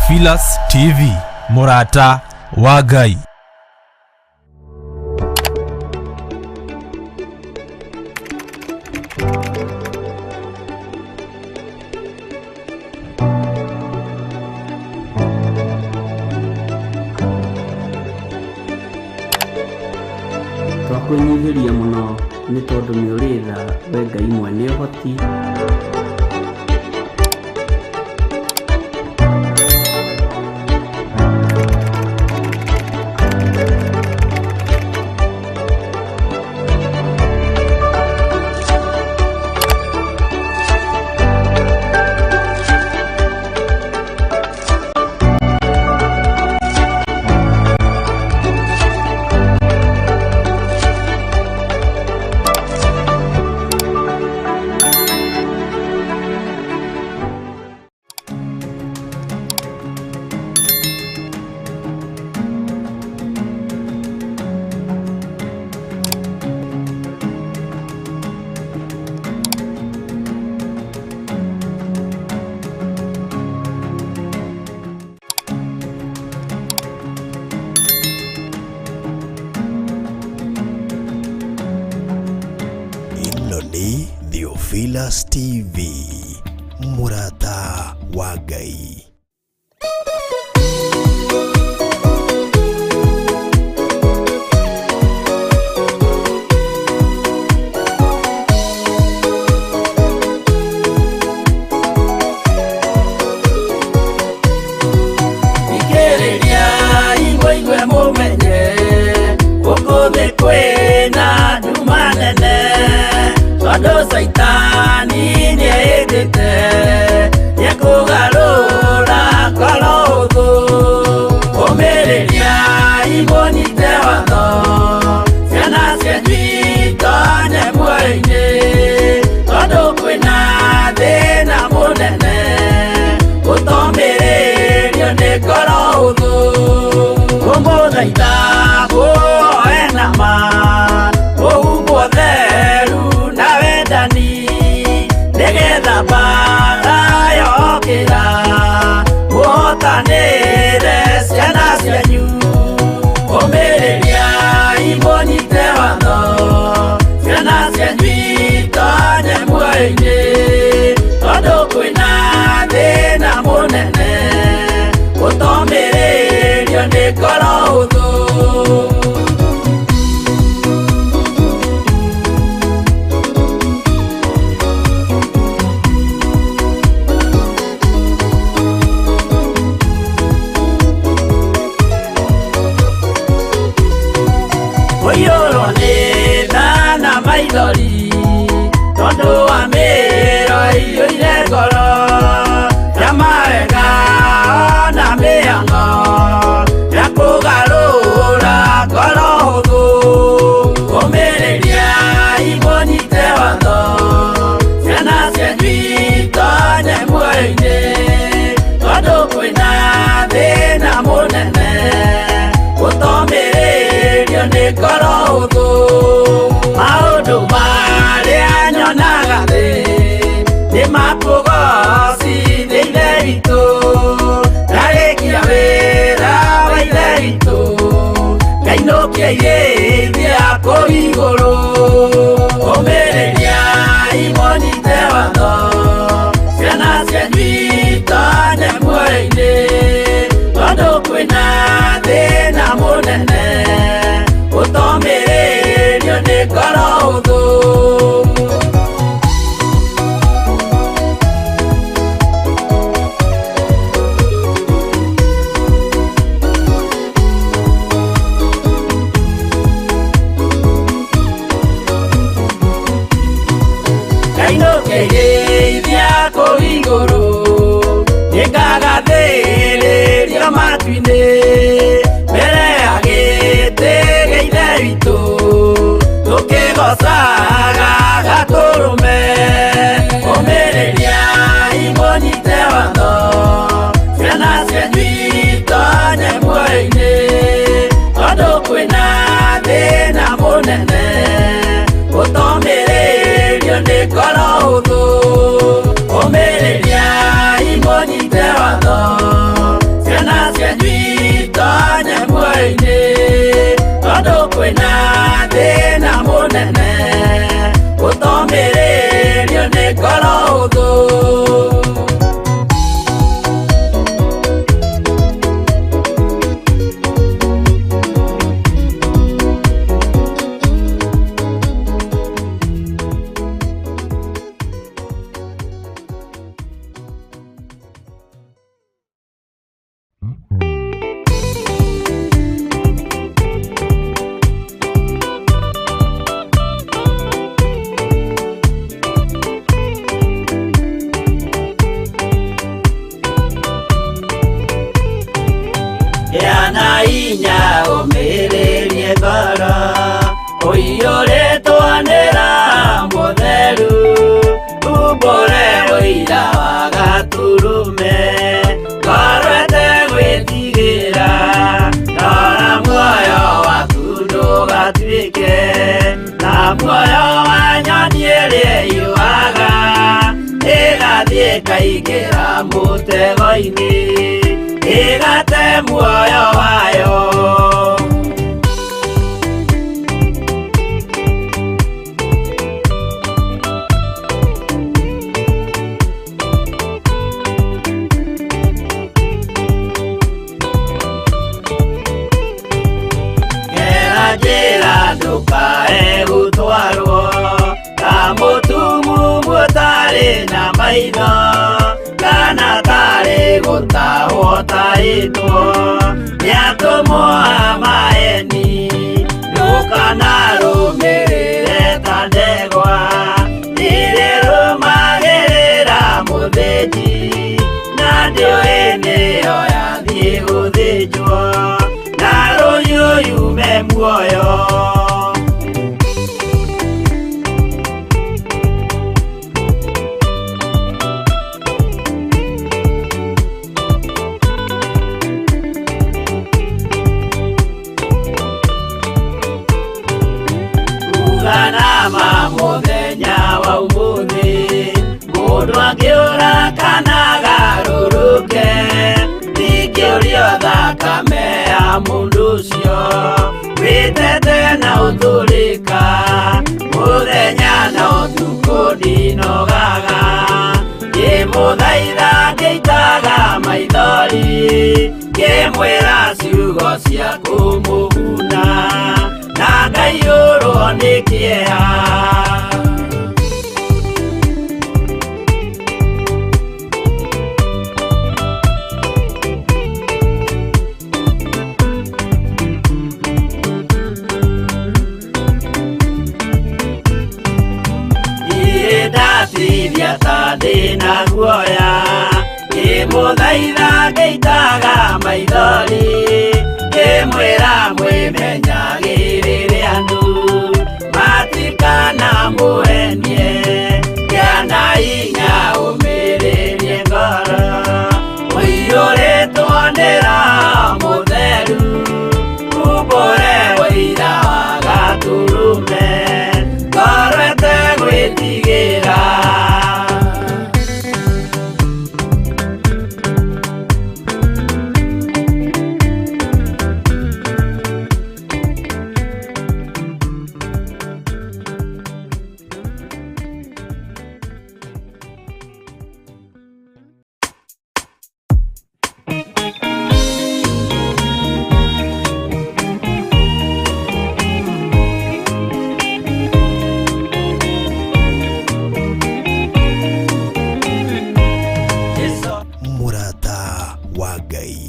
Theophilus TV, mũrata wa Ngai. Twakwĩnyihĩria mũno nĩ tondũ nĩ ũrĩ tha, we Ngai mwene ũhoti. Ĩno nĩ Theophilus TV, mũrata wa Ngai. Thikĩrĩriai mũigue mũmenye gũkũ thĩ kwĩna nduma nene, tondũ caitani nĩehĩtĩte nĩekũgarũra ngoro ũthũ. Ũmĩrĩriai mũnyite watho, ciana cianyu itonye muoyo-inĩ, tondũ kwĩna thĩna mũnene gũtomĩrĩrio nĩ ngoro ũthũ. Kũmũthaitha muoe nama mũhumbwo theru na wendani, nĩgetha mbara yokĩra mũhotanĩre ciana cianyu. Ũmĩrĩriai mũnyite watho, ciana cianyu itonye muoyo-inĩ, tondũ kwĩna thĩna mũnene gũtomĩrĩrio nĩ ngoro ũthũ. Kũiyũrwo nĩ tha na maithori, tondũ wa mĩro ĩiyũire ngoro ya mawega ona mĩhang'o ya kũgarũra ngoro hũthũ. Ũmĩrĩriai mũnyite watho, ciana cianyu itonye muoyo-inĩ, tondũ kwĩna thĩna mũnene gũtomĩrĩrio nĩ ngoro hũthũ. Maũndũ marĩa nyonaga thĩ nĩ makũgocithia Ithe witũ, ndarĩkia wĩra wa Ithe witũ ngainũkia irĩithia kũu igũrũ. Ũmĩrĩriai mũnyite watho, ciana cianyu itonye muoyo-inĩ, tondũ kwĩna thĩna mũnene gũtomĩrĩrio nĩ ngoro hũthũ. Ngainũkĩrĩithia kũu igũrũ, nĩngagathĩrĩrio matu-inĩ, mbere ya gĩtĩ gĩa Ithe witũ, tũkĩgocaga Gatũrũme. Ũmĩrĩriai mũnyite watho, ciana cianyu itonye muoyo-inĩ, tondũ kwĩna thĩna mũnene gũtomĩrĩrio nĩ ngoro hũthũ. Ũmĩrĩriai mũnyite watho, ũira wa gatũrũme ngoro ĩtegwĩtigĩra rora muoyo waku ndũgatuĩke na muoyo wa nyoni ĩrĩa yuaga ĩgathiĩ ĩkaingĩra mũtego-inĩ ĩgate muoyo wayo. Njĩra ndũkae gũtwarwo ta mũtumumu ũtarĩ na maitho kana tarĩ gũtahwo tahĩtwo nĩ atũmwo a maeni ndũkanarũmĩrĩre ta ndegwa irĩrũmagĩrĩra mũthĩnji na ndĩũĩ nĩyo yathiĩ gũthĩnjwo na rũhiũ yume muoyo. Uganama mũthenya wa ũmũthĩ mũndũ angĩũra kana agarũrũke ndingĩũrio thakame ya mũndũ ũcio wĩtete na ũtũrĩka mũthenya na ũtukũ ndinogaga ngĩmũthaitha ngĩitaga maithori ngĩmwĩra ciugo cia kũmũguna na ngaiyũrwo nĩ kĩeha. Ndatirithia ta ndĩna guoya ngĩmũthaitha ngĩitaga maithori ngĩmwĩra mwĩmenyagĩrĩre andũ matikanamũhenie kĩana hinya ũmĩrĩrie ngoro ũiyũrĩtwo nĩ Roho Mũtheru umbũre ũira wa gatũrũme ngoro ĩtegwĩtigĩra. Mũrata wa Ngai.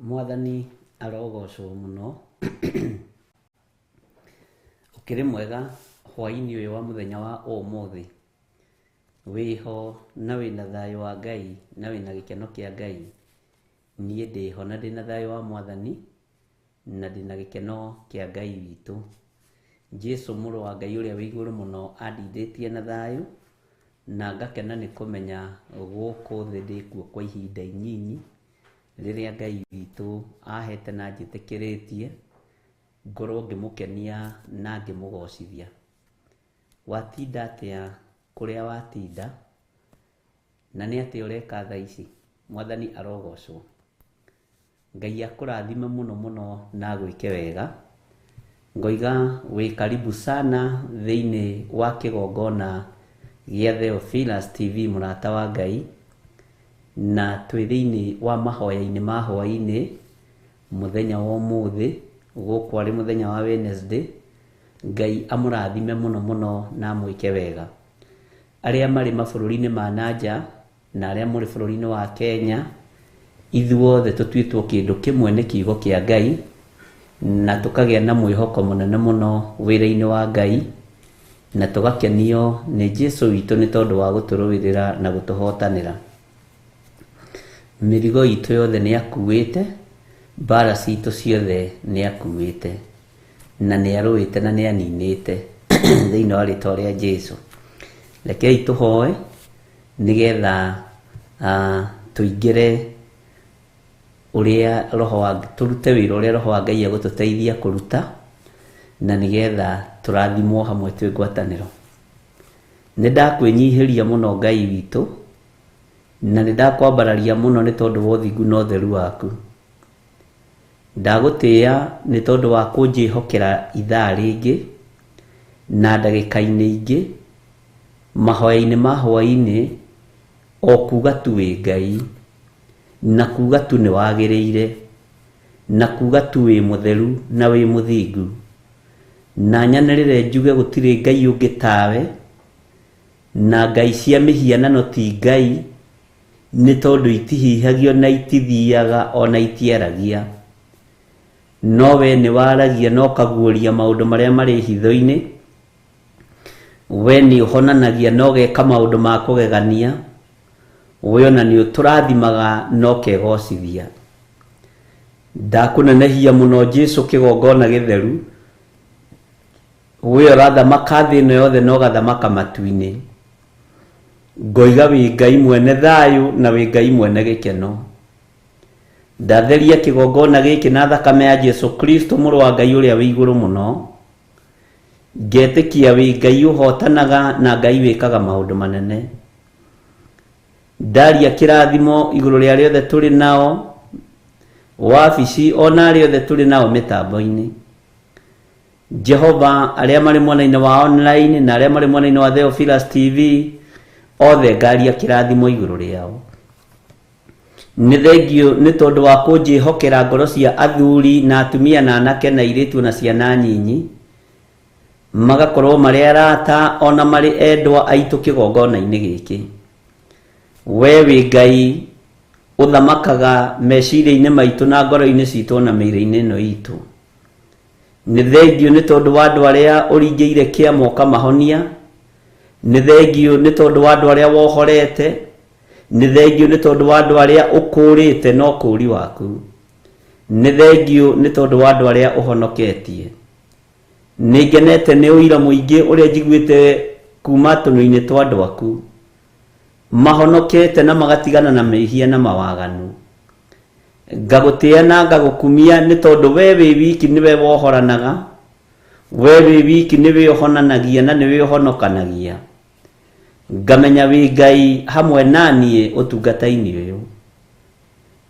Mwathani arogocwo mũno. Ũkĩrĩ mwega hwaĩ-inĩ ũyũ wa mũthenya wa ũmũthĩ, wĩho na wĩna thayũ wa Ngai na wĩna gĩkeno kĩa Ngai. Niĩ ndĩho na ndĩna thayũ wa Mwathani na ndĩna gĩkeno kĩa Ngai witũ. Jesu mũrũ wa Ngai ũrĩa wĩ igũrũ mũno andindĩtie na thayũ na ngakena nĩ kũmenya gũkũ thĩ ndĩkuo kwa ihinda inyinyi rĩrĩa Ngai witũ ahete na njĩtĩkĩrĩtie ngorwo ngĩmũkenia na ngĩmũgocithia. Watinda atĩa kũrĩa watinda na nĩ atĩa ũreka thaa ici? Mwathani arogocwo. Ngai akũrathime mũno mũno na agwĩke wega. Ngoiga wĩ karibu sana thĩinĩ wa kĩgongona gĩa Theophilus TV mũrata wa Ngai, na twĩ thĩinĩ wa mahoya-inĩ ma hwaĩ-inĩ mũthenya wa ũmũthĩ, gũkũ arĩ mũthenya wa Wednesday. Ngai amũrathime mũno mũno na amwĩke wega. Arĩa marĩ mabũrũri-inĩ ma nanja na arĩa mũrĩ bũrũri-inĩ wa Kenya, ithuothe tũtuĩtwo kĩndũ kĩmwe nĩ kiugo kĩa Ngai na tũkagĩa na mwĩhoko mũnene mũno wĩra-inĩ wa Ngai na tũgakenio nĩ Jesu witũ nĩ tondũ wa gũtũrũĩrĩra na gũtũhotanĩra. Mĩrigo itũ yothe nĩ akuĩte Mbara citũ ciothe nĩ akuĩte na nĩ arũĩte na nĩ aninĩte thĩinĩ wa rĩtwa rĩa Jesu. Rekei tũhoe nĩgetha tũingĩre ũrĩa roho wa tũrute wĩra ũrĩa roho wa Ngai egũtũteithia kũruta na nĩgetha tũrathimwo hamwe twĩ ngwatanĩro. Nĩ ndakwĩnyihĩria mũno Ngai witũ na nĩ ndakwambararia mũno nĩ tondũ wa ũthingu na ũtheru waku. Ndagũtĩĩa nĩ tondũ wa kũnjĩhokera ithaa rĩngĩ na ndagĩka-inĩ ingĩ mahoya-inĩ ma hwaĩ-inĩ o kuga tu wĩ Ngai na kuga tu nĩ wagĩrĩire na kuga tu wĩ mũtheru na wĩ mũthingu na nyanĩrĩre njuge gũtirĩ Ngai ũngĩ tawe na ngai cia mĩhianano ti Ngai nĩ tondũ itihihagio na itithiaga ona itiaragia no we nĩ waragia na ũkaguũria maũndũ marĩa marĩ hitho-inĩ. We nĩ ũhonanagia na ũgeka maũndũ ma kũgegania. We ona nĩ ũtũrathimaga na ũkegocithia. Ndakũnenehia mũno Jesu kĩgongona gĩtheru. We ũrathamaka thĩ ĩno yothe na ũgathamaka matu-inĩ. Ngoiga wĩ Ngai mwene thayũ na wĩ Ngai mwene gĩkeno. Ndatheria kĩgongona gĩkĩ na thakame ya Jesu Kristo mũrũ wa Ngai ũrĩa wĩ igũrũ mũno. Ngetĩkia wĩ Ngai ũhotanaga na Ngai wĩkaga maũndũ manene. Ndaria kĩrathimo igũrũ rĩa arĩa othe tũrĩ nao wabici ona arĩa othe tũrĩ nao mĩtambo-inĩ. Jehova arĩa marĩ mwena-inĩ wa online na arĩa marĩ mwena-inĩ wa Theophilus TV othe ngaria kĩrathimo igũrũ rĩao. Nĩ thengio nĩ tondũ wa kũnjĩhokera ngoro cia athuri na atumia na anake na airĩtu na ciana nyinyi magakorwo marĩ arata ona marĩ endwa aitũ kĩgongona-inĩ gĩkĩ. We wĩ Ngai ũthamakaga meciria-inĩ maitũ na ngoro-inĩ citũ ona mĩĩrĩ-inĩ ĩno itũ. Nĩ thengio nĩ tondũ wa andũ arĩa ũringĩire kĩama ũkamahonia. Nĩ thengio nĩ tondũ wa andũ arĩa wohorete. Nĩ thengio nĩ tondũ wa andũ arĩa ũkũũrĩte na ũkũũri waku. Nĩ thengio nĩ tondũ wa andũ arĩa ũhonoketie. Nĩ ngenete nĩ ũira mũingĩ ũrĩa njiguĩte kuma tũnua-inĩ twa andũ aku. Mahonokete na magatigana na mehia na mawaganu. Ngagũtĩĩa na ngagũkumia nĩ tondũ we wĩ wiki nĩwe wohoranaga, we wĩ wiki nĩwe ũhonanagia na nĩwe ũhonokanagia. Ngamenya wĩ Ngai hamwe na niĩ ũtungata-inĩ ũyũ.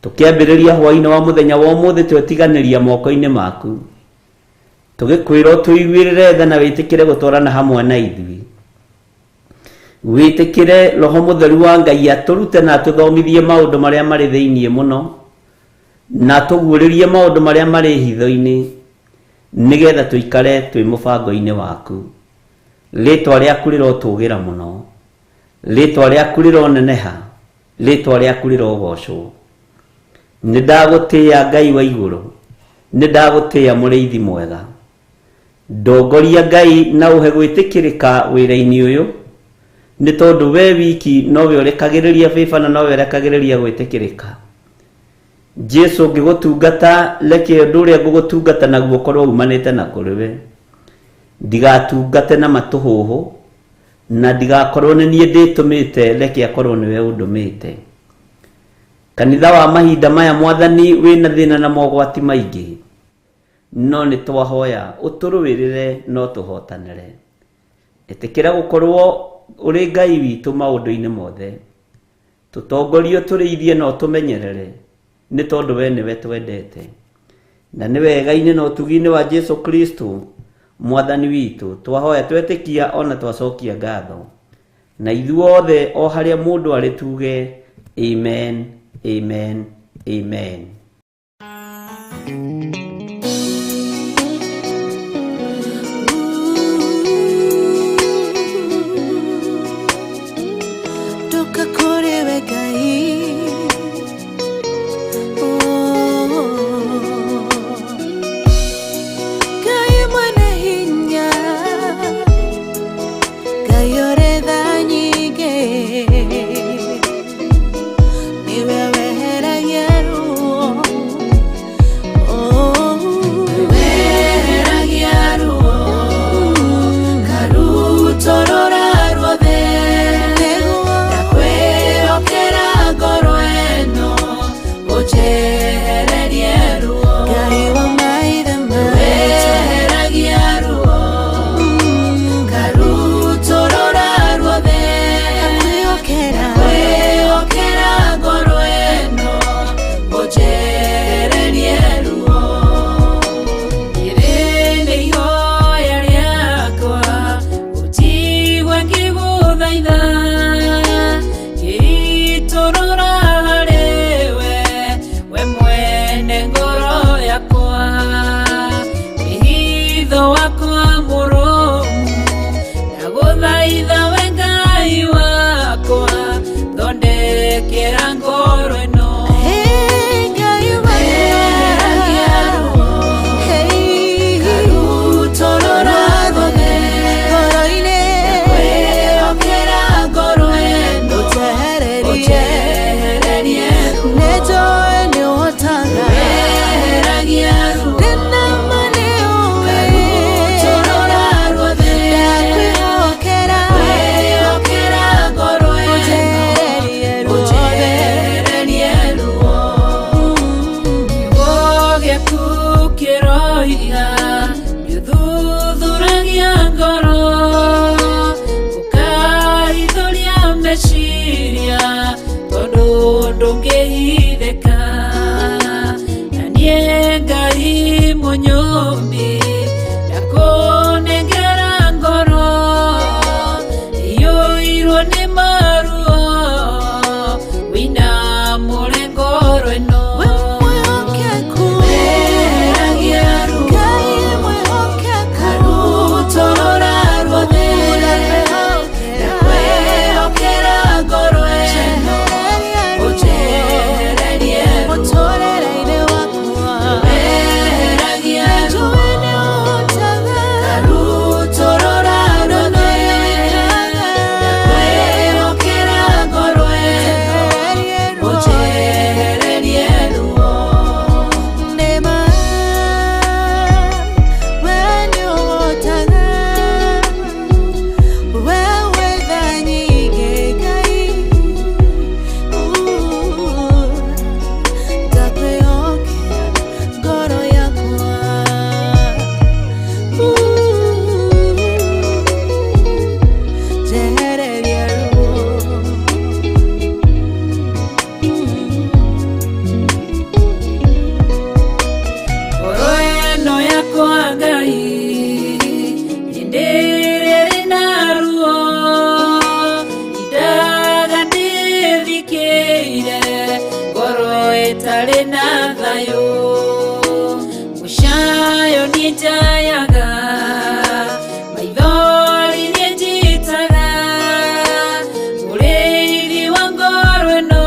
Tũkĩambĩrĩria hwaĩ-inĩ wa mũthenya wa ũmũthĩ twetiganĩria moko-inĩ maku. Tũgĩkwĩra ũtũiguĩrĩre tha na wĩtĩkĩre gũtwarana hamwe na ithuĩ. Wĩtĩkĩre Roho Mũtheru wa Ngai atũrute na atũthomithie maũndũ marĩa marĩ thĩinĩ mũno na atũguũrĩrie maũndũ marĩa marĩ hitho-inĩ nĩgetha tũikare twĩ mũbango-inĩ waku. Rĩtwa rĩaku rĩrotũgĩra mũno. Rĩtwa rĩaku rĩroneneha. Rĩtwa rĩaku rĩrogocwo. Nĩ ndagũtĩĩa Ngai wa igũrũ. Nĩ ndagũtĩĩa mũrĩithi mwega. Ndongoria Ngai na ũhe gwĩtĩkĩrĩka wĩra-inĩ ũyũ nĩ tondũ we wiki nowe ũrekagĩrĩria bĩba na nowe ũrekagĩrĩria gwĩtĩkĩrĩka. Jesu ngĩgũtungata reke ũndũ ũrĩa ngũgũtungata naguo ũkorwo umanĩte na kũrĩ we. Ndigatungate na matũhũhũ na ndigakorwo nĩ niĩ ndĩtũmĩte reke akorwo nĩwe ũndũmĩte. Kanitha wa mahinda maya Mwathani wĩna thĩna na mogwati maingĩ no nĩ twahoya ũtũrũĩrĩre no tũhotanĩre. Ĩtĩkĩra gũkorwo ũrĩ Ngai witũ maũndũ-inĩ mothe. Tũtongorie ũtũrĩithie na ũtũmenyerere nĩ tondũ we nĩwe twendete. Na nĩ wega-inĩ na ũtugi-inĩ wa Jesu Kristo Mwathani witũ twahoya twetĩkia ona twacokia ngatho. Na ithuothe o harĩa mũndũ arĩ tuge amen, amen, amen. Ndoka kũrĩ we Ngai. Oh. Ngai mwene hinya, Ngai ũrĩ tha nyingĩ, nĩwe weheragia ruo. Ũnjehererie ruo. Ngai wa maithe maitũ. Weheragia ruo. Ngarutũrũra ruothe. Ngakwĩhokera. Kwĩhokera ngoro ĩno, ũnjehererie ruo. Rĩrĩ nĩ ihoya rĩakwa, ũnjigue ngĩgũthaitha. Ngĩitũrũra harĩwe, we mwene ngoro yakwa. Wĩhitho wakwa mũrũmu, ndagũthaitha we Ngai wakwa, thondekera ngoro ĩno. Hey, Ngai Weheragia ruo. Hey, Ngarutũrũra ruothe. ngoro-inĩ. Kwĩhokera ngoro ĩno, Ũnjehererie. ũnjehererie ruo. Nĩnjũĩ nĩũhotaga. Weheragia ruo. Ndĩna ma nĩũĩ. Ngarutũrũra ruothe. Ndakwĩhokera. Kwĩhokera ngoro ĩno, Ũnjehererie ruothe. ũnjehererie ruo. Kiugo gĩaku kĩroiga nĩũthuthuragia ngoro, ũkaithũria meciria, tondũ ndũngĩhithĩka. Na niĩ Ngai mũnyũmbi, ndakũnengera ngoro iyũirwo nĩ maruo, wĩinamũre ngoro ĩno. We mwĩhokeku. Weheragia ruo. Ngai mwĩhokeku. Ngarutũrũra ruothe. Ndakwĩhokera. Ndakwĩhokera ngoro ĩno, ũnjehererie ruo. Mũtũũrĩre-inĩ wakwa. Weheragia ruo. Njũĩ nĩũhotaga. Ngarutũrũra ruothe. Ndakwĩhokera ngoro ĩno, ũnjehererie ruo. Nĩma, we nĩũhotaga. We wĩ tha nyingĩ, Ngai. Ndakwĩhokera ngoro yakwa. Njehererie ruo. Ngoro ĩno yakwa Ngai, hĩndĩ ĩrĩa ĩrĩ na ruo, indaga ndĩthikĩire, ngoro ĩtarĩ na thayũ. Mũcayo niĩ njayaga, maithori niĩ njitaga, mũrĩithi wa ngoro ĩno,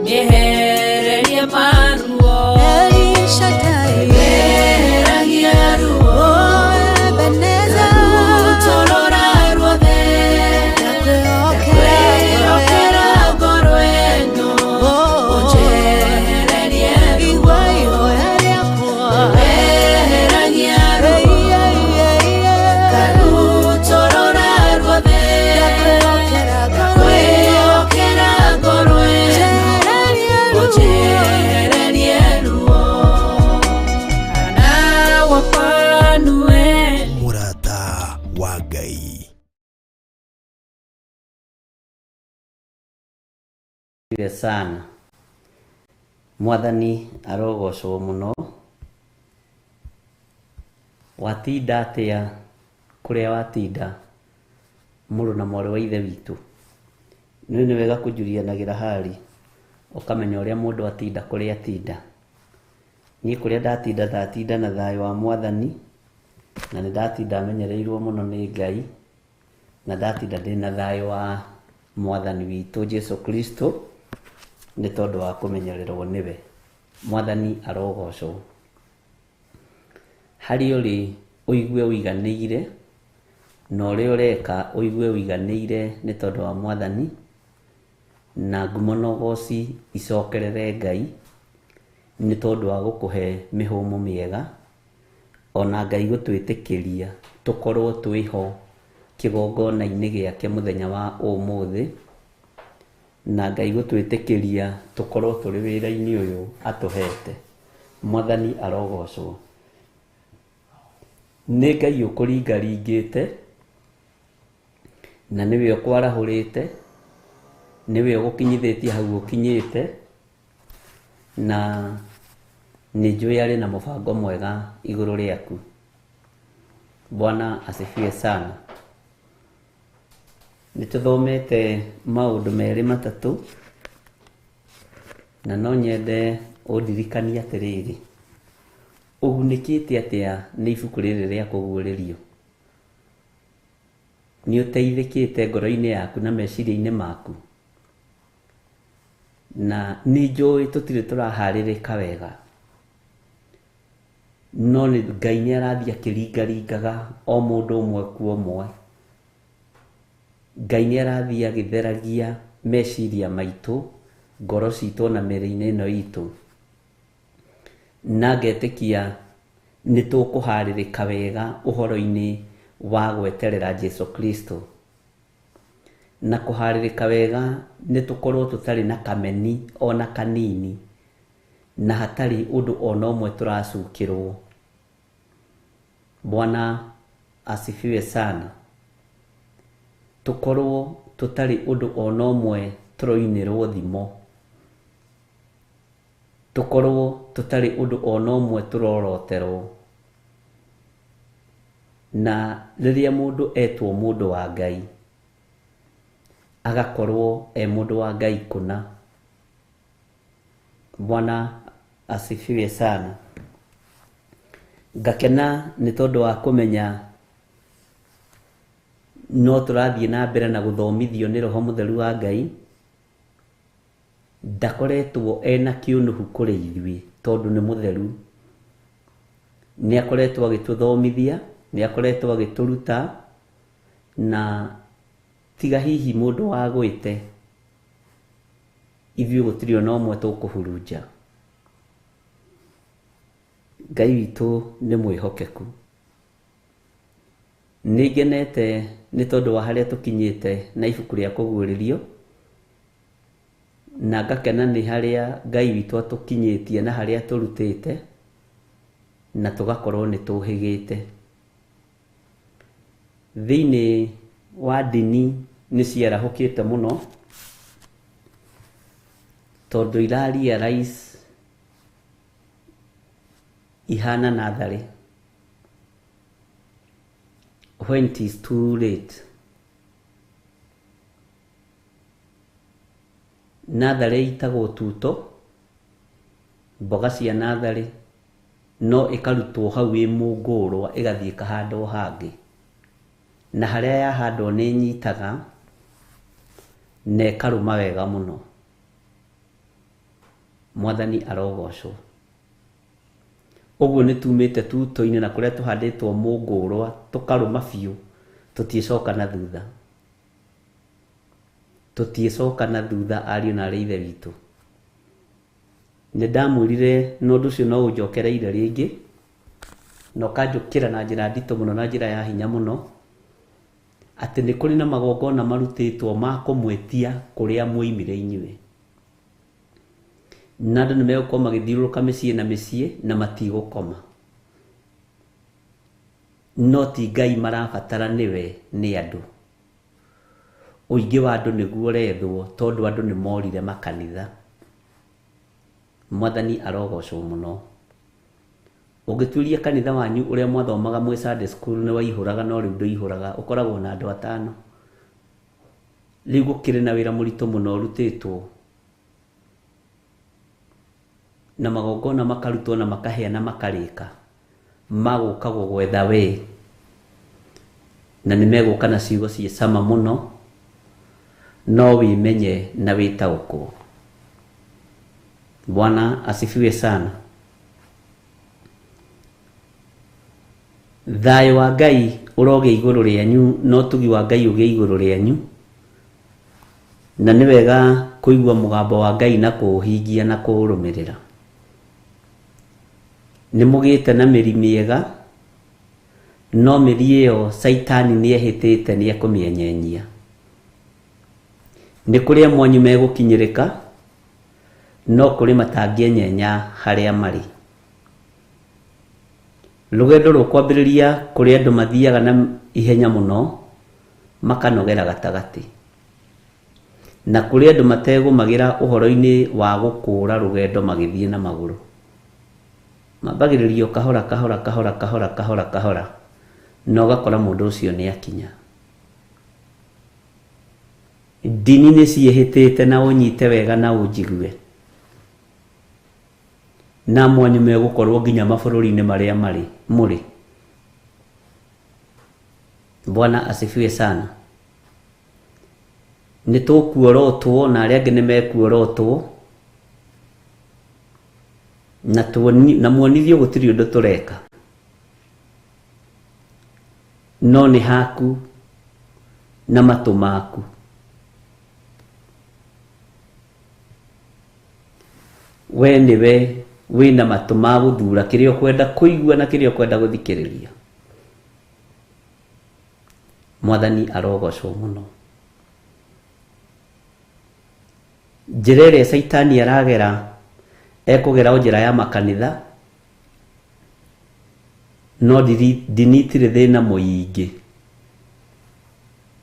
nĩehererie maruo. El Shaddai. Weheragia ruo. Oh, Ebenezer. Ngarutũrũra ruothe. Ndakwĩhokera. Ndakwĩhokera ngoro ĩno, Oh, ũnjehererie ruo. Igua ihoya rĩakwa. Weheragia ruo. Hey, hey, hey, hey. Ngarutũrũra ruothe. Ndakwĩhokera ngoro ĩno. Ndakwĩhokera ngoro ĩno, Njehererie ruo. ũnjehererie ruo. Hana wa Fanueli. Mũrata wa Ngai. Asifiwe sana. Mwathani arogocwo mũno. Watinda atĩa kũrĩa watinda mũrũ na mwarĩ wa ithe witũ? Nĩ nĩ wega kũnjurianagĩra hali ũkamenya ũrĩa mũndũ atinda kũrĩa atinda. Niĩ kũrĩa ndatinda ndatinda na thayũ wa Mwathani, na nĩ ndatinda menyereirwo mũno nĩ Ngai, na ndatinda ndĩna thayũ wa Mwathani witũ Jesu Kristo nĩ tondũ wa kũmenyererwo nĩwe. Mwathani arogocwo. Harĩa ũrĩ ũigue ũiganĩire, na ũrĩa ũreka ũigue ũiganĩire nĩ tondũ wa Mwathani, na ngumo na ũgoci icokerere Ngai nĩ tondũ wa gũkũhe mĩhũmũ mĩega, ona Ngai gũtwĩtĩkĩria tũkorwo twĩho kĩgongona-inĩ gĩake mũthenya wa ũmũthĩ. Na Ngai gũtwĩtĩkĩria tũkorwo tũrĩ wĩra-inĩ ũyũ atũhete. Mwathani arogocwo. Nĩ Ngai ũkũringaringĩte, na nĩwe ũkwarahũrĩte, nĩwe ũgũkinyithĩtie hau ũkinyĩte, na nĩ njũĩ arĩ na mũbango mwega igũrũ rĩaku. Bwana asifiwe sana. Nĩ tũthomete maũndũ merĩ matatũ, na no nyende ũndirikanie atĩrĩrĩ, ũgunĩkĩte atĩa nĩ ibuku rĩrĩ rĩa kũguũrĩrio? Nĩ ũteithĩkĩte ngoro-inĩ yaku na meciria-inĩ maku? Na nĩ njũĩ tũtirĩ tũraharĩrĩka wega, no nĩ Ngai nĩ arathiĩ akĩringaringaga o mũndũ ũmwe kwa ũmwe. Ngai nĩ arathiĩ agĩtheragia meciria maitũ, ngoro citũ na mĩĩrĩ-inĩ ĩno itũ. Na ngetĩkia nĩ tũkũharĩrĩka wega ũhoro-inĩ wa gweterera Jesu Kristo. Na kũharĩrĩka wega nĩ tũkorwo tũtarĩ na kameni ona kanini, na hatarĩ ũndũ ona ũmwe tũracukĩrwo. Bwana asifiwe sana. Tũkorwo tũtarĩ ũndũ ona ũmwe tũroinĩrwo thimo. Tũkorwo tũtarĩ ũndũ ona ũmwe tũroroterwo. Na rĩrĩa mũndũ etwo mũndũ wa Ngai, agakorwo e mũndũ wa Ngai kũna. Bwana asifiwe sana. Ngakena nĩ tondũ wa kũmenya no tũrathiĩ na mbere na gũthomithio nĩ Roho Mũtheru wa Ngai. Ndakoretwo ena kĩũnũhu kũrĩ ithuĩ tondũ nĩ mũtheru. Nĩ akoretwo agĩtũthomithia, nĩ akoretwo agĩtũruta, na tiga hihi mũndũ wagwĩte, ithuĩ gũtirĩ ona ũmwe tũkũhurunja. Ngai witũ nĩ mwĩhokeku. Nĩ ngenete nĩ tondũ wa harĩa tũkinyĩte na ibuku rĩa kũguũrĩrio, na ngakena nĩ harĩa Ngai witũ atũkinyĩtie na harĩa atũrutĩte, na tũgakorwo nĩ tũhĩgĩte. Thĩinĩ wa ndini nĩ ciarahũkĩte mũno, tondũ ira realize ihana natharĩ. When it is too late. Natharĩ itagwo tuto, mboga cia natharĩ, no ĩkarutwo hau ĩ mũngũrwa ĩgathiĩ ĩkahandwo hangĩ. Na harĩa yahandwo nĩ ĩnyitaga na ĩkarũma wega mũno. Mwathani arogocwo. Ũguo nĩ tumĩte tuto-inĩ na kũrĩa tũhandĩtwo mũngũrwa tũkarũma biũ, tũtiĩcoka na thutha. Tũtiĩcoka na thutha ariũ na arĩ ithe witũ. Nĩ ndamwĩrire na ũndũ ũcio no ũnjokereire rĩngĩ, na ũkanjũkĩra na njĩra nditũ mũno na njĩra ya hinya mũno, atĩ nĩ kũrĩ na magongona marutĩtwo ma kũmwĩtia kũrĩa mwoimire inyuĩ. Na andũ nĩ megũkorwo magĩthiũrũrũka mĩciĩ na mĩciĩ na matigũkoma. No ti Ngai marabatara nĩwe, nĩ andũ. Ũingĩ wa andũ nĩguo ũrethwo tondũ andũ nĩ morire makanitha. Mwathani arogocwo mũno. Ũngĩtuĩria kanitha wanyu ũrĩa mwathomaga mwĩ Sunday school nĩ waihũraga no rĩu ndũihũraga, ũkoragwo na andũ atano. Rĩu gũkĩrĩ na wĩra mũritũ mũno ũrutĩtwo, na magongona makarutwo na makahĩa na makarĩka, magũka gũgwetha we, na nĩ megũka na ciugo ciĩ cama mũno, no wĩmenye na wĩtaũkwo. Bwana asifiwe sana. Thayũ wa Ngai ũrogĩa igũrũ rĩanyu, na ũtugi wa Ngai ũgĩe igũrũ rĩanyu. Na nĩ wega kũigua mũgambo wa Ngai na kũũhingia na kũũrũmĩrĩra. Nĩ mũgĩte na mĩri mĩega, no mĩri ĩyo Caitani nĩ ehĩtĩte nĩ ekũmĩenyenyia. Nĩ kũrĩ amwe anyu megũkinyĩrĩka, no kũrĩ matangĩenyenya harĩa marĩ. Rũgendo rũkwambĩrĩria kũrĩ andũ mathiaga na ihenya mũno makanogera gatagatĩ, na kũrĩ andũ mategũmagĩra ũhoro-inĩ wa gũkũra rũgendo magĩthiĩ na magũrũ. Mambagĩrĩria o kahora kahora kahora kahora kahora kahora, na ũgakora mũndũ ũcio nĩ akinya. Ndini nĩ ciĩhĩtĩte na ũnyite wega na ũnjigue, na amwe anyu megũkorwo nginya mabũrũri-inĩ marĩa marĩ mũrĩ. Bwana asifiwe sana. Nĩ tũkuorotwo na arĩa angĩ nĩ mekuorotwo, na muonithio gũtirĩ ũndũ tũreka, no nĩ haku na matũ maku. We nĩwe wĩna matũ ma gũthura kĩrĩa ũkwenda kũigua na kĩrĩa ũkwenda gũthikĩrĩria. Mwathani arogocwo mũno. Njĩra ĩrĩa Caitani aragera ekũgera o njĩra ya makanitha, no ndini itirĩ thĩna mũingĩ,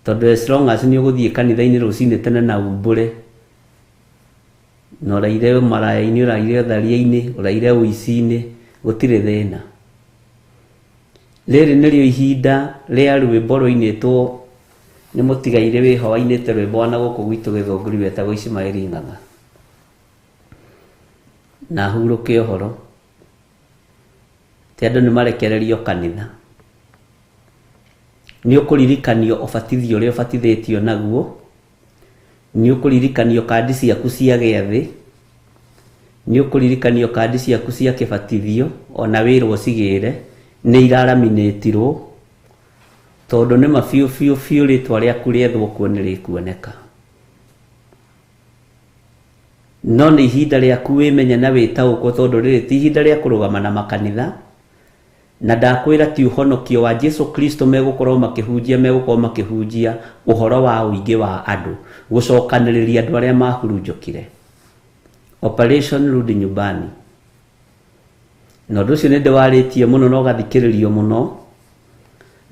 tondũ as long as nĩ ũgũthiĩ kanitha-inĩ rũcinĩ tene na umbũre, na ũraire maraya-inĩ, ũraire ũtharia-inĩ, ũraire ũici-inĩ, gũtirĩ thĩna. Rĩrĩ nĩrĩo ihinda rĩa rwĩmbo rũinĩtwo nĩ mũtigairĩ wĩho wainĩte rwĩmbo wa na gũkũ gwitũ Gĩthũngũri wetagwo Ismaili Ng'ang'a. Na hurũke ũhoro ti andũ nĩ marekererio kanitha. Nĩ ũkũririkanio ũbatithio ũrĩa ũbatithĩtio naguo, nĩ ũkũririkanio kandi ciaku cia gĩathĩ, nĩ ũkũririkanio kandi ciaku cia kĩbatithio, ona wĩrwo cigĩre, nĩ iraraminĩtirwo, tondũ nĩ ma biũ biũ biũ rĩtwa rĩaku rĩethwo kuo nĩ rĩkuoneka. No nĩ ihinda rĩaku wĩmenye na wĩtaũkwo, tondũ rĩrĩ ti ihinda rĩa kũrũgama na makanitha, na ndakwĩra ti ũhonokio wa Jesu Kristo megũkorwo makĩhunjia, megũkorwo makĩhunjia ũhoro wa ũingĩ wa andũ, gũcokanĩrĩria andũ arĩa mahurunjũkire. Operation Rudi Nyumbani. Na ũndũ ũcio nĩ ndĩwarĩtie mũno na ũgathikĩrĩrio mũno,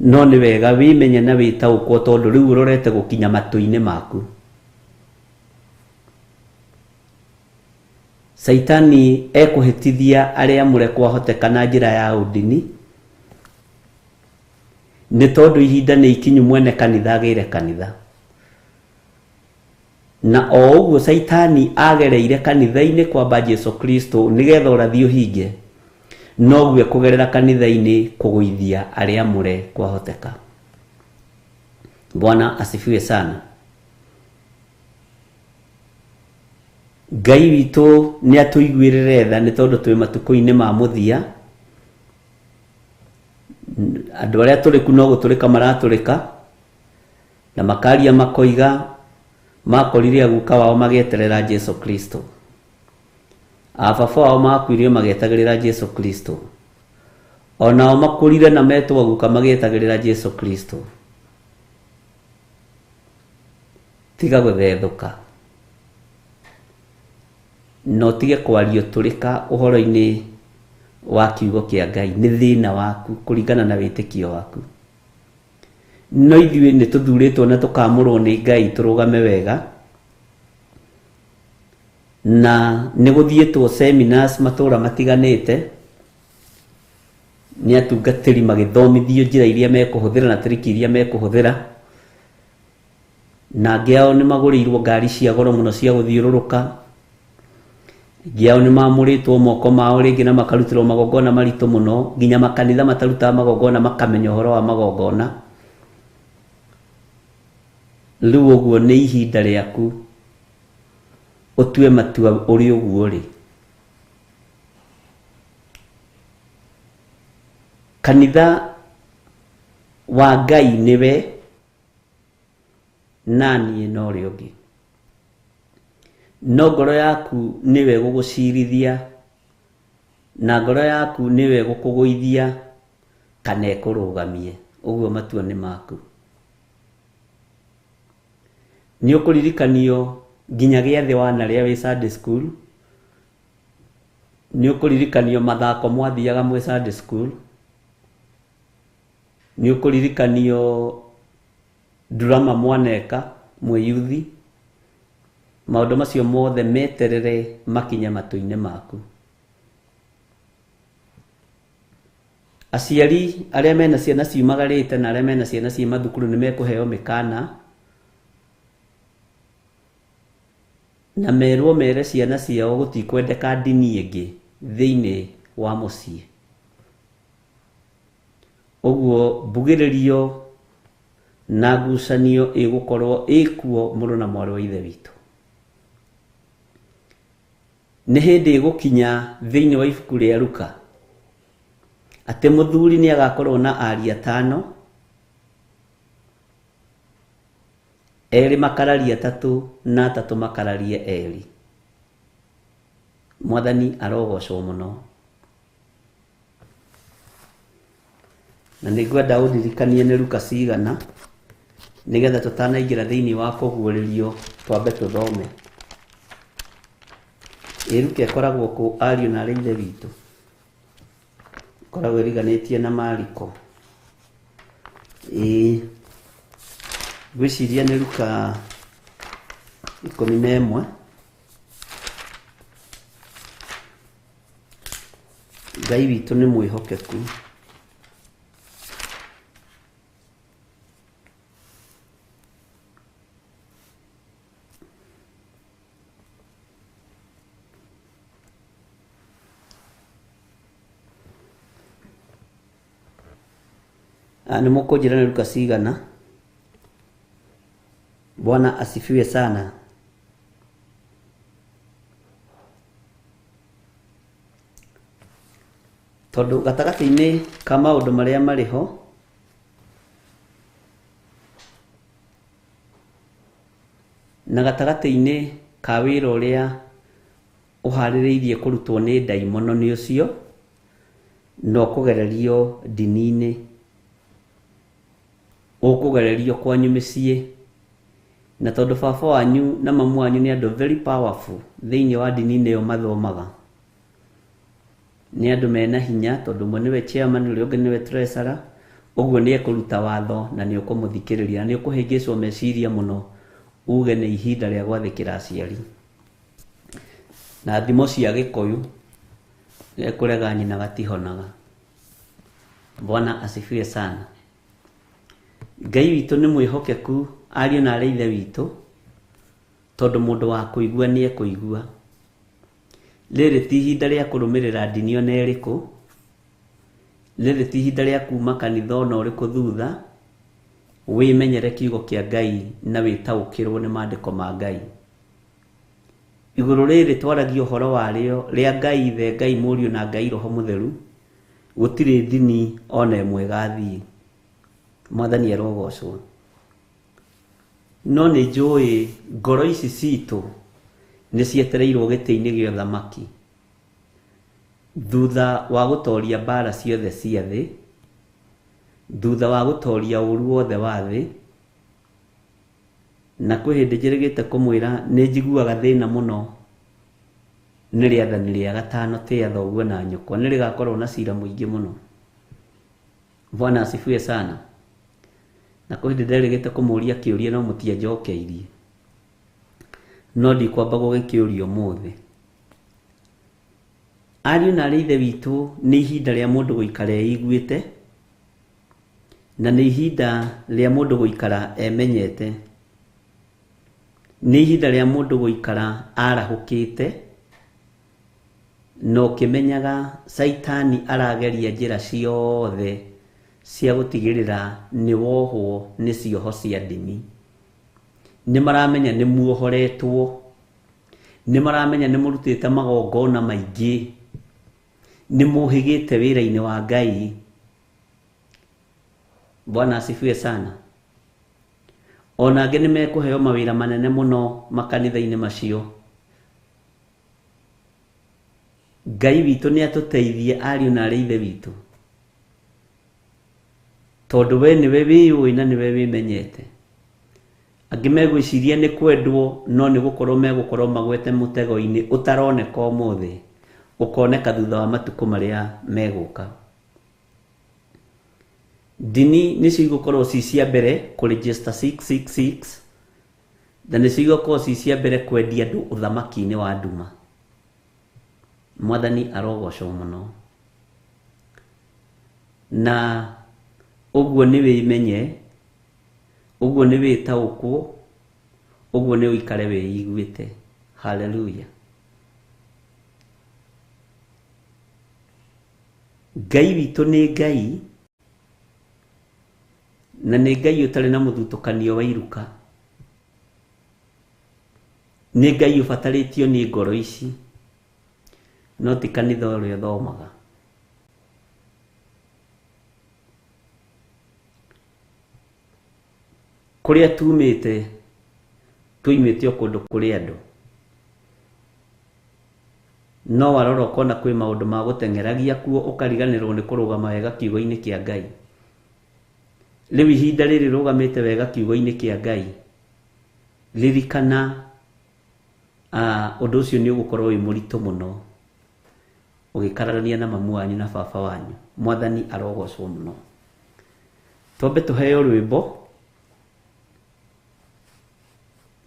no nĩ wega wĩmenye na wĩtaũkwo, tondũ rĩu ũrorete gũkinya matũ-inĩ maku. Caitani ekũhĩtithia arĩa amũre kwahoteka na njĩra ya ũndini, nĩ tondũ ihinda nĩ ikinyu mwene kanitha agĩre kanitha. Na o ũguo Caitani agereire kanitha-inĩ kwamba Jesu Kristo nĩgetha ũrathi ũhinge, noguo ekũgerera kanitha-inĩ kũgũithia arĩa amũre kwahoteka. Bwana asifiwe sana. Ngai witũ nĩ atũiguĩrĩre tha, nĩ tondũ twĩ matukũ-inĩ ma mũthia. Andũ arĩa tũrĩku no gũtũrĩka maratũrĩka, na makaria makoiga makorire aguka wao magĩeterera Jesu Kristo, ababa wao makuire magĩetagĩrĩra Jesu Kristo, onao makũrire na metwo aguka magĩetagĩrĩra Jesu Kristo. Tiga gũthethũka, na ũtige kwaria ũtũrĩka ũhoro-inĩ wa kiugo kĩa Ngai. Nĩ thĩna waku kũringana na wĩtĩkio waku. No ithuĩ nĩ tũthurĩtwo na tũkamũrwo nĩ Ngai tũrũgame wega, na nĩ gũthiĩtwo seminars matũra matiganĩte nĩ atungatĩri magĩthomithio njĩra iria mekũhũthĩra na tiriki iria mekũhũthĩra, na angĩ ao nĩ magũrĩirwo ngari cia goro mũno cia gũthiũrũrũka, angĩ ao nĩ mamũrĩtwo moko mao rĩngĩ na makarutĩrwo magongona maritũ mũno, nginya makanitha matarutaga magongona makamenya ũhoro wa magongona. Rĩu ũguo nĩ ihinda rĩaku ũtue matua ũrĩ ũguo rĩ. Kanitha wa Ngai nĩwe na niĩ na ũrĩa ũngĩ, no ngoro yaku nĩwe gũgũcirithia, na ngoro yaku nĩwe gũkũgũithia kana ĩkũrũgamie. Ũguo matua nĩ maku. Nĩ ũkũririkanio nginya gĩathĩ wanarĩa wĩ Sunday school. Nĩ ũkũririkanio mathako mwathiaga mwĩ Sunday school. Nĩ ũkũririkanio drama mwaneka mwĩ yuthi. Maũndũ macio mothe meterere makinye matũ-inĩ maku. Aciari arĩa mena ciana ciumagarĩte na arĩa mena ciana ciĩ mathukuru nĩ mekũheo mĩkana na merwo mere ciana ciao gũtikwendeka ndini ĩngĩ thĩinĩ wa mũciĩ. Ũguo mbugĩrĩrio na ngucanio ĩgũkorwo ĩkuo mũrũ na mwarĩ wa ithe witũ. Nĩ hĩndĩ ĩgũkinya thĩinĩ wa ibuku rĩa Luka atĩ mũthuri nĩ agakorwo na ariũ atano, erĩ makararie atatũ na atatũ makararie erĩ. Mwathani arogocwo mũno. Na nĩ ngwenda ũndirikanie nĩ Luka cigana nĩgetha tũtanaingĩra thĩinĩ wa kũguũrĩrio twambe tũthome. Ĩ Luka ĩkoragwo kũ ariũ na arĩ ithe witũ? Ĩkoragwo ĩriganĩtie na Mariko. Ĩĩ ngwĩciria nĩ Luka 11. Ngai witũ nĩ mwĩhokeku. Nĩ mũkũnjĩra nĩ Luka cigana? Bwana asifiwe sana. Tondũ gatagatĩ-inĩ ka maũndũ marĩa marĩ ho na gatagatĩ-inĩ ka wĩra ũrĩa ũharĩrĩirie kũrutwo nĩ ndaimono nĩ ũcio na ũkũgererio ndini-inĩ, ũkũgererio kwanyu mĩciĩ, na tondũ baba wanyu na mamu wanyu nĩ andũ very powerful thĩinĩ wa ndini-inĩ ĩyo mathomaga, nĩ andũ mena hinya tondũ ũmwe nĩwe chairman ũrĩa ũngĩ nĩwe treasurer, ũguo nĩ ekũruta watho na nĩ ũkũmũthikĩrĩria na nĩ ũkũhĩngĩcwo meciria mũno uge nĩ ihinda rĩa gwathĩkĩra aciari. Na thimo cia Gĩkũyũ ekũrega nyina gatihonaga. Bwana asifiwe sana. Ngai witũ nĩ mwĩhokeku ariũ na arĩ ithe witũ, tondũ mũndũ wa kũigua nĩ ekũigua. Rĩrĩ ti ihinda rĩa kũrũmĩrĩra ndini ona ĩrĩkũ, rĩrĩ ti ihinda rĩa kuma kanitha ona ũrĩkũ thutha, wĩmenyere kiugo kĩa Ngai na wĩtaũkĩrwo nĩ maandĩko ma Ngai. Igũrũ rĩrĩ twaragia ũhoro warĩo rĩa Ngai Ithe, Ngai Mũriũ na Ngai Roho Mũtheru, gũtirĩ ndini ona ĩmwe ĩgathiĩ. Mwathani arogocwo. No nĩ njũĩ ngoro ici citũ nĩ cietereirwo gĩtĩ-inĩ gĩa ũthamaki thutha wa gũtoria mbara ciothe cia thĩ, thutha wa gũtoria ũru wothe wa thĩ. Na kwĩ hĩndĩ njĩrĩgĩte kũmwĩra nĩ njiguaga thĩna mũno nĩ rĩathani rĩa gatano tĩa thoguo na nyũkwa, nĩ rĩgakorwo na cira mũingĩ mũno. Bwana asifiwe sana. Na kwĩ hĩndĩ nderĩgĩte kũmũria kĩũria no mũtianjokeirie, no ndikwamba gũgĩkĩũria ũmũthĩ. Ariũ na arĩ ithe witũ, nĩ ihinda rĩa mũndũ gũikara eiguĩte, na nĩ ihinda rĩa mũndũ gũikara emenyete, nĩ ihinda rĩa mũndũ gũikara arahũkĩte na ũkĩmenyaga Caitani arageria njĩra ciothe cia gũtigĩrĩra nĩ wohwo nĩ cioho cia ndini. Nĩ maramenya nĩ muohoretwo, nĩ maramenya nĩ mũrutĩte magongona maingĩ, nĩ mũhĩgĩte wĩra-inĩ wa Ngai. Bwana asifiwe sana. Ona angĩ nĩ mekũheo mawĩra manene mũno makanitha-inĩ macio. Ngai witũ nĩ atũteithie ariũ na arĩ ithe witũ, tondũ we nĩwe wĩyũĩ na nĩwe wĩmenyete. Angĩ megwĩciria nĩ kwendwo, no nĩ gũkorwo megũkorwo magwete mũtego-inĩ ũtaroneka ũmũthĩ, ũkoneka thutha wa matukũ marĩa megũka. Ndini nĩcio igũkorwo ci cia mbere kũregister 666, na nĩcio igũkorwo ci cia mbere kwendia andũ ũthamaki-inĩ wa nduma. Mwathani arogocwo mũno. Na ũguo nĩ wĩmenye, ũguo nĩ wĩtaũkwo, ũguo nĩ ũikare wĩiguĩte. Haleluya. Ngai witũ nĩ Ngai, na nĩ Ngai ũtarĩ na mũthutũkanio wa iruka. Nĩ Ngai ũbatarĩtio nĩ ngoro ici, no ti kanitha ũrĩa ũthomaga. Kũrĩa tumĩte, tuimĩte o kũndũ kũrĩ andũ. No warora ũkona kwĩ maũndũ ma gũteng'eragia kuo, ũkariganĩrwo nĩ kũrũgama wega kiugo-inĩ kĩa Ngai. Rĩu ihinda rĩrĩ rũgamĩte wega kiugo-inĩ kĩa Ngai, ririkana ũndũ ũcio nĩ ũgũkorwo wĩ mũritũ mũno ũgĩkararania na mamu wanyu na baba wanyu. Mwathani arogocwo mũno. Twambe tũheo rwĩmbo,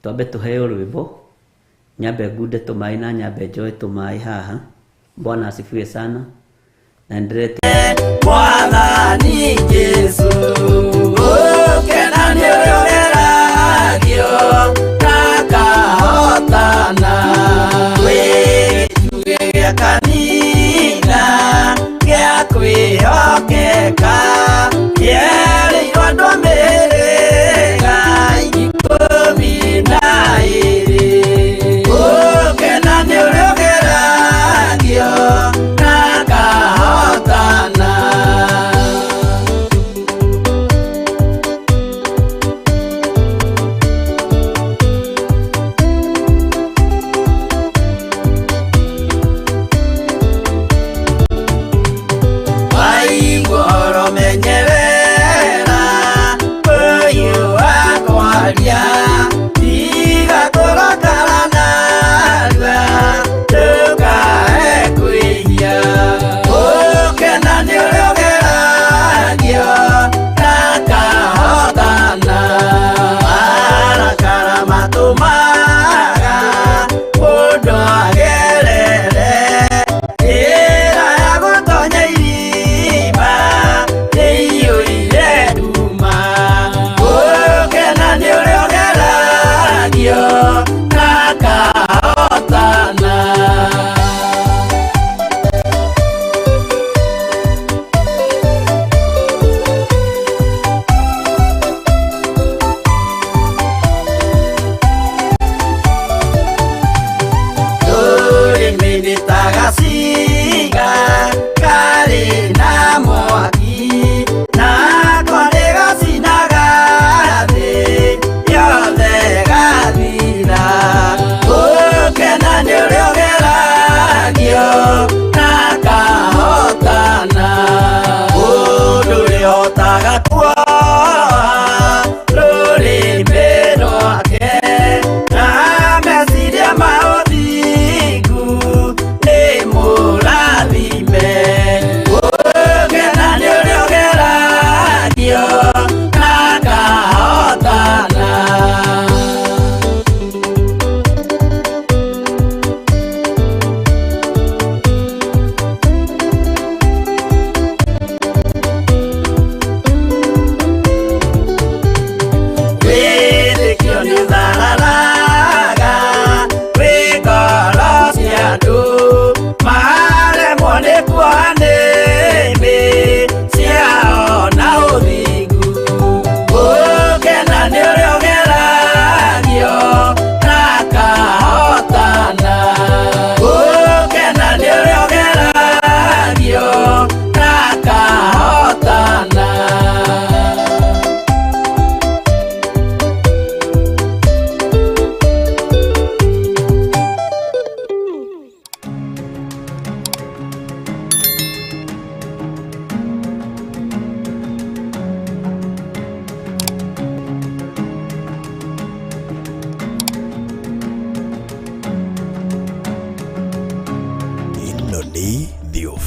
twambe tũheo rwĩmbo, nyambe ngunde tũmaĩ na nyambe njoe tũmaĩ haha. Bwana asifiwe sana. Na endelee. Mwathani Jesu, ũkena nĩ ũrĩa ũgeragio na akahotana. Wĩ gĩtugĩ gĩa kanitha gĩa kwĩhokeka, kĩerĩirwo andũ a mĩhĩrĩga 12. Ũkena nĩ ũrĩa ũgeragio na akahotana.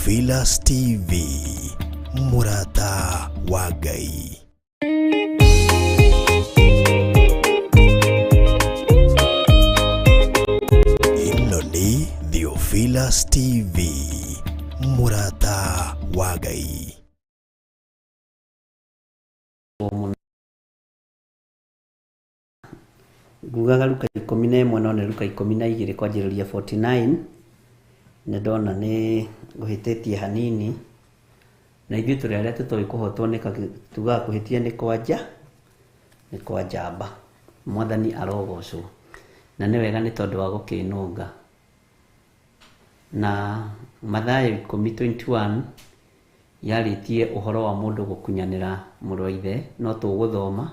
Theophilus TV, mũrata wa Ngai. Ĩno nĩ Theophilus TV, mũrata wa Ngai. Ngugaga Luka 11 no nĩ Luka 12 kwanjĩrĩria 49. Nĩ ndona nĩ ngũhĩtĩtie hanini, na ithuĩ tũrĩ arĩa tũtoĩ kũhotwo nĩ tugaga kũhĩtia nĩ kwanja, nĩ kwa njamba. Mwathani arogocwo. Na nĩ wega nĩ tondũ wa gũkĩnũnga. Na Mathayo 10:21 yarĩtie ũhoro wa mũndũ gũkunyanĩra mũrũ wa ithe, no tũgũthoma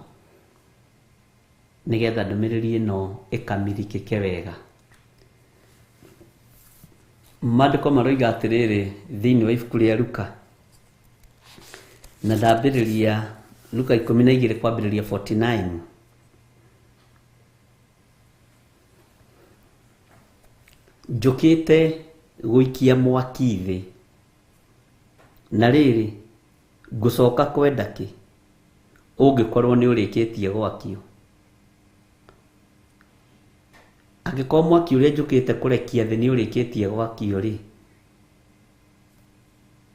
nĩgetha ndũmĩrĩri ĩno ĩkamirikĩke wega. Maandĩko maroiga atĩrĩrĩ thĩinĩ wa ibuku rĩa Luka, na ndambĩrĩria Luka 12 kwambĩrĩria 49. Njũkĩte gũikia mwaki thĩ, na rĩrĩ ngũcoka kwenda kĩ ũngĩkorwo nĩ ũrĩkĩtie gwakio? Angĩkorwo mwaki ũrĩa njũkĩte kũrekia thĩ nĩ ũrĩkĩtie gwakio rĩ,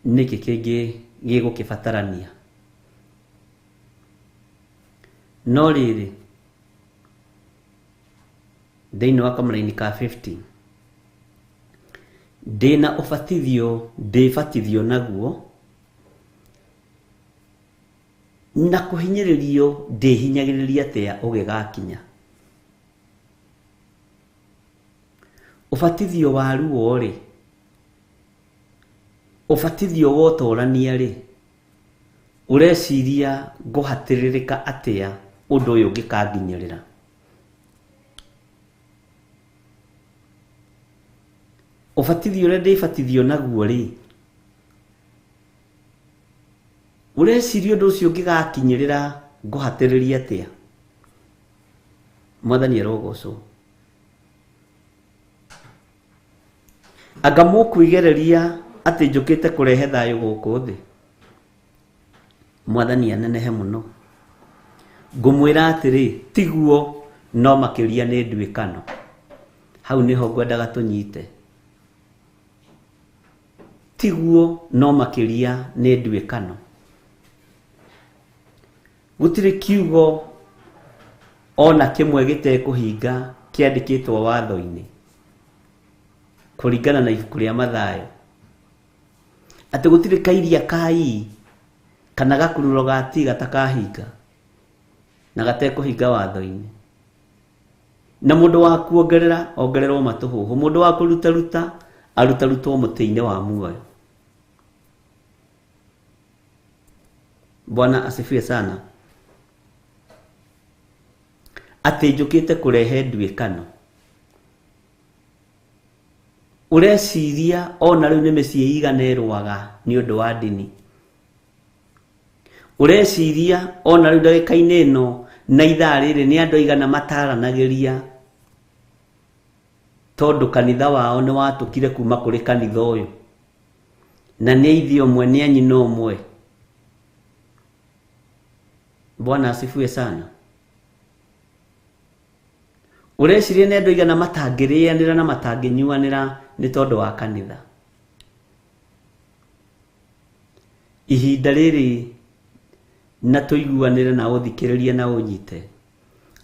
nĩkĩ kĩngĩ gĩgũkĩbatarania? No rĩrĩ, thĩinĩ wa kamũraini ka 50, ndĩna ũbatithio ndĩbatithio naguo, na kũhinyĩrĩrio ndĩhinyagĩrĩria atĩa ũgĩgakinya? Ũbatithio wa ruo rĩ, ũbatithio wa ũtorania rĩ, ũreciria ngũhatĩrĩrĩka atĩa ũndũ ũyũ ũngĩkanginyĩrĩra? Ũbatithio ũrĩa ndĩbatithio naguo rĩ, ũreciria ũndũ ũcio ũngĩgakinyĩrĩra ngũhatĩrĩria atĩa? Mwathani arogocwo. Anga mũkwĩgereria atĩ njũkĩte kũrehe thayũ gũkũ thĩ? Mwathani anenehe mũno. Ngũmwĩra atĩrĩ, tiguo, no makĩria nĩ nduĩkano. Hau nĩho ngwendaga tũnyite. Tiguo, no makĩria nĩ nduĩkano. Gũtirĩ kiugo ona kĩmwe gĩtekũhinga kĩandĩkĩtwo watho-inĩ kũringana na ibuku rĩa Mathayo, atĩ gũtirĩ kairia ka ii kana gakururo ga ti gatakahinga na gatekũhinga watho-inĩ. Na mũndũ wa kuongerera ongererwo matũhũhũ, mũndũ wa kũrutaruta arutarutwo mũtĩ-inĩ wa muoyo. Bwana asifiwe sana. Atĩ njũkĩte kũrehe nduĩkano. Ũreciria ona rĩu nĩ mĩciĩ igana ĩrũaga nĩ ũndũ wa ndini? Ũreciria ona rĩu ndagĩka-inĩ ĩno na ithaa rĩrĩ nĩ andũ aigana mataranagĩria tondũ kanitha wao nĩ watũkire kuma kũrĩ kanitha ũyũ, na nĩ ithe ũmwe, nĩ anyina ũmwe? Bwana asifiwe sana. Ũreciria nĩ andũ aigana matangĩrĩanĩra na matangĩnyuanĩra nĩ tondũ wa kanitha? Ihinda rĩrĩ na tũiguanĩre na ũthikĩrĩrie na ũnyite,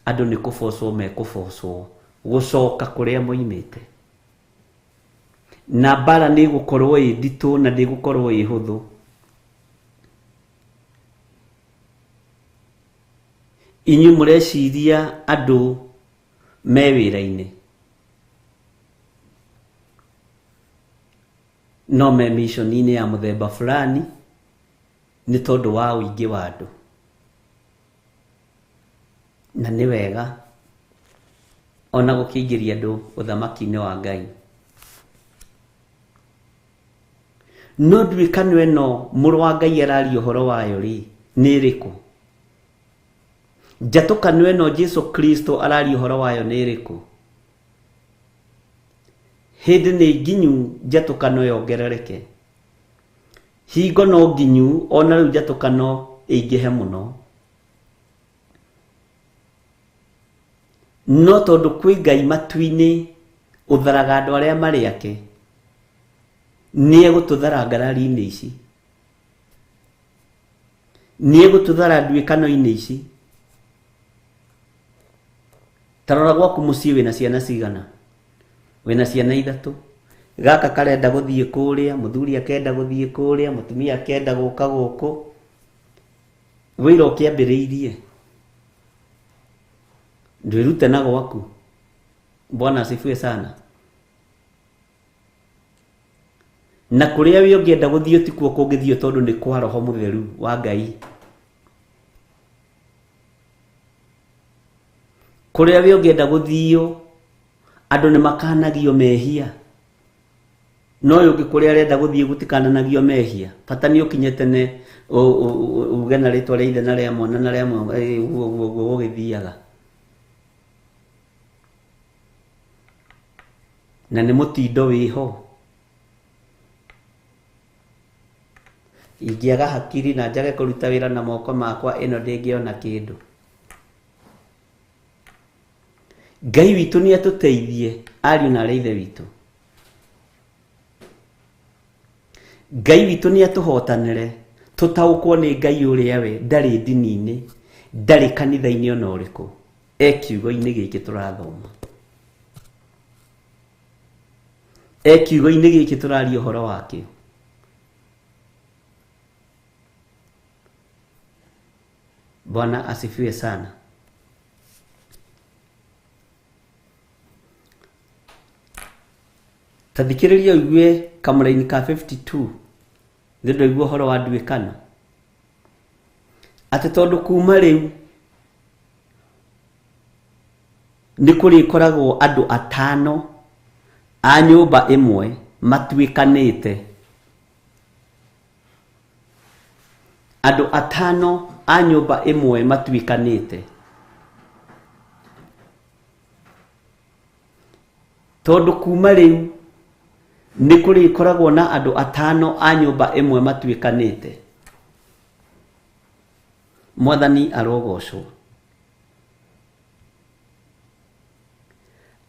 andũ nĩ kũbocwo mekũbocwo gũcoka kũrĩa moimĩte, na mbara nĩ ĩgũkorwo ĩ nditũ na ndĩgũkorwo ĩ hũthũ. Inyuĩ mũreciria andũ me wĩra-inĩ no me mission-inĩ ya mũthemba fulani nĩ tondũ wa ũingĩ wa andũ, na nĩ wega ona gũkĩingĩria andũ ũthamaki-inĩ wa Ngai. No nduĩkano ĩno mũrũ wa Ngai araria ũhoro wayo rĩ, nĩ ĩrĩkũ? Njatũkano ĩno Jesu Kristo araria ũhoro wayo nĩ ĩrĩkũ? Hĩndĩ nĩ nginyu njatũkano yongerereke. Hingo no nginyu ona rĩu njatũkano ĩingĩhe mũno. No tondũ kwĩ Ngai matu-inĩ ũtharaga andũ arĩa marĩ ake, nĩ egũtũthara ngarari-inĩ ici, nĩ egũtũthara nduĩkano-inĩ ici. Ta rora gwaku mũciĩ wĩna ciana cigana? Wĩna ciana ithatũ. Gaka karenda gũthiĩ kũrĩa, mũthuri akenda gũthiĩ kũrĩa, mũtumia akenda gũka gũkũ. Wĩra ũkĩambĩrĩirie ndwĩrute na gwaku. Bwana asifiwe sana. Na kũrĩa wĩ ũngĩenda gũthiĩ tikuo kũngĩthiĩ tondũ nĩ kwa Roho Mũtheru wa Ngai. Kũrĩa wĩ ũngĩenda gũthiĩ andũ nĩ makanagio mehia. No ũyũ ũngĩ kũrĩa arenda gũthiĩ gũtikananagio mehia. Bata nĩ ũkinye tene uge na rĩtwa rĩa ithe na rĩa mwana na rĩa ũguo ũguo ũguo gũgĩthiaga. Na nĩ mũtindo wĩho. Ingĩaga hakiri na njage kũruta wĩra na moko makwa ĩno ndĩngĩona kĩndũ. Ngai witũ nĩ atũteithie ariũ na arĩa ithe witũ. Ngai witũ nĩ atũhotanĩre tũtaũkwo nĩ Ngai ũrĩa we ndarĩ ndini-inĩ, ndarĩ kanitha-inĩ ona ũrĩkũ, e kiugo-inĩ gĩkĩ tũrathoma, e kiugo-inĩ gĩkĩ tũraria ũhoro wakĩo. Bwana asifiwe sana. Ta thikĩrĩria ũigue kamũraini ka 52 nĩ ndwaigua ũhoro wa nduĩkano atĩ tondũ kuma rĩu nĩ kũrĩkoragwo andũ atano a nyũmba ĩmwe matuĩkanĩte. Andũ atano a nyũmba ĩmwe matuĩkanĩte. Tondũ kuma rĩu nĩ kũrĩkoragwo na andũ atano a nyũmba ĩmwe matuĩkanĩte. Mwathani arogocwo.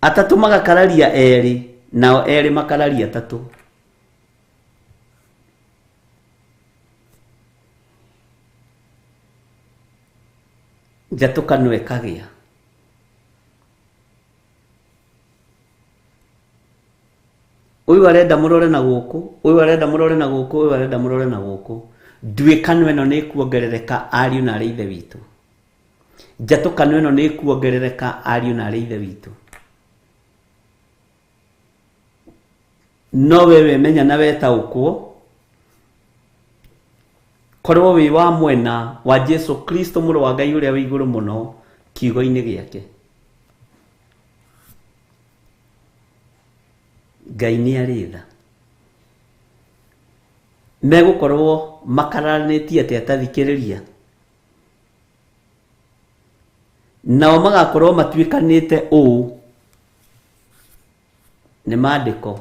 Atatũ magakararia erĩ, nao erĩ makararia atatũ. Njatũkano ĩkagĩa. Ũyũ arenda mũrore na gũkũ, ũyũ arenda mũrore na gũkũ, ũyũ arenda mũrore na gũkũ. Nduĩkano ĩno nĩ ĩkuongerereka ariũ na arĩ ithe witũ. Njatũkano ĩno nĩ ĩkuongerereka ariũ na arĩ ithe witũ. No we wemenya na wetaũkwo, korwo wĩ wa mwena wa Jesu Kristo mũrũ wa Ngai ũrĩa wĩ igũrũ mũno kiugo-inĩ gĩake. Ngai nĩ arĩ tha. Megũkorwo makararanĩtie atĩa ta thikĩrĩria? Nao magakorwo matuĩkanĩte ũũ nĩ maandĩko.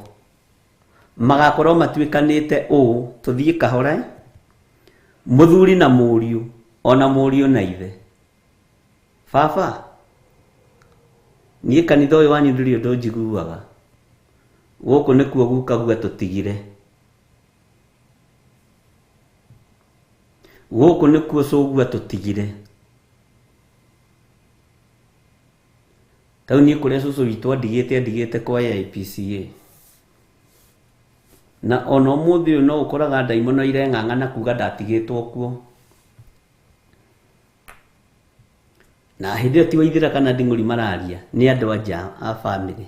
Magakorwo matuĩkanĩte ũũ, tũthiĩ kahora, mũthuri na mũriũ, ona mũriũ na ithe. Baba, niĩ kanitha ũyũ wanyu ndũrĩ ũndũ njiguaga. Gũkũ nĩkuo gukaguo tũtigire. Gũkũ nĩkuo cũguo tũtigire. Tau niĩ kũrĩa cũcũ witũ andigĩte andigĩte kwa AIPCA. Na ona ũmũthĩ ũyũ no ũkoraga ndaimono ireng'ang'ana kuga ndatigĩtwo kuo. Na hĩndĩ ĩyo ti Waithĩra kana Nding'ũri mararia, nĩ andũ a nja a bamĩrĩ.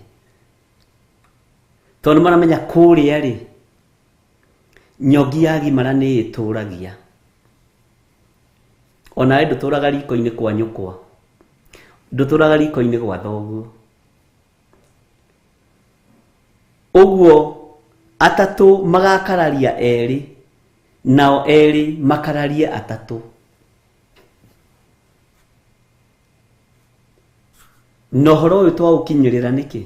Tondũ maramenya kũrĩa rĩ, nyongi yagimara nĩ ĩtũragia. Onawe ndũtũraga riko-inĩ kwa nyũkwa, ndũtũraga riko-inĩ gwa thoguo. Ũguo atatũ magakararia erĩ, nao erĩ makararie atatũ. Na ũhoro ũyũ twaũkinyĩrĩra nĩkĩ?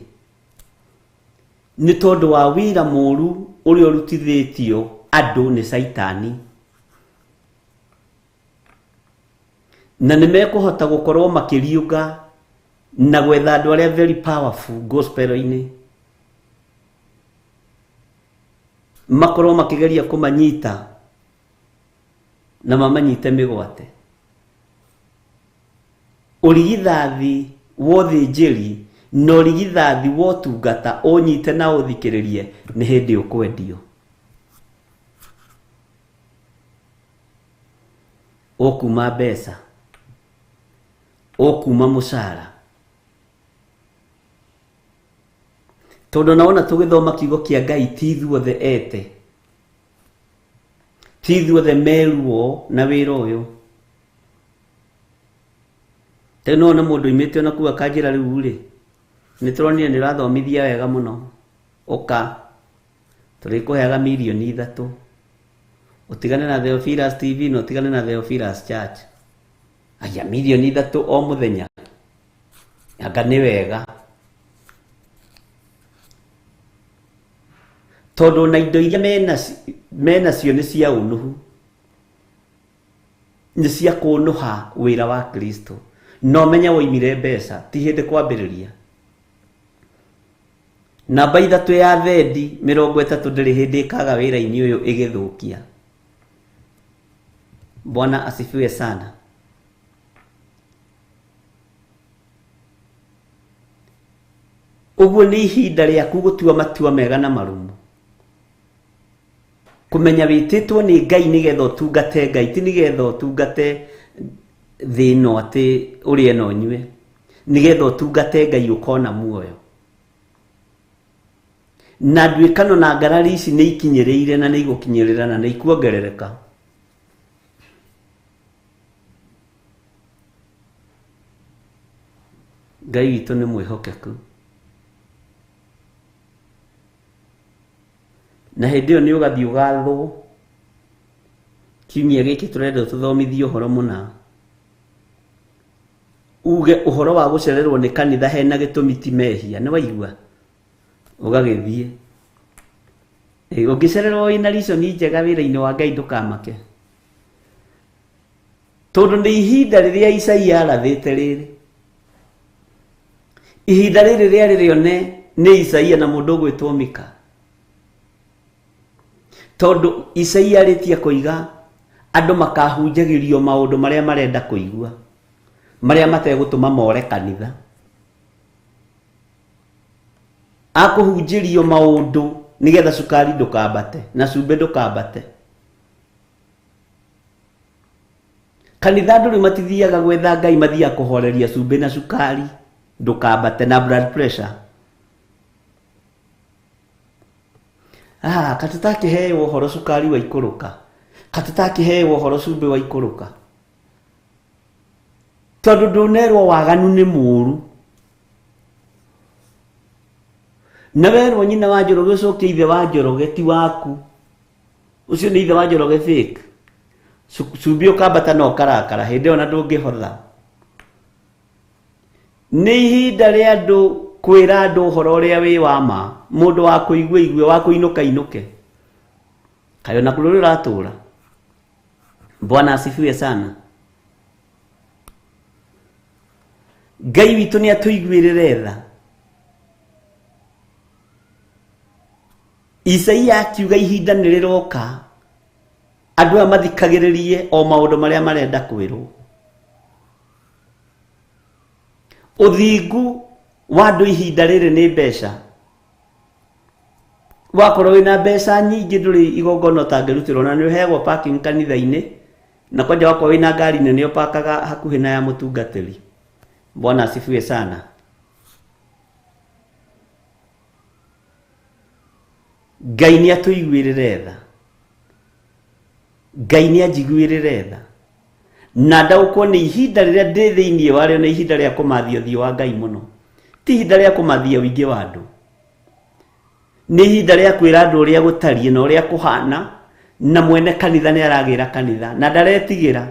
Nĩ tondũ wa wĩra mũru ũrĩa ũrutithĩtio Andũ nĩ caitani na nĩ mekũhota gũkorwo makĩriũnga na gwetha andũ arĩa very powerful gospel-inĩ, makorwo makĩgeria kũmanyita na mamanyite mĩgwate. Ũrigithathi wa ũthĩnjĩri na ũrigithathi wa ũtungata ũnyite na ũthikĩrĩrie nĩ hĩndĩ ũkwendio. Ũkuma mbeca, ũkuma mũcara, tondũ naona tũgĩthoma kiugo kĩa Ngai ti ithuothe ete, ti ithuothe meruo na wĩra ũyũ. Rĩu no wone mũndũ oimĩte ona kũu akanjĩra rĩu rĩ, nĩ tũronire nĩ ũrathomithia wega mũno, ũka tũrĩkũheaga mirioni 3, ũtigane na Theophilus TV na ũtigane na Theophilus Church. Aya, mirioni 3 o mũthenya, anga nĩ wega, tondũ na indo iria menacio nĩ cia ũnũhu, nĩ cia kũnũha wĩra wa Kristo. No menya woimire mbeca ti hĩndĩ kwambĩrĩria. Namba 3 ya thendi 30 ndĩrĩ hĩndĩ ĩkaga wĩra-inĩ ũyũ ĩgĩthũkia. Bwana asifiwe sana. Ũguo nĩ ihinda rĩaku gũtua matua mega na marũmu, kũmenya wĩtĩtwo nĩ Ngai nĩgetha ũtungate Ngai, ti nĩgetha ũtungate thĩ ĩno atĩ ũrĩe na ũnyue, nĩgetha ũtungate Ngai ũkona muoyo. Na nduĩkano na ngarari ici nĩ ikinyĩrĩire na nĩ igũkinyĩrĩra na nĩ ikuongerereka. Ngai witũ nĩ mwĩhokeku, na hĩndĩ ĩyo nĩ ũgathiĩ ũgathwo. Kiumia gĩkĩ tũrenda tũthomithie ũhoro mũna, uge ũhoro wa gũcererwo nĩ kanitha hena gĩtũmi ti mehia, nĩ waigua? Ũgagĩthiĩ. Ũngĩcererwo wĩna reason njega wĩra-inĩ wa Ngai ndũkamake, tondũ nĩ ihinda rĩrĩa Isaia arathĩte rĩrĩ. Ihinda rĩrĩ rĩarĩ rĩone nĩ Isaia na mũndũ ũgwĩtwo Mika, tondũ Isaia arĩtie kũiga andũ makahunjagĩrio maũndũ marĩa marenda kũigua, marĩa mategũtũma more kanitha. Akũhunjĩrio maũndũ nĩgetha cukari ndũkambate na cumbĩ ndũkambate. Kanitha andũ rĩu matithiaga gwetha Ngai, mathiaga kũhoreria cumbĩ na cukari ndũkambate na blood pressure. Katũtakĩheo ũhoro cukari waikũrũka, katũtakĩheo ũhoro cumbĩ waikũrũka, tondũ ndũnerwo waganu nĩ mũũru. Na werwo nyina wa Njoroge ũcokie ithe wa Njoroge ti waku, ũcio nĩ ithe wa Njoroge fake. Cumbĩ ũkambata na ũkarakara, hĩndĩ ĩyo na ndũngĩhotha. Nĩ ihinda rĩa andũ kwĩra andũ ũhoro ũrĩa wĩ wa ma, mũndũ wa kũigua igue, wa kũinũka inũke. Kaĩ ona kũrĩ ũratũra. Bwana asifiwe sana. Ngai witũ nĩ atũiguĩrĩre tha. Isaia akiuga ihinda nĩ rĩroka andũ aya mathikagĩrĩrie o maũndũ marĩa marenda kwĩrwo. Ũthingu wa andũ ihinda rĩrĩ nĩ mbeca. Wakorwo wĩna mbeca nyingĩ ndũrĩ igongona ũtangĩrutĩrwo, na nĩ ũheagwo parking kanitha-inĩ, na kwanja wakorwo wĩna ngari nene ũpakaga hakuhĩ na ya mũtungatĩri. Bwana asifiwe sana. Ngai nĩ atũiguĩrĩre tha, Ngai nĩ anjiguĩrĩre tha, na ndaũkwo nĩ ihinda rĩrĩa ndĩ thĩinĩ warĩo nĩ ihinda rĩa kũmathia ũthiũ wa Ngai mũno, ti ihinda rĩa kũmathia ũingĩ wa andũ. Nĩ ihinda rĩa kwĩra andũ ũrĩa gũtariĩ na ũrĩa kũhana, na mwene kanitha nĩ aragĩra kanitha na ndaretigĩra,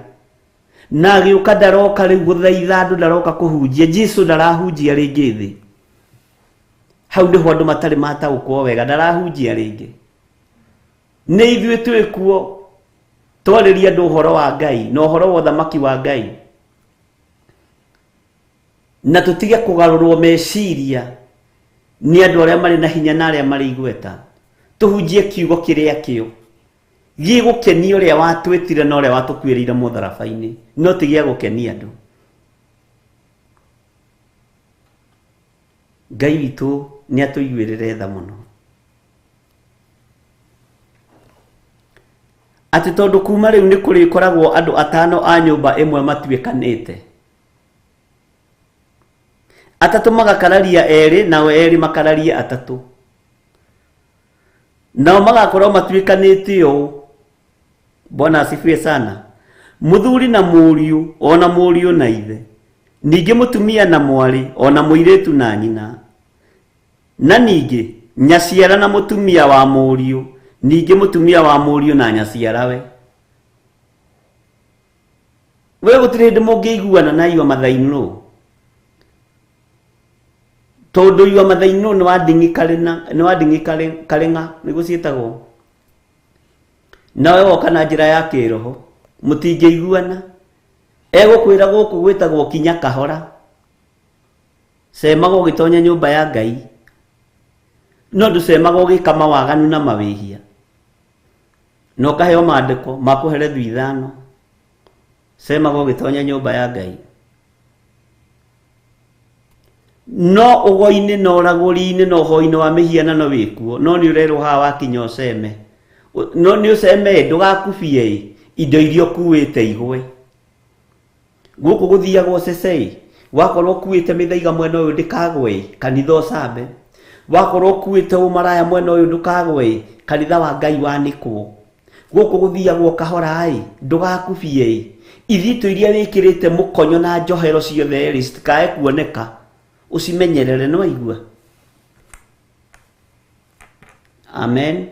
na agĩũka ndaroka rĩu gũthaitha andũ, ndaroka kũhunjia. Jesu ndarahunjia rĩngĩ thĩ. Hau nĩho andũ matarĩ mataũkwo wega, ndarahunjia rĩngĩ. Nĩ ithuĩ twĩ kuo twarĩrie andũ ũhoro wa Ngai na ũhoro wa ũthamaki wa Ngai, na tũtige kũgarũrwo meciria nĩ andũ arĩa marĩ na hinya na arĩa marĩ igweta. Tũhunjie kiugo kĩrĩa kĩo gĩgũkenia ũrĩa watwĩtire na ũrĩa watũkuĩrĩire mũtharaba-inĩ, no ti gĩa gũkenia andũ. Ngai witũ nĩ atũiguĩrĩre tha mũno, atĩ tondũ kuma rĩu nĩ kũrĩkoragwo andũ atano a nyũmba ĩmwe matuĩkanĩte, atatũ magakararia erĩ, nao erĩ makararie atatũ, nao magakorwo matuĩkanĩte ũũ. Bwana asifiwe sana. Mũthuri na mũriũ, ona mũriũ na ithe, ningĩ mũtumia na mwarĩ, ona mũirĩtu na nyina, na ningĩ nyaciara na mũtumia wa mũriũ, ningĩ mũtumia wa mũriũ na nyaciarawe. We gũtirĩ hĩndĩ mũngĩiguana na your mother-in-law, tondũ your mother-in-law nĩ wa nding'i karĩng'a nĩguo ciĩtagwo, nawe woka na njĩra ya kĩroho mũtingĩiguana. Egũkwĩra gũkũ gwĩtagwo kinya kahora, cemaga ũgĩtonya nyũmba ya Ngai, no ndũcemaga ũgĩka mawaganu na mawĩhia, na ũkaheo maandĩko ma kũherethio ithano. Cemaga ũgĩtonya nyũmba ya Ngai, no ũgo-inĩ na ũragũri-inĩ na ũhoi-inĩ wa mĩhianano wĩkuo, no nĩ ũrerwo haha wakinya ũceme, no nĩ ũceme ndũgakubie indo iria ũkuĩte igwe. Gũkũ gũthiagwo cecei, wakorwo ũkuĩte mĩthaiga mwena ũyũ ndĩkagwe, kanitha ũcambe. Wakorwo ũkuĩte ũmaraya mwena ũyũ ndũkagwe, kanitha wa Ngai wanĩkwo. Gũkũ gũthiagwo kahora-ĩ, ndũgakubie ithitũ iria wĩkĩrĩte mũkonyo na njohero ciothe rĩ citikae kuoneka, ũcimenyerere, nĩ waigua? Amen.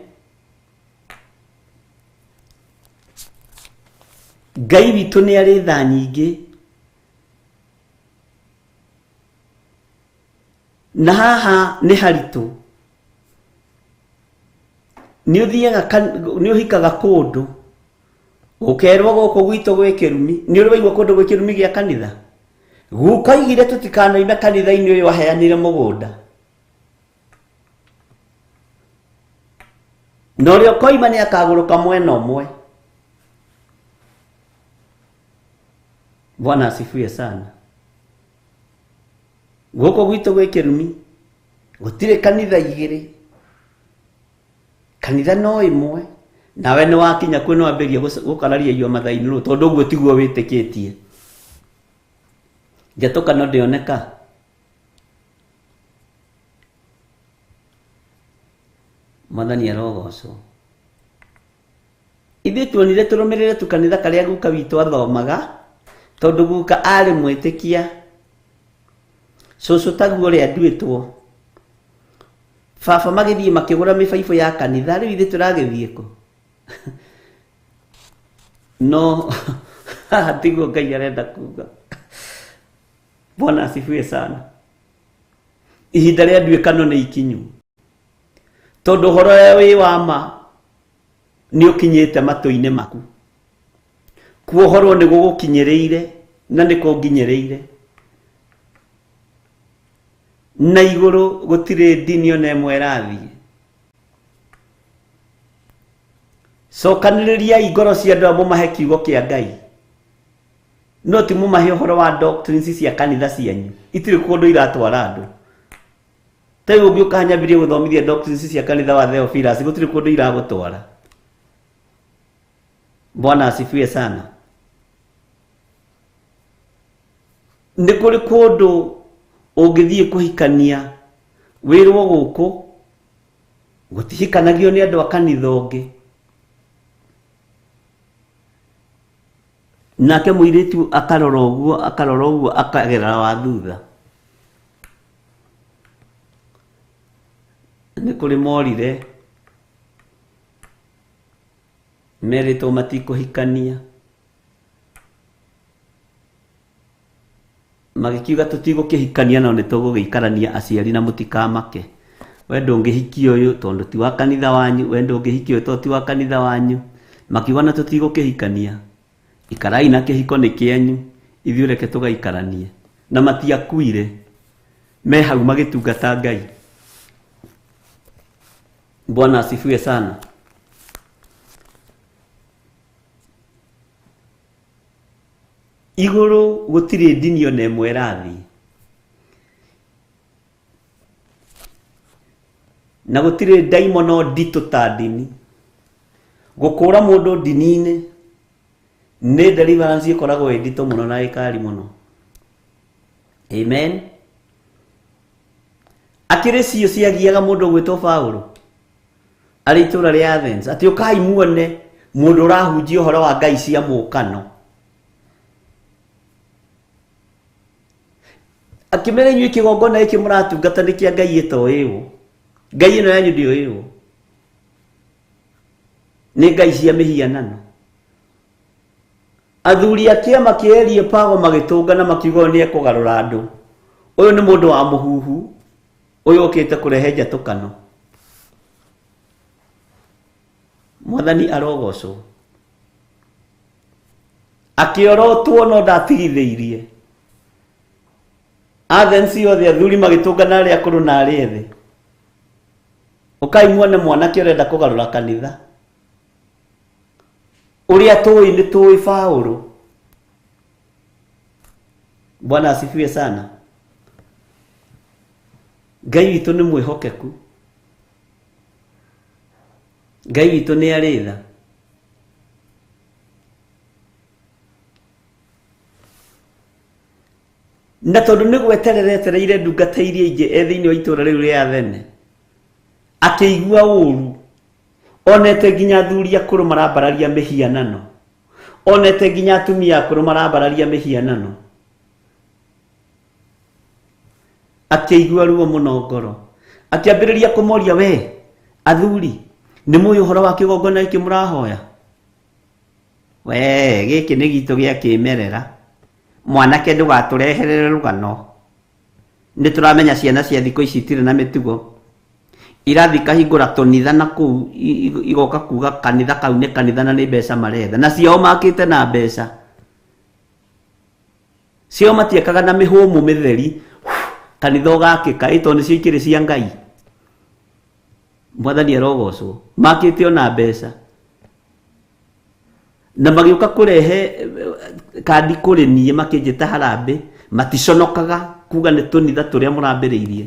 Ngai witũ nĩ arĩ tha nyingĩ, na haha nĩ haritũ. Nĩ ũthiaga, nĩ ũhikaga kũndũ ũkerwo gũkũ gwitũ gwĩ kĩrumi. Nĩ ũrĩ waigua kũndũ gwĩ kĩrumi gĩa kanitha? Guka oigire tũtikanoime kanitha-inĩ ũyũ aheanire mũgũnda, na ũrĩa ũkoima nĩ akagũrũka mwena ũmwe. Bwana asifiwe sana. Gũkũ gwitũ gwĩ kĩrumi, gũtirĩ kanitha igĩrĩ, kanitha no ĩmwe. Nawe nĩ wakinya kuo nĩ wambĩrĩria gũkararia your mother-in-law, tondũ ũguo tiguo wĩtĩkĩtie. Njatũkano ndĩoneka. Mwathani arogocwo. Ithuĩ tuonire tũrũmĩrĩre tu kanitha karĩa guka witũ athomaga, tondũ guka arĩ mwĩtĩkia. Cũcũ taguo ũrĩa nduĩtwo. Baba magĩthiĩ makĩgũra mĩbaibũ ya kanitha, rĩu ithuĩ tũragĩthiĩ kũ? No haha tiguo Ngai arenda kuga. Bwana asifiwe sana. Ihinda rĩa nduĩkano nĩ ikinyu, tondũ ũhoro ũrĩa wĩ wa ma nĩ ũkinyĩte matũ-inĩ maku. Kuohorwo nĩ gũgũkinyĩrĩire na nĩ kũnginyĩrĩire. Na igũrũ gũtirĩ ndini ona ĩmwe ĩrathiĩ. Cokanĩrĩriai ngoro cia andũ aya mũmahe kiugo kĩa Ngai, no ti mũmahe ũhoro wa doctrines cia kanitha cianyu, itirĩ kũndũ iratwara andũ. Ta rĩu ũngĩũka nyambĩrĩrie gũthomithia doctrines cia kanitha wa Theophilus, gũtirĩ kũndũ iragũtwara. Bwana asifiwe sana. Nĩ kũrĩ kũndũ ũngĩthiĩ kũhikania wĩrwo gũkũ gũtihikanagio nĩ andũ a kanitha ũngĩ. Nake mũirĩtu akarora ũguo, akarora ũguo, akagerera wa thutha. Nĩ kũrĩ morire merĩtwo matikũhikania, magĩkiuga tũtigũkĩhikania no nĩ tũgũgĩikarania aciari na mũtikamake. We ndũngĩhikia ũyũ tondũ ti wa kanitha wanyu, we ndũngĩhikia ũyũ tondũ ti wa kanitha wanyu. Makiuga na tũtigũkĩhikania, ikarai na kĩhiko nĩ kĩanyu, ithuĩ reke tũgaikaranie. Na matiakuire, me hau magĩtungata Ngai. Bwana asifiwe sana. Igũrũ gũtirĩ ndini ona ĩmwe ĩrathiĩ, na gũtirĩ ndaimono nditũ ta ndini. Gũkũra mũndũ ndini-inĩ nĩ deliverance ĩkoragwo ĩ nditũ mũno na ĩkari mũno. Amen. Akĩrĩ cio ciagiaga mũndũ ũgwĩtwo Paũlũ arĩ itũũra rĩa Athens, atĩ ũkai muone mũndũ ũrahunjia ũhoro wa ngai cia mũũkano. Akĩmera inyuĩ kĩgongona gĩkĩ mũratungata nĩ kĩa ngai ĩtoĩwo, ngai ĩno yanyu ndĩoĩwo, nĩ ngai cia mĩhianano. Athuri a kĩama kĩa Areopago magĩtũngana makiuga ũyũ nĩ ekũgarũra andũ, ũyũ nĩ mũndũ wa mũhuhu, ũyũ ũkĩte kũrehe njatũkano. Mwathani arogocwo. Akĩorotwo no ndatigithĩirie. Athens othe athuri magĩtũngana arĩa akũrũ na arĩa ethĩ, ũkai muone mwanake ũrenda kũgarũra kanitha. Ũrĩa tũĩ nĩ tũĩ Paũlũ. Bwana asifiwe sana. Ngai witũ nĩ mwĩhokeku, Ngai witũ nĩ arĩ tha. Na tondũ nĩ gweterera etereire ndungata iria ingĩ e thĩinĩ wa itũũra rĩu rĩa Athene, akĩigua ũũru, onete nginya athuri akũrũ marambararia mĩhianano, onete nginya atumia akũrũ marambararia mĩhianano, akĩigua ruo mũno ngoro, akĩambĩrĩria kũmoria, we athuri, nĩ mũĩ ũhoro wa kĩgongona gĩkĩ mũrahoya? We gĩkĩ nĩ gitũ gĩa kĩmerera, mwanake ndũgatũreherere rũgano, nĩ tũramenya ciana cia thikũ ici itirĩ na mĩtugo, irathi kahingũra tũnitha na kũu igoka kuga kanitha kau nĩ kanitha na nĩ mbeca maretha, na ciao makĩte na mbeca ciao matiekaga na mĩhũmũ mĩtheri, kanitha ũgakĩka ĩ tondũ nĩcio ikĩrĩ cia Ngai. Mwathani arogocwo, makĩte ona mbeca na magĩũka kũrehe kandi kũrĩ niĩ makĩnjĩta harambĩ, maticonokaga kuga nĩ tũnitha tũrĩa mũrambĩrĩirie,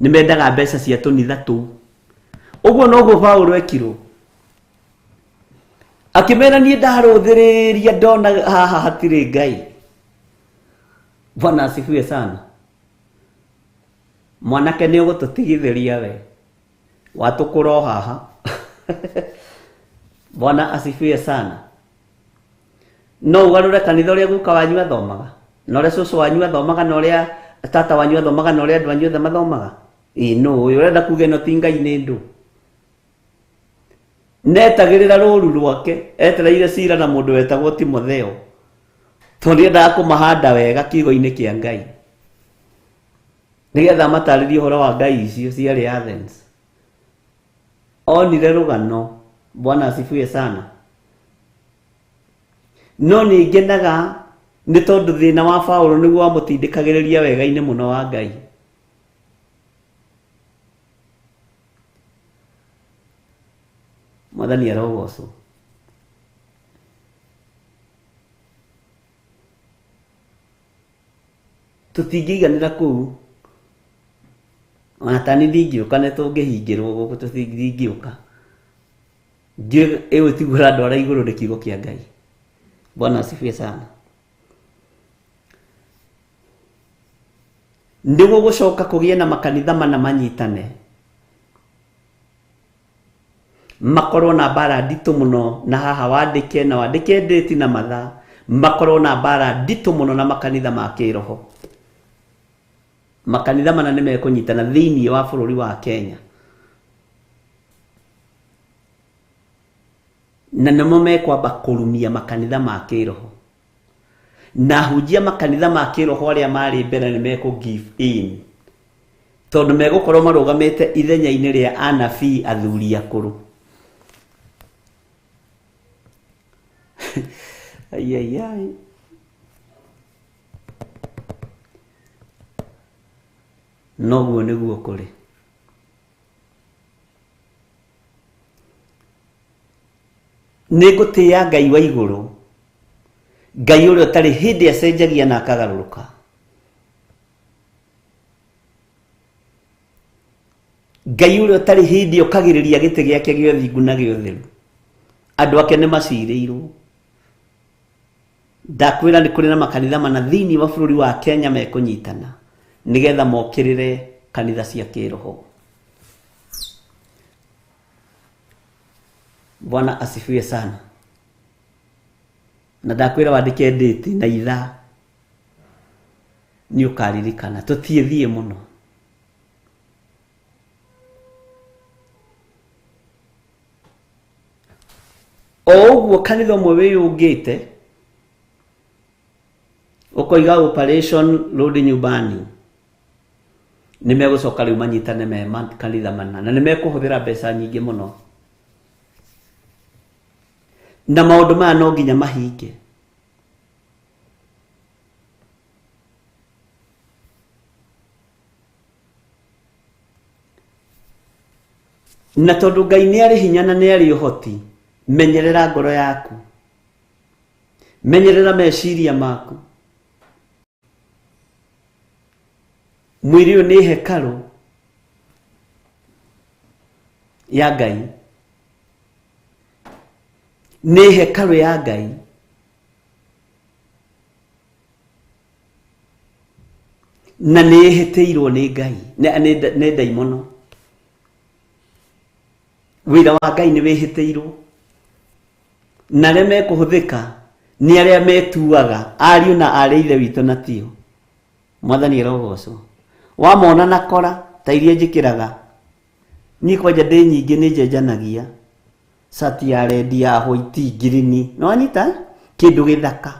nĩ mendaga mbeca cia tũnitha tũu. Ũguo noguo Paũlũ ekirwo, akĩmera niĩ ndarũthĩrĩria ndona haha hatirĩ Ngai. Bwana asifiwe sana. Mwanake nĩ ũgũtũtigithĩria we, watũkũra o haha. Bwana asifiwe sana. No ũgarũre kanitha ũrĩa guka wanyu athomaga, na ũrĩa cũcũ wanyu athomaga, na ũrĩa tata wanyu athomaga, na ũrĩa andũ anyu othe mathomaga. Ĩ no ũyũ ũrenda kuga ĩno ti Ngai nĩ ndũ. Netagĩrĩra rũru rwake, etereire cira na mũndũ wetagwo Timotheo, tondũ nĩendaga kũmahanda wega kiugo-inĩ kĩa Ngai, nĩgetha amatarĩrie ũhoro wa ngai icio ciarĩ Athens. Onire rũgano. Bwana asifiwe sana. No nĩ ngenaga nĩ tondũ thĩna wa Paũlũ nĩguo wamũtindĩkagĩrĩria wega-inĩ mũno wa Ngai. Mwathani arogocwo. Tũtingĩiganĩra kũu, ona tani ndingĩũka, nĩ tũngĩhingĩrwo gũkũ, tũtingĩũka. Ndiũĩ ĩũ tiguo ũrandwara igũrũ nĩ kiugo kĩa Ngai. Bwana asifiwe sana. Nĩ gũgũcoka kũgĩe na makanitha mana manyitane, makorwo na mbara nditũ mũno, na haha wandĩke na wandĩke ndĩti na mathaa, makorwo na mbara nditũ mũno na makanitha ma kĩroho. Makanitha mana nĩ mekũnyitana thĩinĩ wa bũrũri wa Kenya, na nĩmo mekwamba kũrumia makanitha ma kĩroho, na ahunjia makanitha ma kĩroho arĩa marĩ mbere nĩ mekũ give in, Tondũ megũkorwo marũgamĩte ithenya-inĩ rĩa anabii athuri akũrũ. Ai, ai, ai. Noguo nĩguo kũrĩ. Nĩ ngũtĩĩa Ngai wa igũrũ, Ngai ũrĩa ũtarĩ hĩndĩ acenjagia na akagarũrũka. Ngai ũrĩa ũtarĩ hĩndĩ okagĩrĩria gĩtĩ gĩake gĩa ũthingu na gĩa ũtheru. Andũ ake nĩ macirĩirwo. Ndakwĩra nĩ kũrĩ na makanitha mana thĩinĩ wa bũrũri wa Kenya mekũnyitana nĩgetha mokĩrĩre kanitha cia kĩroho. Bwana asifiwe sana. Na ndakwĩra wandĩke date na ithaa nĩ ũkaririkana tũtiĩthiĩ mũno. O ũguo kanitha ũmwe wĩyũngĩte ũkoiga operation rudi nyumbani, nĩ megũcoka rĩu manyitane me makanitha mana na nĩ mekũhũthĩra mbeca nyingĩ mũno, na maũndũ maya no nginya mahinge. Na tondũ Ngai nĩ arĩ hinya na nĩ arĩ ũhoti, menyerera ngoro yaku, menyerera meciria maku. Mwĩrĩ ũyũ nĩ hekarũ ya Ngai, nĩ hekarũ ya Ngai. Na nĩ ĩhĩtĩirwo nĩ Ngai, nĩ ndaimono. Wĩra wa Ngai nĩ wĩhĩtĩirwo, na arĩa mekũhũthĩka nĩ arĩa metuaga ariũ na arĩ ithe witũ na tio. Mwathani arogocwo. Wamona na kora ta iria njĩkĩraga niĩ, kwanja ndĩ nyingĩ nĩ njenjanagia cati ya rendi ya white ngirini, nĩ wanyita kĩndũ gĩthaka,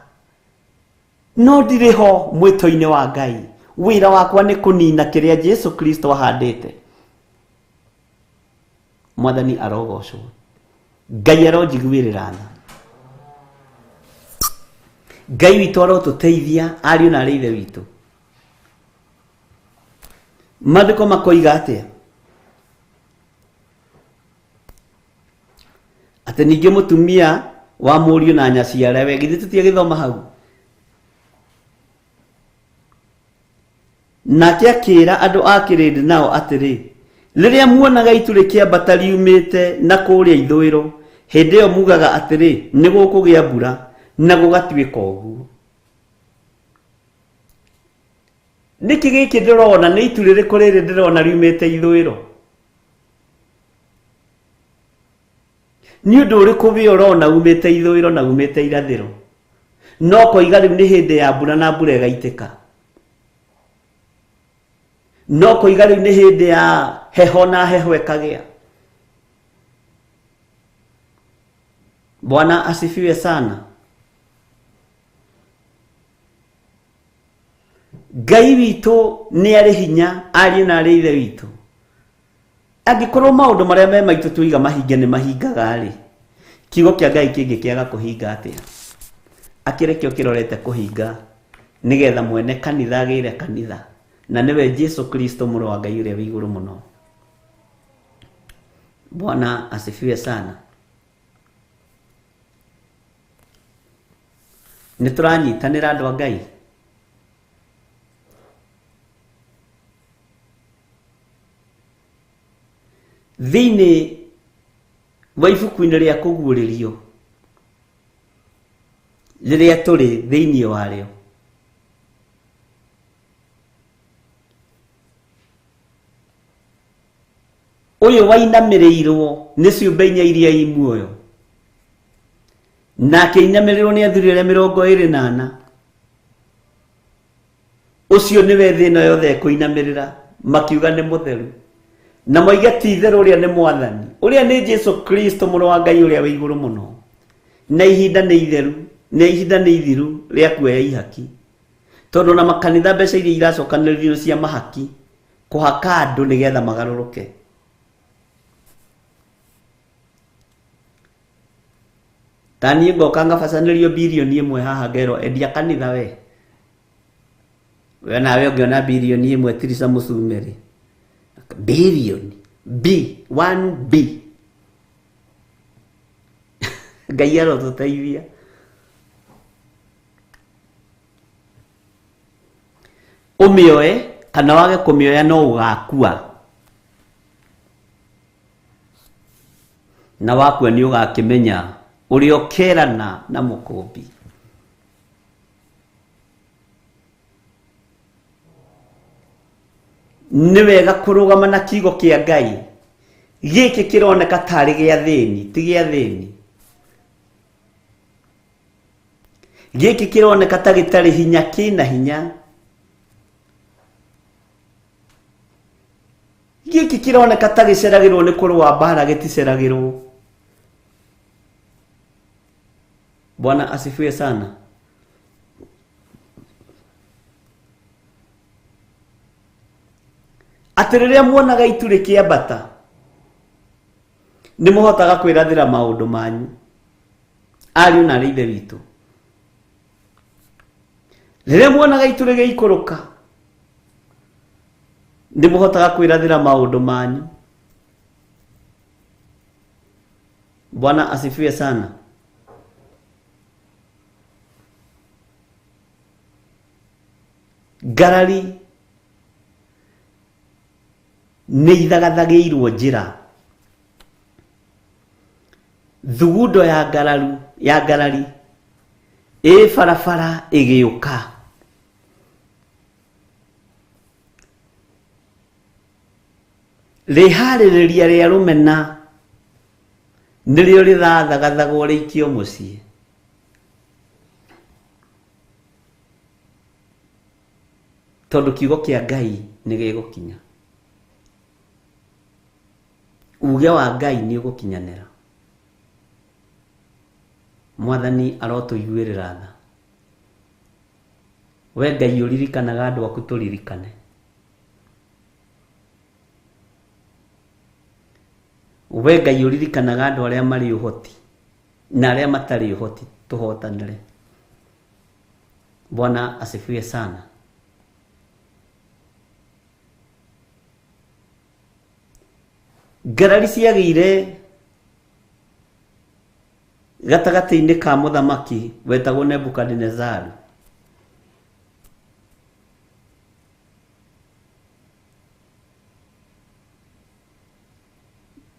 no ndirĩ ho mwĩto-inĩ wa Ngai. Wĩra wakwa nĩ kũnina kĩrĩa Jesu Kristo ahandĩte. Mwathani arogocwo. Ngai aronjiguĩrĩra tha. Ngai witũ arotũteithia ariũ na arĩ ithe witũ. Maandĩko makoiga atĩa? Atĩ ningĩ mũtumia wa mũriũ na nyaciarawe, githĩ tũtiagĩthoma hau? Nake akĩĩra andũ a kĩrĩndĩ nao atĩrĩ, rĩrĩa muonaga itu rĩkĩambata riumĩte na kũrĩa ithũĩro, hĩndĩ ĩyo mugaga atĩrĩ, nĩ gũkũgĩa mbura, na gũgatuĩka ũguo. Nĩkĩ gĩkĩ ndĩrona? Nĩ itu rĩrĩkũ rĩrĩ ndĩrona riumĩte ithũĩro? Nĩ ũndũ ũrĩkũ wĩ ũrona umĩte ithũĩro na umĩte irathĩro? No koiga rĩu nĩ hĩndĩ ya mbura na mbura ĩgaitĩka. No koiga rĩu nĩ hĩndĩ ya heho na heho ĩkagĩa. Bwana asifiwe sana. Ngai witũ nĩ arĩ hinya, ariũ na arĩ ithe witũ. Angĩkorwo maũndũ marĩa me maitũ tũiga mahinge nĩ mahingaga rĩ, kiugo kĩa Ngai kĩngĩkĩaga kũhinga atĩa? Akĩrekio kĩrorete kũhinga nĩgetha mwene kanitha agĩre kanitha, na nĩwe Jesu Kristo mũrũ wa Ngai ũrĩa wĩ igũrũ mũno. Bwana asifiwe sana. Nĩ tũranyitanĩra andũ a Ngai. Thĩinĩ wa ibuku-inĩ rĩa kũguũrĩrio rĩrĩa tũrĩ thĩinĩ warĩo, ũyũ wainamĩrĩirwo nĩ ciũmbe inya iria i muoyo, na akĩinamĩrĩrwo nĩ athuri arĩa 24, ũcio nĩwe thĩ ĩno yothe ĩkũinamĩrĩra, makiuga nĩ mũtheru, na moige ti itherũ ũrĩa nĩ mwathani, ũrĩa nĩ Jesu Kristo mũrũ wa Ngai ũrĩa wĩ igũrũ mũno. Na ihinda nĩ itheru, na ihinda nĩ ithiru rĩa kuoya ihaki, tondũ na makanitha mbeca iria iracokanĩrĩrio cia mahaki. Kũhaka andũ nĩgetha magarũrũke. Ta niĩ ngoka ngabacanĩrio birioni 1 haha ngerwo endia kanitha we. We nawe ũngĩona birioni 1 tirica mũcumeri. Birioni B 1 B. Ngai arotũteithia. Ũmĩoe kana wage kũmĩoya no ũgakua. Na wakua nĩ ũgakĩmenya ũrĩa ũkerana na mũkũmbi. Nĩ wega kũrũgama na kiugo kĩa Ngai. Gĩkĩ kĩroneka tarĩ gĩa thĩni, ti gĩa thĩni. Gĩkĩ kĩroneka ta gĩtarĩ hinya, kĩna hinya. Gĩkĩ kĩroneka ta gĩceragĩrwo nĩ kũrũa mbara, gĩticeragĩrwo. Bwana asifiwe sana. Atĩ rĩrĩa muonaga itu rĩkĩambata, nĩ mũhotaga kwĩrathĩra maũndũ manyu. Ariũ na arĩ ithe witũ. Rĩrĩa muonaga itu rĩgĩikũrũka, nĩ mũhotaga kwĩrathĩra maũndũ manyu. Bwana asifiwe sana. Ngarari nĩ ithagathagĩirwo njĩra. Thugundo ya ngararu ya ngarari ĩ barabara ĩgĩũka. Rĩharĩrĩria rĩa rũmena nĩrĩo rĩrathagathagwo rĩikio mũciĩ. Tondũ kiugo kĩa Ngai nĩ gĩgũkinya. Uge wa Ngai nĩ ũgũkinyanĩra. Mwathani arotũiguĩrĩra tha. We Ngai ũririkanaga andũ aku tũririkane. We Ngai ũririkanaga andũ arĩa marĩ ũhoti na arĩa matarĩ ũhoti tũhotanĩre. Bwana asifiwe sana. Ngarari ciagĩire gatagatĩ-inĩ ka mũthamaki wetagwo Nebukadinezaru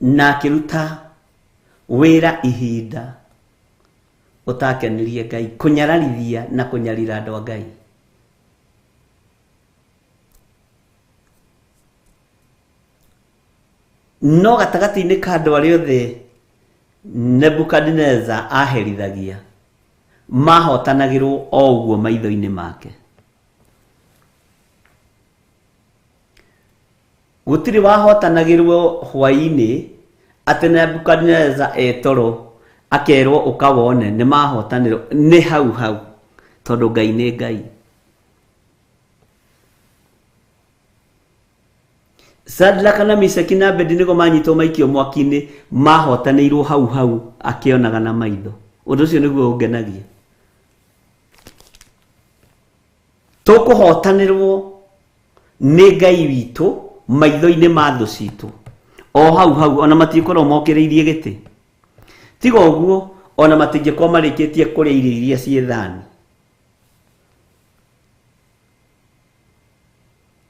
na akĩruta wĩra ihinda ũtakenirie Ngai, kũnyararithia na kũnyarira andũ a Ngai. No gatagatĩ-inĩ ka andũ arĩa othe Nebukadineza aherithagia, mahotanagĩrwo o ũguo maitho-inĩ make. Gũtirĩ wahotanagĩrwo hwaĩ-inĩ atĩ Nebukadineza etoro akerwo ũka wone nĩ mahotanĩrwo, nĩ hau hau, tondũ Ngai nĩ Ngai. Shadraka na Meshaki na Abednego manyitwo maikio mwaki-inĩ, mahotanĩirwo hau hau akĩonaga na maitho. Ũndũ ũcio nĩguo ũngenagia. Tũkũhotanĩrwo nĩ Ngai witũ maitho-inĩ ma thũ citũ o hau hau, ona matingĩkorwo mokĩrĩirie gĩtĩ. Tiga ũguo, ona matingĩkorwo marĩkĩtie kũrĩa irio iria ciĩ thani.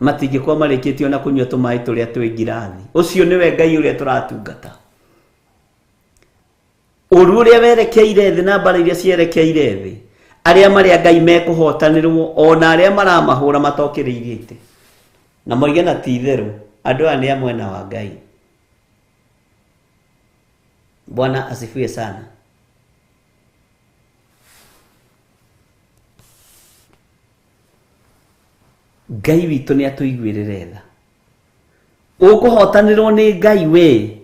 Matingĩkorwo marĩkĩtie ona kũnyua tũmaĩ tũrĩa twĩ ngirathi. Ũcio nĩwe Ngai ũrĩa tũratungata. Ũru ũrĩa werekeire thĩ na mbara iria cierekeire thĩ, arĩa marĩ a Ngai mekũhotanĩrwo ona arĩa maramahũra matokĩrĩirie itĩ. Na moige na ti itherũ, andũ aya nĩ a mwena wa Ngai. Bwana asifiwe sana. Ngai witũ nĩ atũiguĩrĩre tha. Ũkũhotanĩrwo nĩ Ngai we,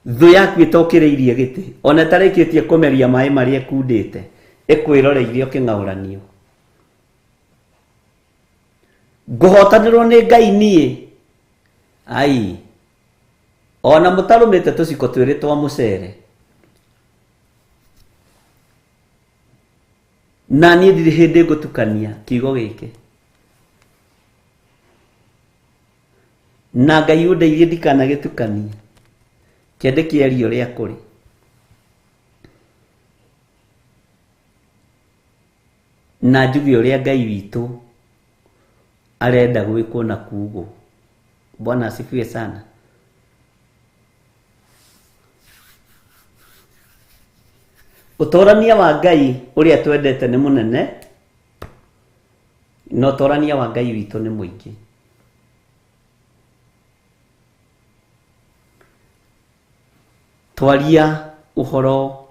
thũ yaku ĩtokĩrĩirie gĩtĩ, ona ĩtarĩkĩtie kũmeria maĩ marĩa ĩkundĩte, ĩkwĩroreire ũkĩng'aũranio. Ngũhotanĩrwo nĩ Ngai niĩ? Ai, ona mũtarũmĩte tũciko twĩrĩ twa mũcere. Na niĩ ndirĩ hĩndĩ ngũtukania kiugo gĩkĩ. Na Ngai ũndeithie ndikanagĩtukanie. Kĩende kĩarie ũrĩa kũrĩ. Na njuge ũrĩa Ngai witũ arenda gwĩkwo na kuugwo. Bwana asifiwe sana. Ũtorania wa Ngai ũrĩa twendete nĩ mũnene, na ũtorania wa Ngai witũ nĩ mũingĩ. Twaria ũhoro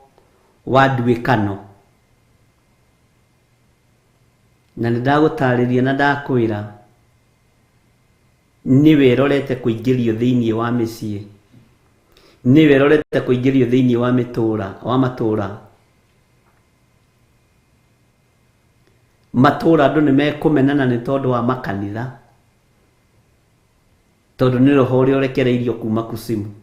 wa nduĩkano, na nĩ ndagũtarĩria na ndakwĩra nĩwe ĩrorete kũingĩrio thĩinĩ wa mĩciĩ, nĩwe ĩrorete kũingĩrio thĩinĩ wa mĩtũra, wa matũra. Matũra andũ nĩ mekũmenana nĩ tondũ wa makanitha, tondũ nĩ roho ũrĩa ũrekereirio kuma kusimu.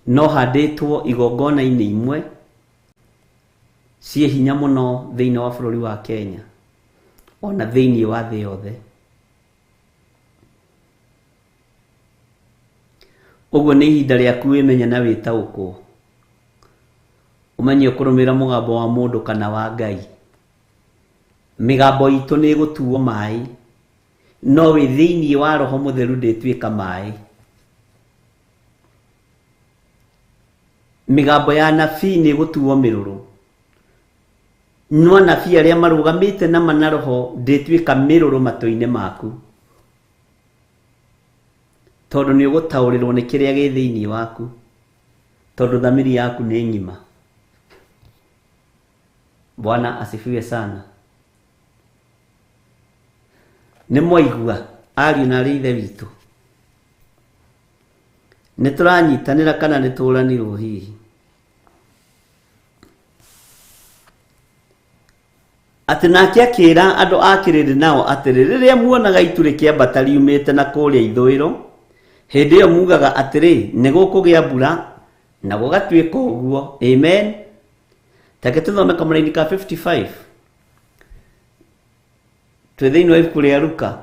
No handĩtwo igongona-inĩ imwe ciĩ hinya mũno thĩinĩ wa bũrũri wa Kenya, ona thĩinĩ wa thĩ yothe. Ũguo nĩ ihinda rĩaku wĩmenye na wĩtaũkwo, ũmenye ũkũrũmĩrĩra mũgambo wa mũndũ kana wa Ngai. Mĩgambo itũ nĩ ĩgũtuo maĩ, no wĩ thĩinĩ wa Roho Mũtheru ndĩtuĩka maĩ. Mĩgambo ya anabii nĩ ĩgũtuo mĩrũrũ, no anabii arĩa marũgamĩte na ma na Roho ndĩtuĩka mĩrũrũ matũ-inĩ maku, tondũ nĩ ũgũtaũrĩrwo nĩ kĩrĩa gĩ thĩinĩ waku, tondũ thamiri yaku nĩ ng'ima. Bwana asifiwe sana. Nĩ mwaigua ariũ na arĩ ithe witũ? Nĩ tũranyitanĩra kana nĩ tũranirwo hihi? Atĩ nake akĩra andũ a kĩrĩndĩ nao atĩrĩ, rĩrĩa muonaga itu rĩkĩambata riumĩte na kũrĩa ithũĩro, hĩndĩ ĩyo mugaga atĩrĩ, nĩ gũkũgĩa mbura, na gũgatuĩka ũguo. Amen. Take tũthome kamũraini ka 55. Twĩ thĩinĩ wa ibuku rĩa Luka.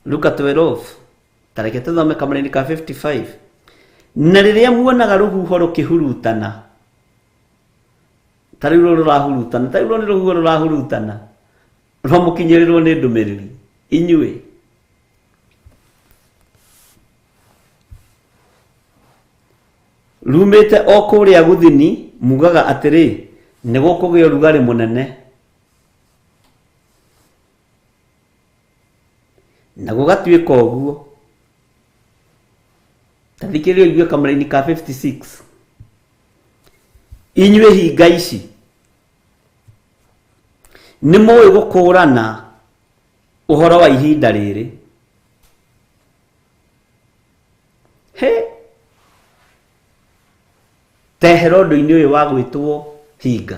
Luka 12. Tareke tũthome kamũraini ka 55. Na rĩrĩa muonaga rũhuho rũkĩhurutana, ta rĩu rũrũ rũrahurutana, ta rĩu rũrũ nĩ rũhuho rũrahurutana, rwamũkinyĩrĩrwo nĩ ndũmĩrĩri inyuĩ. Rumĩte o kũrĩa gũthini, mugaga atĩrĩ, nĩ gũkũgĩa ũrugarĩ mũnene. Na gũgatuĩka ũguo. Ta thikĩrĩria ũigue kamũraini ka 56. Inyuĩ hinga ici, nĩ mũĩ gũkũrana ũhoro wa ihinda rĩrĩ. He! Tehera ũndũ-inĩ ũyũ wa gwĩtwo hinga.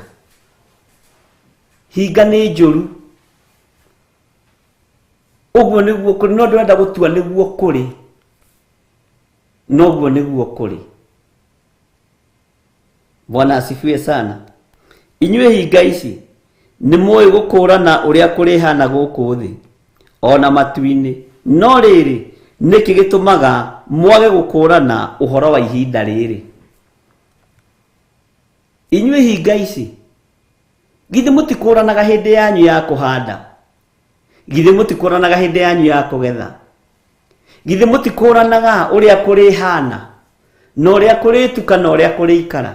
Hinga nĩ njũru. Ũguo nĩguo kũrĩ, no ndĩrenda gũtua nĩguo kũrĩ. Noguo nĩguo kũrĩ. Bwana asifiwe sana. Inyuĩ hinga ici, nĩ mũĩ gũkũrana ũrĩa kũrĩhana gũkũ thĩ, o na matu-inĩ. No rĩrĩ, nĩkĩ gĩtũmaga mwage gũkũrana ũhoro wa ihinda rĩrĩ? Inyuĩ hinga ici, githĩ mũtikũranaga hĩndĩ yanyu ya kũhanda? Githĩ mũtikũranaga hĩndĩ yanyu ya kũgetha? Githĩ mũtikũranaga ũrĩa kũrĩhana, na ũrĩa kũrĩtuka, na ũrĩa kũrĩikara?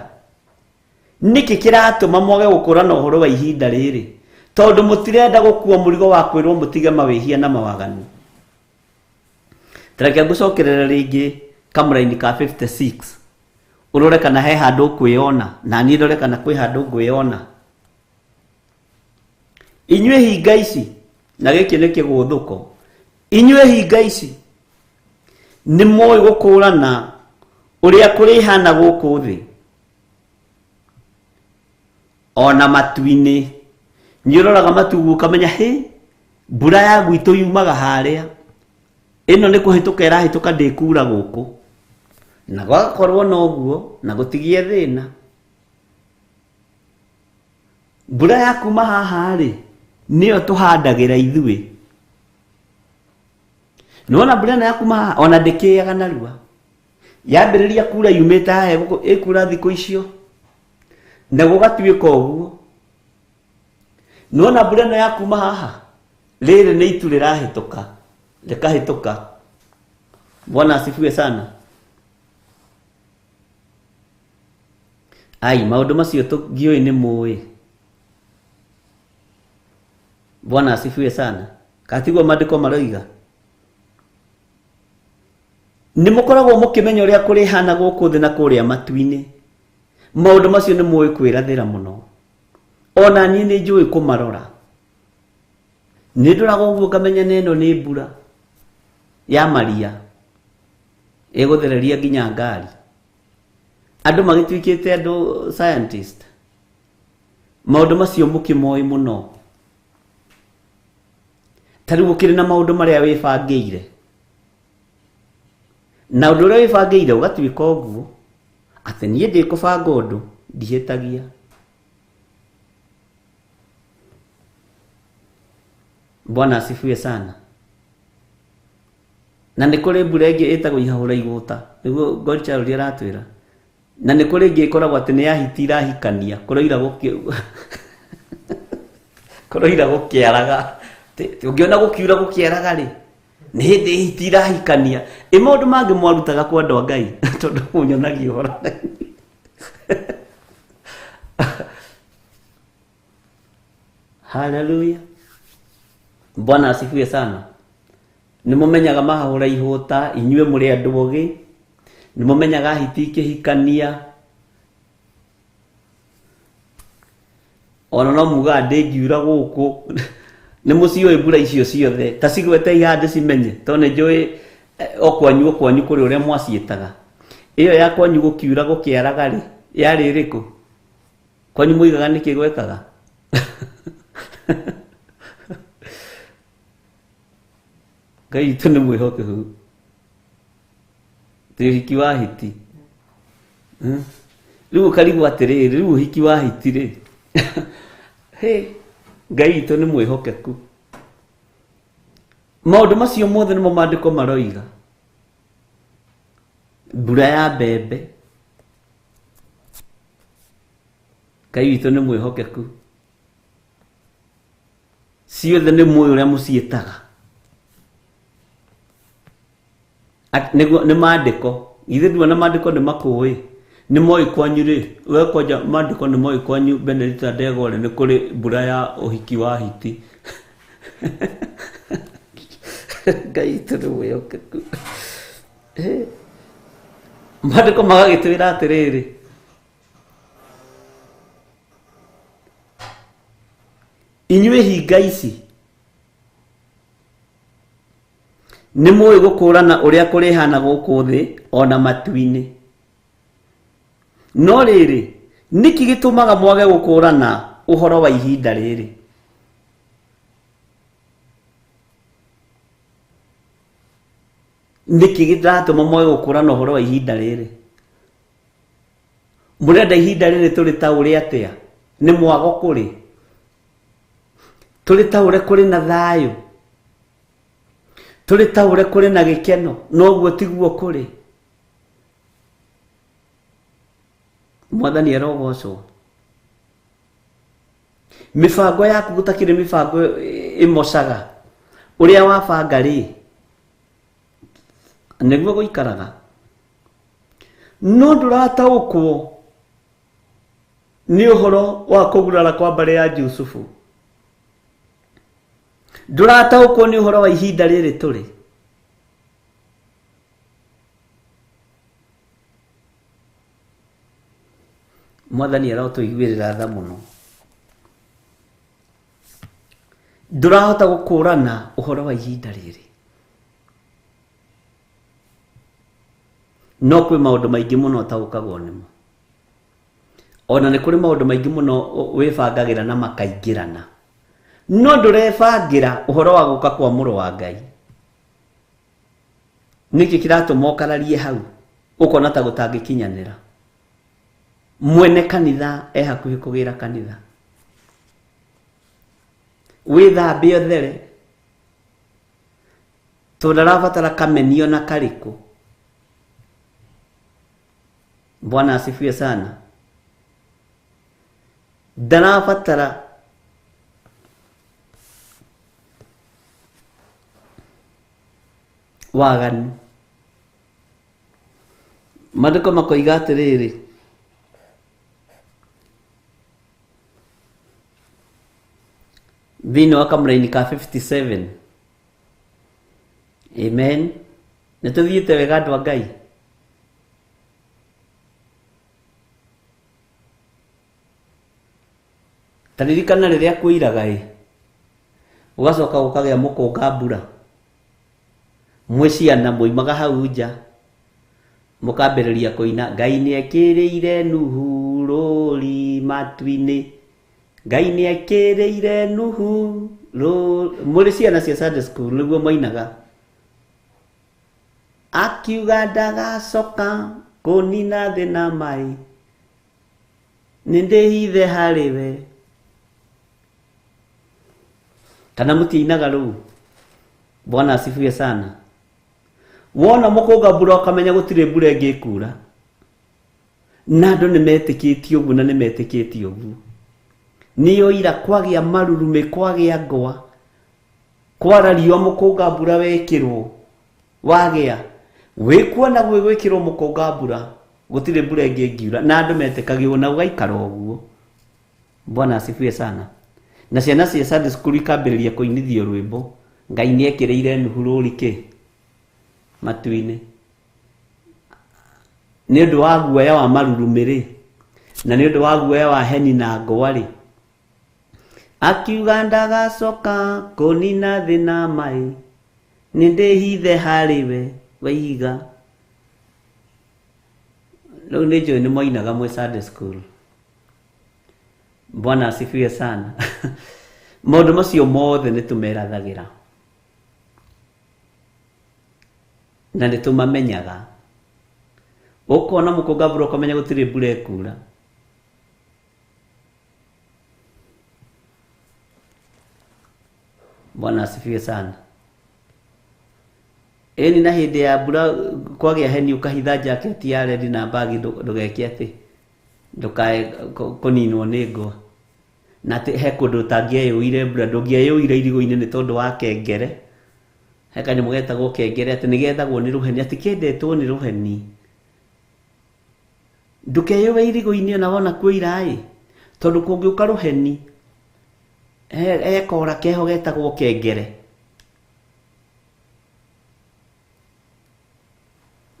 Nĩkĩ kĩratũma mwage gũkũrana ũhoro wa ihinda rĩrĩ? Tondũ mũtirenda gũkua mũrigo wa kwĩrwo mũtige mawĩhia na mawaganu. Tareke ngũcokerere rĩngĩ kamũraini ka 56 ũrore kana he handũ ũkwĩona, na niĩ ndore kana kwĩ handũ ngwĩona. Inyuĩ hinga ici, na gĩkĩ nĩ kĩgũthũko, inyuĩ hinga ici nĩ mũĩ gũkũrana ũrĩa kũrĩhana gũkũ thĩ, Ona matu-inĩ. Nĩ ũroraga matu ũguo ũkamenya hĩ, mbura ya gwitũ yumaga harĩa. Ĩno nĩ kũhĩtũka ĩrahĩtũka ndĩkura gũkũ. Na gwakorwo na ũguo, na gũtigĩe thĩna. Mbura ya kuma haha rĩ, nĩyo tũhandagĩra ithuĩ. Nĩwona mbura ĩno ya kuma haha, ona ndĩkĩaga narua. Yambĩrĩria kura yumĩte haha ĩkura thikũ icio. Na gũgatuĩka ũguo. Nĩwona mbura ĩno ya kuma haha, rĩrĩ nĩ itu rĩrahĩtũka, rĩkahĩtũka. Bwana asifiwe sana. Ai, maũndũ macio ngĩũĩ nĩ mũĩ. Bwana asifiwe sana. Katiguo maandĩko maroiga. Nĩ mũkoragwo mũkĩmenya ũrĩa kũrĩhana gũkũ thĩ na kũrĩa matu-inĩ. Maũndũ macio nĩ mũĩ kwĩrathĩra mũno. Ona niĩ nĩ njũĩ kũmarora. Nĩ ndoraga ũguo ngamenya na ĩno nĩ mbura ya maria ĩgũthereria nginya ngari. Andũ magĩtuĩkĩte andũ scientist. Maũndũ macio mũkĩmoĩ mũno. Ta rĩu ũkĩrĩ na maũndũ marĩa wĩbangĩire. Na ũndũ ũrĩa wĩbangĩire ũgatuĩka ũguo, atĩ niĩ ndĩkũbanga ũndũ, ndihĩtagia. Bwana asifiwe sana. Na nĩ kũrĩ mbura ĩngĩ ĩtagwo ihahũra igũta, nĩguo God Child aratwĩra. Na nĩ kũrĩ ĩngĩ ĩkoragwo atĩ nĩ ya hiti irahikania, kũroira kũroira gũkĩaraga. Ũngĩona gũkiura gũkĩaraga rĩ, nĩ hĩndĩ hiti irahikania. Ĩ maũndũ mangĩ mwarutaga kwa andũ a Ngai, tondũ mũnyonagia ũhoro. Hallelujah. Bwana asifiwe sana. Nĩ mũmenyaga mahahũra ihũta, inyuĩ mũrĩ andũ ogĩ. Nĩ mũmenyaga hiti ikĩhikania. Ona no mugaga ndĩngiura gũkũ. Nĩ mũciũĩ mbura icio ciothe. Ta cigwetei haha ndĩcimenye, tondũ nĩ njũĩ o kwanyu o kwanyu kũrĩ ũrĩa mwaciĩtaga. Ĩyo ya kwanyu gũkiura gũkĩaraga rĩ, yarĩ ĩrĩkũ? Kwanyu mũigaga nĩkĩ gwekaga? Ngai witũ nĩ mwĩhokeku. Ti ũhiki wa hiti. Rĩu ũkarigwo atĩrĩrĩ, rĩu ũhiki wa hiti rĩ. Hĩ, Ngai witũ nĩ mwĩhokeku. Maũndũ macio mothe nĩmo maandĩko maroiga. Mbura ya mbembe. Ngai witũ nĩ mwĩhokeku. Ciothe nĩ mũĩ ũrĩa mũciĩtaga. Nĩguo nĩ maandĩko. Githĩ nduona maandĩko nĩ makũĩ? Nĩ moĩ kwanyu rĩ, we kwanja maandĩko nĩ moĩ kwanyu Benedicta Ndegwa rĩ, nĩ kũrĩ mbura ya ũhiki wa hiti. Ngai witũ nĩ mwĩhokeku. Maandĩko magagĩtwĩra atĩrĩrĩ, inyuĩ hinga ici nĩ mũĩ gũkũrana ũrĩa kũrĩhana gũkũ thĩ ona matu-inĩ. No rĩrĩ, nĩkĩ gĩtũmaga mwage gũkũrana ũhoro wa ihinda rĩrĩ? Nĩkĩ gĩratũma mwage gũkũrana ũhoro wa ihinda rĩrĩ? Mũrenda ihinda rĩrĩ tũrĩ ta ũrĩa atĩa? Nĩ mwago kũrĩ? Tũrĩ ta ũrĩa kũrĩ na thayũ? Tũrĩ ta ũrĩa kũrĩ na gĩkeno? Noguo tiguo kũrĩ? Mwathani arogocwo. Mĩbango yaku gũtakĩrĩ mĩbango ĩmocaga. Ũrĩa wabanga rĩ, nĩguo gũikaraga. No ndũrataũkwo nĩ ũhoro wa kũgurara kwa mbarĩ ya Jusufu. Ndũrataũkwo nĩ ũhoro wa ihinda rĩrĩ tũrĩ. Mwathani arotũiguĩrĩra tha mũno. Ndũrahota gũkũrana ũhoro wa ihinda rĩrĩ. No kwĩ maũndũ maingĩ mũno ũtaũkagwo nĩmo. Ona nĩ kũrĩ maũndũ maingĩ mũno wĩbangagĩra na makaingĩrana. No ndũrebangĩra ũhoro wa gũka kwa mũrũ wa Ngai. Nĩkĩ kĩratũma ũkararie hau ũkona ta gũtangĩkinyanĩra? Mwene kanitha e hakuhĩ kũgĩra kanitha. Wĩthambe ũthere, tondũ ndarabatara kamenio na karĩkũ. Bwana asifiwe sana. Ndarabatara waganu. Maandĩko makoiga atĩrĩrĩ, thĩinĩ wa kamũraini ka 57. Amen. Nĩ tũthiĩte wega andũ a Ngai. Ta ririkana rĩrĩa kwĩiraga ĩ, ũgacoka gũkagĩa mũkũnga mbura. Mwĩ ciana muimaga hau nja mũkambĩrĩria kũina Ngai nĩekĩrĩire Nuhu rũri matu-inĩ, Ngai nĩekĩrĩire Nuhu rũri. Mũrĩ ciana cia Sunday school nĩguo mainaga, akiuga ndagacoka kũnina thĩ na maĩ, nĩndĩhithe harĩ we. Kana mũtiinaga rũu? Bwana asifiwe sana. Wona mũkũnga mbura ũkamenya gũtirĩ mbura ĩngĩ ĩkura. Na andũ nĩmetĩkĩtie ũguo na nĩmetĩkĩtie ũguo. Nĩyo ira kwagĩa marurumĩ, kwagĩa ngwa, kwara riũa mũkũnga mbura wekĩrwo, wagĩa. Wĩkuona gwĩkĩrwo mũkũnga mbura, gũtirĩ mbura ĩngĩ ĩngiura. Na andũ metĩkagia na ũgaikara ũguo. Bwana asifiwe sana. Na ciana cia Sunday school ikambĩrĩria kũinithio rwĩmbo, Ngai nĩekĩrĩire Nuhu rũri kĩ matu-inĩ. Nĩ ũndũ wa guoya wa marurumĩ rĩ, na nĩ ũndũ wa guoya wa heni na ngwa rĩ, akiuga ndagacoka kũnina thĩ na maĩ, nĩndĩhithe harĩ we waiga. Rĩu nĩ njũĩ nĩ mwainaga mwĩ Sunday school. Bwana asifiwe sana. Maũndũ macio mothe nĩ tũmerathagĩra na nĩ tũmamenyaga. Ũkona mũkũnga mbura ũkamenya gũtirĩ mbura ĩkura. Bwana asifiwe sana. Ĩni na hĩndĩ ya mbura kwagĩa heni ũkahitha jaketi ya rendi na mbagi ndũgeke atĩ ndũkae kũninwo nĩ ngwa. Na atĩ he kũndũ ũtangĩeyũire mbura, ndũngĩeyũire irigũ-inĩ nĩ tondũ wa kengere. He kanyamũ getagwo kengere atĩ nĩgethagwo nĩ rũheni, atĩ kendetwo nĩ rũheni. Ndũkeyũe irigũ-inĩ ona wona kwĩira ĩ, tondũ kũngĩũka rũheni he kora keho getagwo kengere.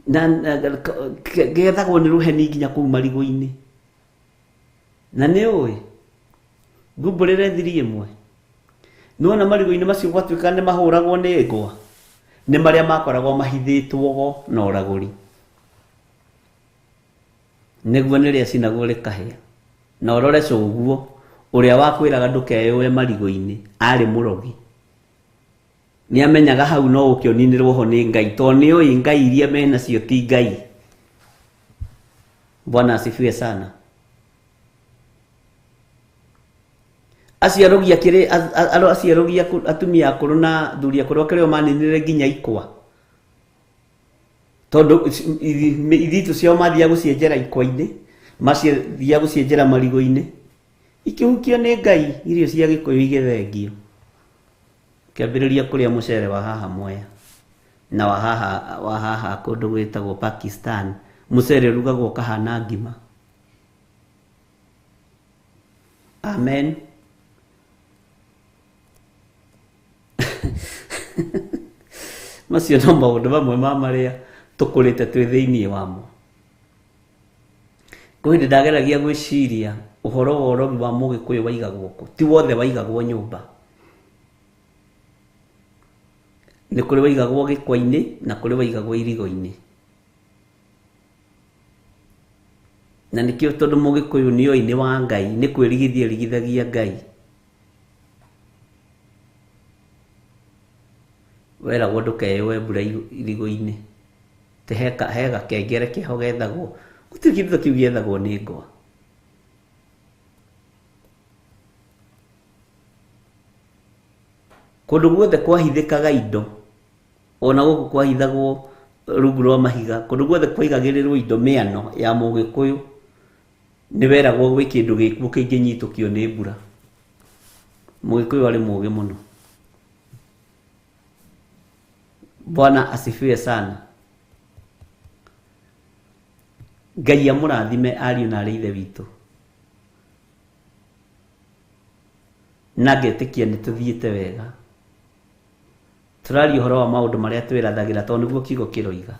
Na gethagwo nĩ rũheni nginya kũu marigũ-inĩ. Na nĩ ũĩ ngumbũrĩre thiri ĩmwe, nĩwona marigũ-inĩ macio gwatuĩka nĩ mahũragwo nĩ ngwa, nĩ marĩa makoragwo mahithĩtwo go na ũragũri. Nĩguo nĩrĩa cinagwo rĩkahĩa. Na ũrore cũguo ũrĩa wakwĩraga ndũkeyũe marigũ-inĩ arĩ mũrogi. Nĩamenyaga hau no ũke ũninĩrwo ho nĩ Ngai, tondũ nĩũĩ Ngai iria menacio ti Ngai. Bwana asifiwe sana. Acio arogi akĩrĩ, acio arogi atumia akũrũ na athuri akũrũ akĩrĩ o maninire nginya ikwa. Tondũ ithitũ ciao mathiaga gũcienjera ikwa-inĩ, mathiaga gũcienjera marigũ-inĩ. Ikĩhukio nĩ Ngai, irio cia Gĩkũyũ igĩthengio. Kĩambĩrĩria kũrĩa mũcere wa haha Mwea na wa haha kũndũ gwĩtagwo Pakistan. Mũcere ũrugagwo ũkahana ngima. Amen. Macio no maũndũ mamwe ma marĩa tũkũrĩte twĩ thĩinĩ wamo. Kwĩ hĩndĩ ndageragia gwĩciria ũhoro wa ũrogi wa Mũgĩkũyũ waigagwo kũ, ti wothe waigagwo nyũmba. Nĩ kũrĩ waigagwo gĩkwa-inĩ na kũrĩ waigagwo irigo-inĩ. Na nĩkĩo tondũ mũgĩkũyũ nĩoĩ nĩ wa Ngai, nĩ kwĩrigithia erigithagia Ngai. Weragwo ndũkeyũe mbura irigũ-inĩ. He gakengere keho gethagwo. Gũtirĩ kĩndũ ta kĩu gĩethagwo nĩ ngwa. Kũndũ guothe kwahithĩkaga indo, ona gũkũ kwahithagwo rungu rwa mahiga, kũndũ guothe kwaigagĩrĩrwo indo mĩano ya mũgĩkũyũ, nĩ weragwo gwĩ kĩndũ gĩkuo kĩngĩnyitũkio nĩ mbura. Mũgĩkũyũ arĩ mũũgĩ mũno. Bwana asifiwe sana. Ngai amũrathime ariũ na arĩ ithe witũ. Na ngetĩkia nĩ tũthiĩte wega. Tũraria ũhoro wa maũndũ marĩa twĩrathagĩra tondũ nĩguo kiugo kĩroiga.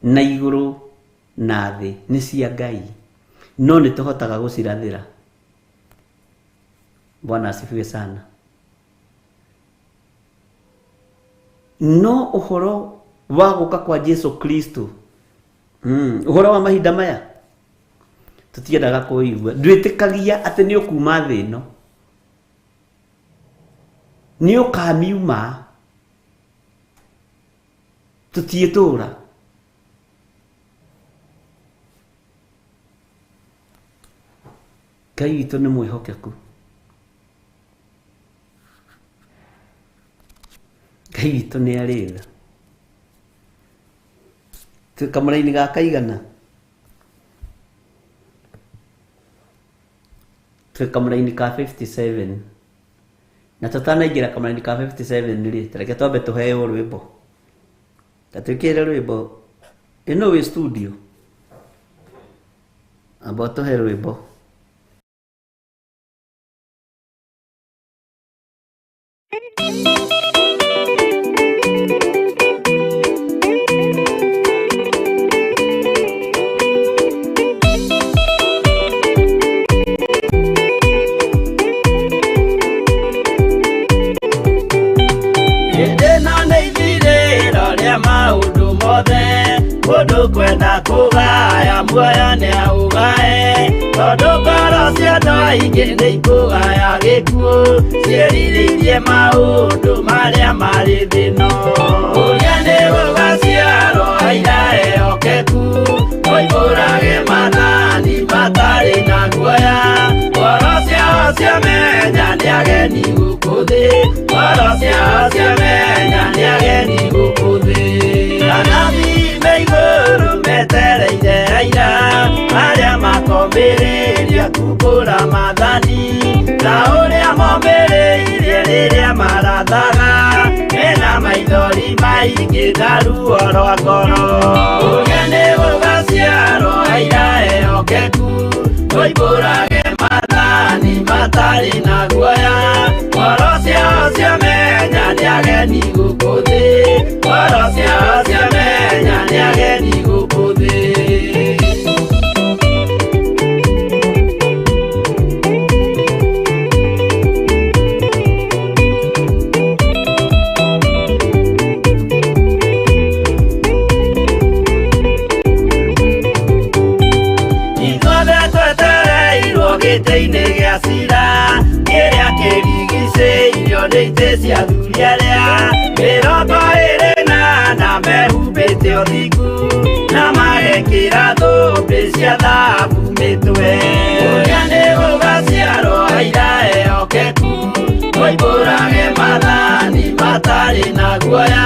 Na igũrũ na thĩ nĩ cia Ngai, no nĩ tũhotaga gũcirathĩra. Bwana asifiwe sana. No ũhoro wa gũka kwa Jesu Kristo, ũhoro wa mahinda maya tũtiendaga kũigua. Ndwĩtĩkagia atĩ nĩ ũkuma thĩ ĩno, nĩ ũkamiuma, tũtiĩtũra. Ngai witũ nĩ mwĩhokeku. Ngai witũ nĩ arĩ tha. Twĩ kamũraini ga kaigana? Twĩ kamũraini ka 57. Na tũtanaingĩra kamũraini ka 57 rĩ, ta reke twambe tũheo rwĩmbo. Ta twĩkĩre rwĩmbo. Ĩno wĩ studio. Amba ũtũhe rwĩmbo. Hĩndĩ ĩno nĩ ithirĩro rĩa maũndũ mothe, mũndũ kwenda kũgaya muoyo nĩaũgae, tondũ ngoro cia andũ aingĩ nĩikũgaya gĩkuũ, ciĩrirĩirie maũndũ marĩa marĩ thĩ ĩno. Ũrĩa nĩ gũgaciarwo aira ehokeku, moimbũrage maathani matarĩ na guoya, ngoro ciao ciamenya nĩ ageni gũkũ thĩ, ngoro ciao ciamenya nĩ ageni gũkũ thĩ. Anabii me igũrũ metereire aira, arĩa makomĩrĩria kumbũra maathani, ta ũrĩa momĩrĩirie rĩrĩa marathaga, mena maithori maingĩ na ruo rwa ngoro. Ũrĩa nĩ gũgaciarwo aira ehokeku, moimbũrage maathani matarĩ na guoya, ngoro ciao ciamenya nĩ ageni gũkũ thĩ, ngoro ciao ciamenya nĩ ageni gũkũ thĩ. Ithuothe twetereirwo gĩtĩ-inĩ gĩa cira, kĩrĩa kĩrigicĩirio nĩ itĩ cia athuri arĩa 24 mehumbĩte ũthingu, na magekĩra thũmbĩ cia thahabu mĩtwe. Ũrĩa nĩ gũgaciarwo aira ehokeku, moimbũrage maathani matarĩ na guoya,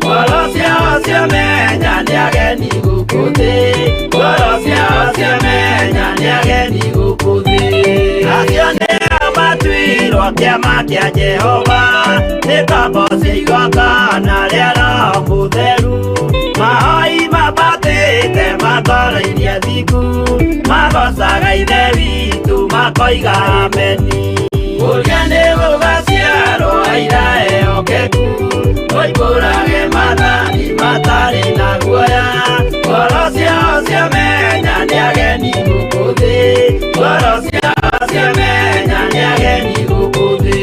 ngoro ciao ciamenya nĩ ageni gũkũ thĩ, ngoro ciao ciamenya nĩ ageni gũkũ thĩ. Acio nĩo matuirwo kĩama kĩa Jehova, nĩ ngombo cia igongona rĩa Roho Mũtheru, mahoi mambatĩte matoroirie thingu, magocaga Ithe witũ makoiga ameni. Ũrĩa nĩ gũgaciarwo aira ehokeku, moimbũrage maathani matarĩ na guoya, ngoro ciao ciamenya nĩ ageni gũkũ thĩ, ngoro ciao ciamenya nĩ ageni gũkũ thĩ.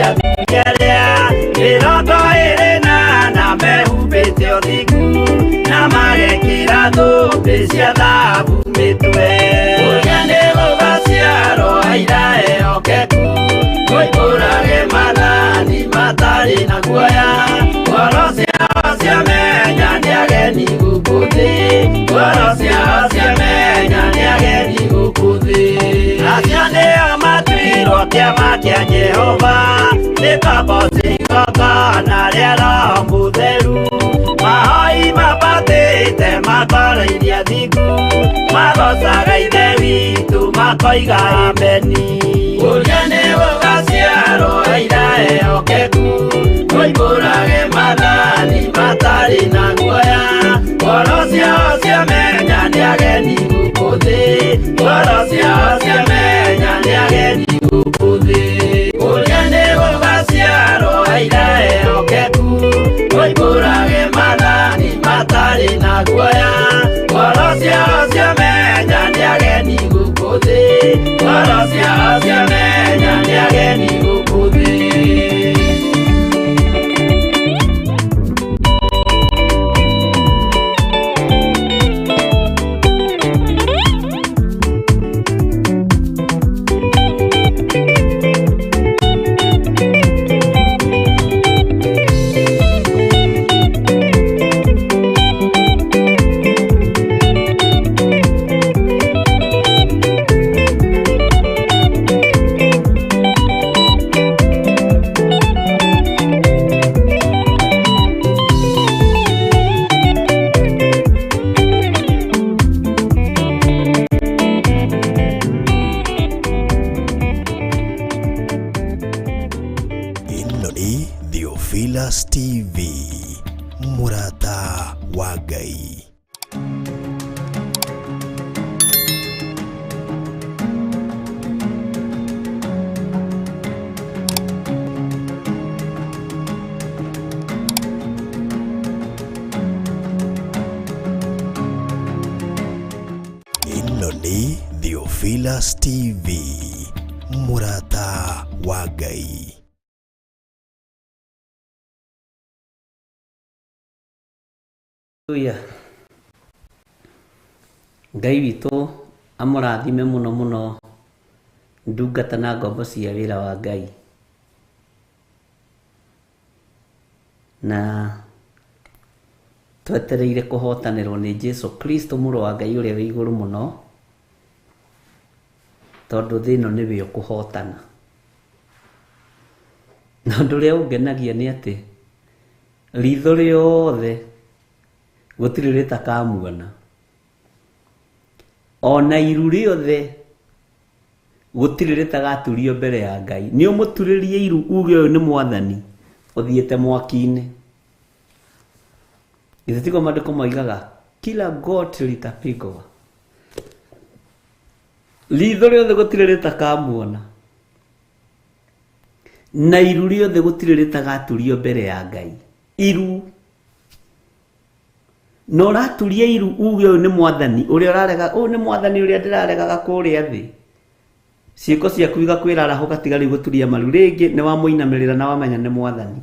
Athuri arĩa 24 mehumbĩte ũthingu na magekĩra thũmbĩ cia thahabu mĩtwe. Kũrĩa nĩ gũgaciarwo aira ehokeku, moimbũrage maathani matarĩ na guoya. Ngoro ciao ciamenya nĩ ageni gũkũ thĩ, ngoro ciao ciamenya nĩ ageni gũkũ thĩ. Acio nĩo matuirwo kĩama kĩa Jehova, nĩ kaboci igongona rĩa Roho Mũtheru. Mahoi mabatĩte makarairia thingu, magocaga Ithe witũ makoiga ameni. Kũrĩa nĩ gũgaciarwo aira ehokeku, moimbũrage maathani matarĩ na guoya. Ngoro ciao ciamenya nĩ ageni gũkũ thĩ, ngoro ciao ciamenya nĩ ageni gũkũ thĩ. Kũrĩa nĩ gũgaciarwo aira ehokeku, moimbũrage maathani matarĩ na guoya. Ngoro ciao ciamenya nĩ ageni gũkũ thĩ, ngoro ciao ciamenya nĩ ageni gũkũ thĩ. Ĩno nĩ Theophilus TV, mũrata wa Ngai. Ĩno nĩ Theophilus TV, mũrata wa Ngai. Haleluya. Ngai witũ amũrathime mũno mũno ndungata na ngombo cia wĩra wa Ngai. Na twetereire kũhotanĩrwo nĩ Jesu Kristo mũrũ wa Ngai ũrĩa wĩ igũrũ mũno, tondũ thĩ ĩno nĩwe ũkũhotana. Na ũndũ ũrĩa ũngenagia nĩ atĩ ritho rĩothe gũtirĩ rĩtakamuona, ona iru rĩothe gũtirĩ rĩtagaturio mbere ya Ngai. Nĩ ũmũturĩrie iru uge ũyũ nĩ mwathani ũthiĩte mwaki-inĩ. Githĩ tiguo maandĩko moigaga kila goti litapigwa. Ritho rĩothe gũtirĩ rĩtakamuona, na iru rĩothe gũtirĩ rĩtagaturio mbere ya Ngai. Iru na ũraturia iru uge ũyũ nĩ mwathani ũrĩa ũrarega, ũyũ nĩ mwathani ũrĩa ndĩraregaga kũrĩa thĩ. Ciĩko ciaku igakwĩra arahũka, tiga rĩu gũturia maru rĩngĩ, nĩ wamũinamĩrĩra na wamenya nĩ mwathani.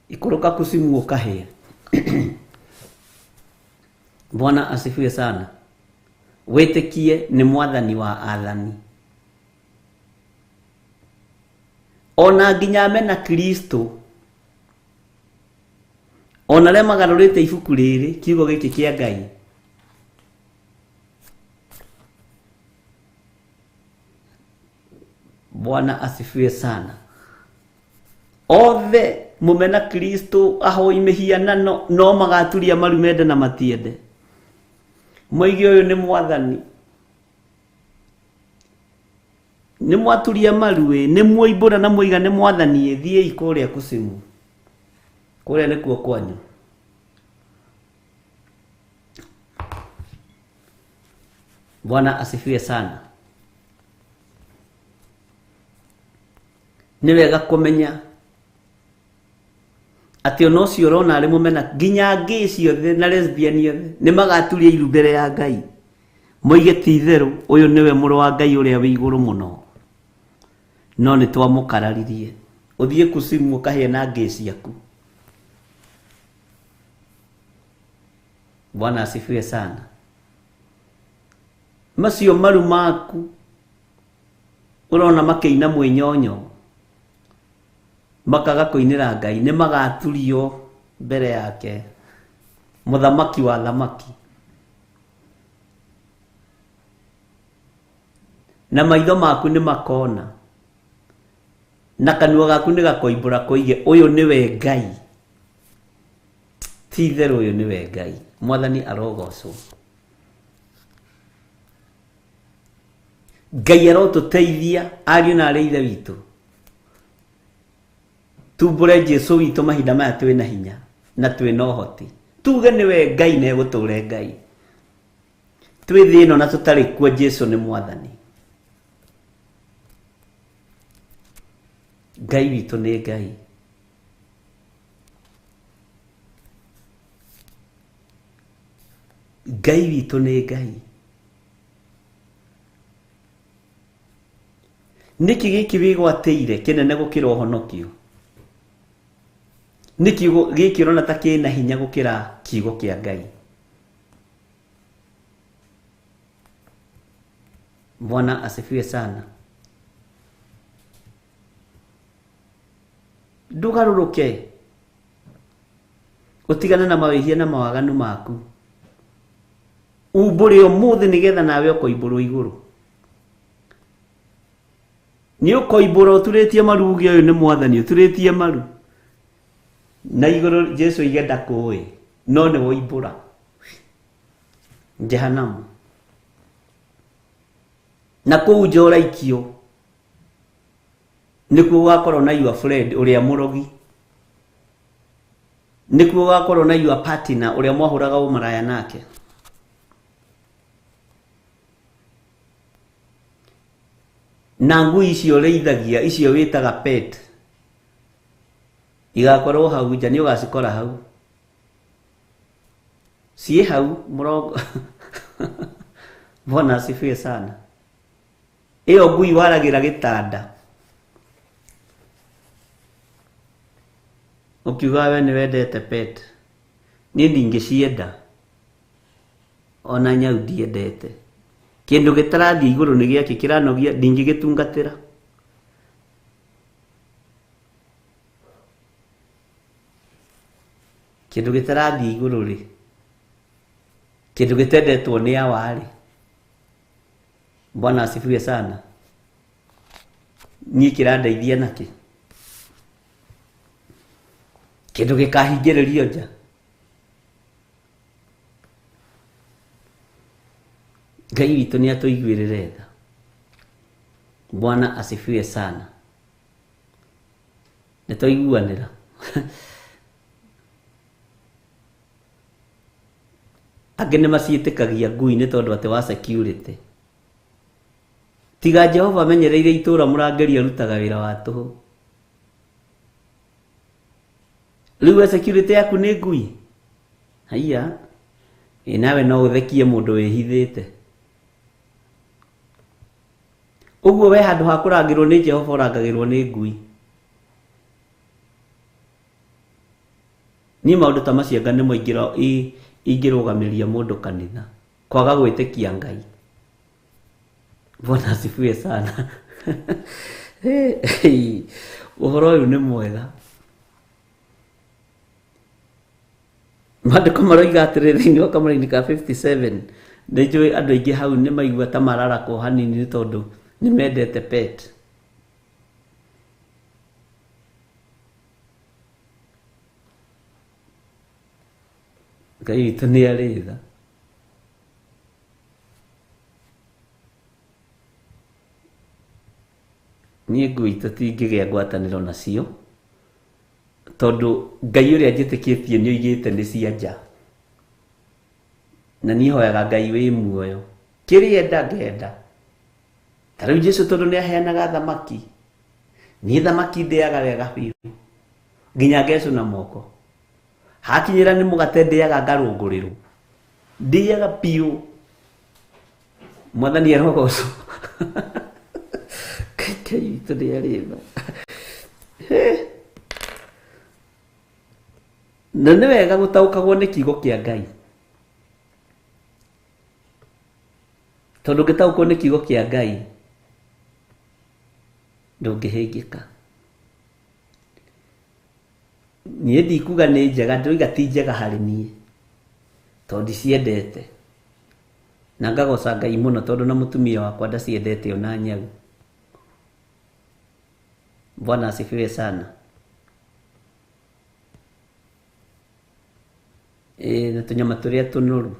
Ikũrũka kucimu ũkahĩa. Bwana asifiwe sana. Wĩtĩkie nĩ mwathani wa athani. Ona nginya mena Kristo, ona arĩa magarũrĩte ibuku rĩrĩ, kiugo gĩkĩ kĩa Ngai, Bwana asifiwe sana. Othe mumena Kristo ahoi mĩhianano no magaturia maru mende na matiende, moige ũyũ nĩ mwathani. Nĩ mwaturia maru ĩ, nĩ mwoimbũra na mwoiga nĩ mwathani ĩ, thiĩi kũrĩa kucimu, kũrĩa nĩkuo kwanyu. Bwana asifiwe sana. Nĩ wega kũmenya atĩ ona ũcio ũrona arĩ mũmena, nginya gay ciothe na lesbian othe nĩ magaturia iru mbere ya Ngai, moige ti itherũ ũyũ nĩwe mũrũ wa Ngai ũrĩa wĩ igũrũ mũno, no nĩ twamũkararirie. Ũthiĩ kucimu ũkahĩe na ngĩ ciaku. Bwana asifiwe sana. Macio maru maku ũrona makĩina mwĩnyonyo makaga kũinĩra Ngai nĩ magaturio mbere yake mũthamaki wa thamaki. Na maitho maku nĩ makona na kanua gaku nĩ gakoimbũra koige ũyũ nĩwe Ngai. Ti itherũ ũyũ nĩwe Ngai. Mwathani arogocwo. Ngai arotũteithia ariũ na arĩ ithe witũ. Tumbũre Jesũ witũ mahinda maya twĩna hinya na twĩna ũhoti. Tuge nĩwe Ngai na egũtũre Ngai. Twĩ thĩ ĩno na tũtarĩ kuo Jesũ nĩ Mwathani. Ngai witũ nĩ Ngai. Ngai witũ nĩ Ngai. Nĩkĩ gĩkĩ wĩgwatĩire kĩnene gũkĩra ũhonokio? Nĩkĩ gĩkĩ ũrona ta kĩna hinya gũkĩra kiugo kĩa Ngai? Bwana asifiwe sana. Ndũgarũrũke ũtigane na mawĩhia na mawaganu maku. Umbũre ũmũthĩ nĩgetha nawe ũkoimbũrwo igũrũ. Nĩ ũkoimbũra ũturĩtie maru uge ũyũ nĩ Mwathani, ũturĩtie maru na igũrũ Jesũ oige ndakũĩ, no nĩ woimbũra Jehanamu. Na kũu nja ũraikio nĩkuo gũgakorwo na your friend ũrĩa mũrogi, nĩkuo gũgakorwo na your partner ũrĩa mwahũraga ũmaraya nake. Na ngui icio ũrĩithagia icio wĩtaga pet igakorwo hau nja, nĩ ũgacikora hau ciĩ hau mũrongo. Bwana asifiwe sana. Ĩyo ngui waragĩra gĩtanda ũkiuga we nĩ wendete pet, niĩ ndingĩcienda ona nyau ndiendete. Kĩndũ gĩtarathiĩ igũrũ nĩ gĩakĩ kĩranogia ndingĩgĩtungatĩra. Kĩndũ gĩtarathiĩ igũrũ rĩ, kĩndũ gĩtendetwo nĩ awa rĩ. Bwana asifiwe sana. Niĩ kĩrandeithia nakĩ? Kĩndũ gĩkahingĩrĩrio nja. Ngai witũ nĩ atũiguĩrĩre tha. Bwana asifiwe sana. Nĩ twaiguanĩra. Angĩ nĩ maciĩtĩkagia ngui nĩ tondũ atĩ wa security. Tiga Jehova amenyereire itũra mũrangĩri arutaga wĩra wa tũhũ. Rĩu we security yaku nĩ ngui? Haiya, ĩ nawe no ũthekie mũndũ wĩhithĩte. Ũguo we handũ ha kũrangĩrwo nĩ Jehova ũrangagĩrwo nĩ ngui. Niĩ maũndũ ta macio anga nĩmo ingĩrũgamĩria mũndũ kanitha kwaga gwĩtĩkia Ngai. Bwana asifiwe sana. Ũhoro ũyũ nĩ mwega. Maandĩko maroiga atĩrĩ thĩinĩ wa kamũraini ka 57 nĩ njũĩ andũ aingĩ hau nĩ maigua ta mararakwo hanini nĩ tondũ nĩ mendete pet. Ngai witũ nĩ arĩ tha. Niĩ ngui tũtingĩgĩa ngwatanĩro nacio tondũ Ngai ũrĩa njĩtĩkĩtie nĩ oigĩte nĩ cia nja. Na niĩ hoyaga Ngai wĩ muoyo kĩrĩa enda ngenda. Ta rĩu Jesũ tondũ nĩ aheanaga thamaki, niĩ thamaki ndĩaga wega biũ nginya ngecũna moko. Hakinyĩra nĩ mũgate ndĩaga ngarũngũrĩrwo, ndĩaga biũ. Mwathani arogocwo. Ngai witũ nĩ arĩ tha. He. Na nĩ wega gũtaũkagwo nĩ kiugo kĩa Ngai, tondũ ũngĩtaũkwo nĩ kiugo kĩa Ngai ndũngĩhĩngĩka. Niĩ ndikuga nĩ njega, ndĩroiga ti njega harĩ niĩ tondũ ndiciendete, na ngagoca Ngai mũno tondũ na mũtumia wakwa ndaciendete ona nyau. Bwana asifiwe sana. Ĩ na tũnyama tũrĩa tũnoru.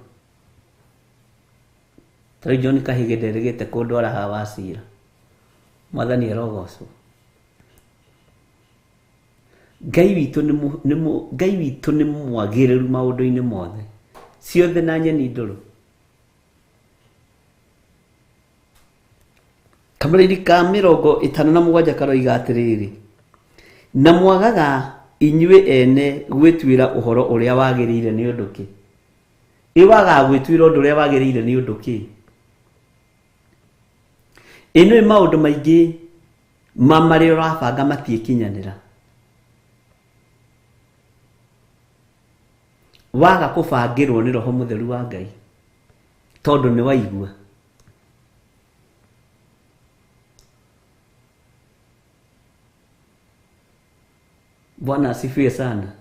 Ta rĩu John Kahige nderĩgĩte kũndwara haha Wacira. Mwathani arogocwo. Ngai witũ nĩ Ngai witũ nĩ mwagĩrĩru maũndũ-inĩ mothe, ciothe na nyeni ndũrũ. Kamũrĩri ka 57 karoiga atĩrĩrĩ, na mwagaga inyuĩ ene gwĩtuĩra ũhoro ũrĩa wagĩrĩire nĩ ũndũ kĩ? Ĩ wagaga gwĩtuĩra ũndũ ũrĩa wagĩrĩire nĩ ũndũ kĩ? Ĩ nĩũĩ maũndũ maingĩ ma marĩa ũrabanga matiĩkinyanĩra. Waga kũbangĩrwo nĩ Roho Mũtheru wa Ngai tondũ nĩ waigua. Bwana asifiwe sana.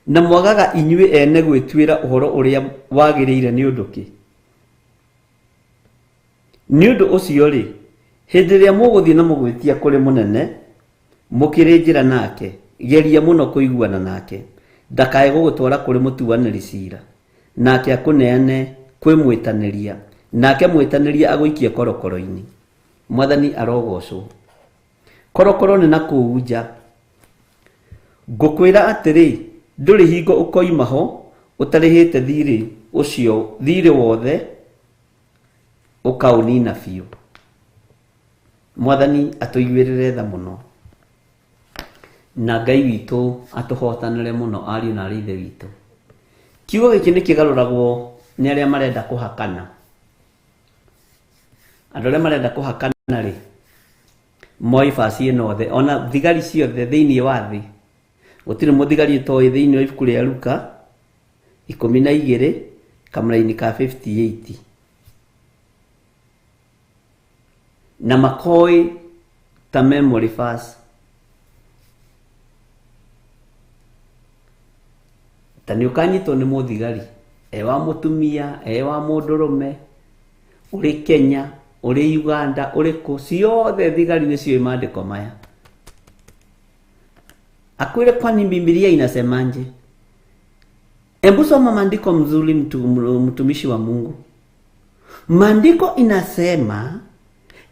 Na mwagaga inyuĩ ene gwĩtuĩra ũhoro ũrĩa wagĩrĩire nĩ ũndũ kĩ? Nĩ ũndũ ũcio rĩ, hĩndĩ ĩrĩa mũgũthiĩ na mũgwĩtia kũrĩ mũnene, mũkĩrĩ njĩra nake, geria mũno kũiguana nake, ndakae gũgũtwara kũrĩ mũtuanĩri cira, nake akũneane kwĩ mwĩtanĩria, nake mwĩtanĩria agũikie korokoro-inĩ. Mwathani arogocwo. Korokoro nĩ na kũu nja. Ngũkwĩra atĩrĩ, ndũrĩ hingo ũkoima ho ũtarĩhĩte thirĩ ũcio, thirĩ wothe ũkaũnina biũ. Mwathani atũiguĩrĩre tha mũno, na Ngai witũ atũhotanĩre mũno ariũ na arĩ ithe witũ. Kiugo gĩkĩ nĩ kĩgarũragwo nĩ arĩa marenda kũhakana. Andũ arĩa marenda kũhakana rĩ, moĩ baci ĩno othe, ona thigari ciothe thĩinĩ wa thĩ. Gũtirĩ mũthigari ũtoĩ thĩinĩ wa ibuku rĩa Luka 12 kamũraini ka 58. Na makoĩ ta memory verse. Ta nĩ ũkanyitwo nĩ mũthigari, e wa mũtumia, e wa mũndũrũme, ũrĩ Kenya, ũrĩ Uganda, ũrĩ kũ, ciothe thigari nĩ ciũĩ maandĩko maya. Akwire kwani Biblia inasemaje? Embu soma maandiko mzuri, mtumishi wa Mungu. Maandiko inasema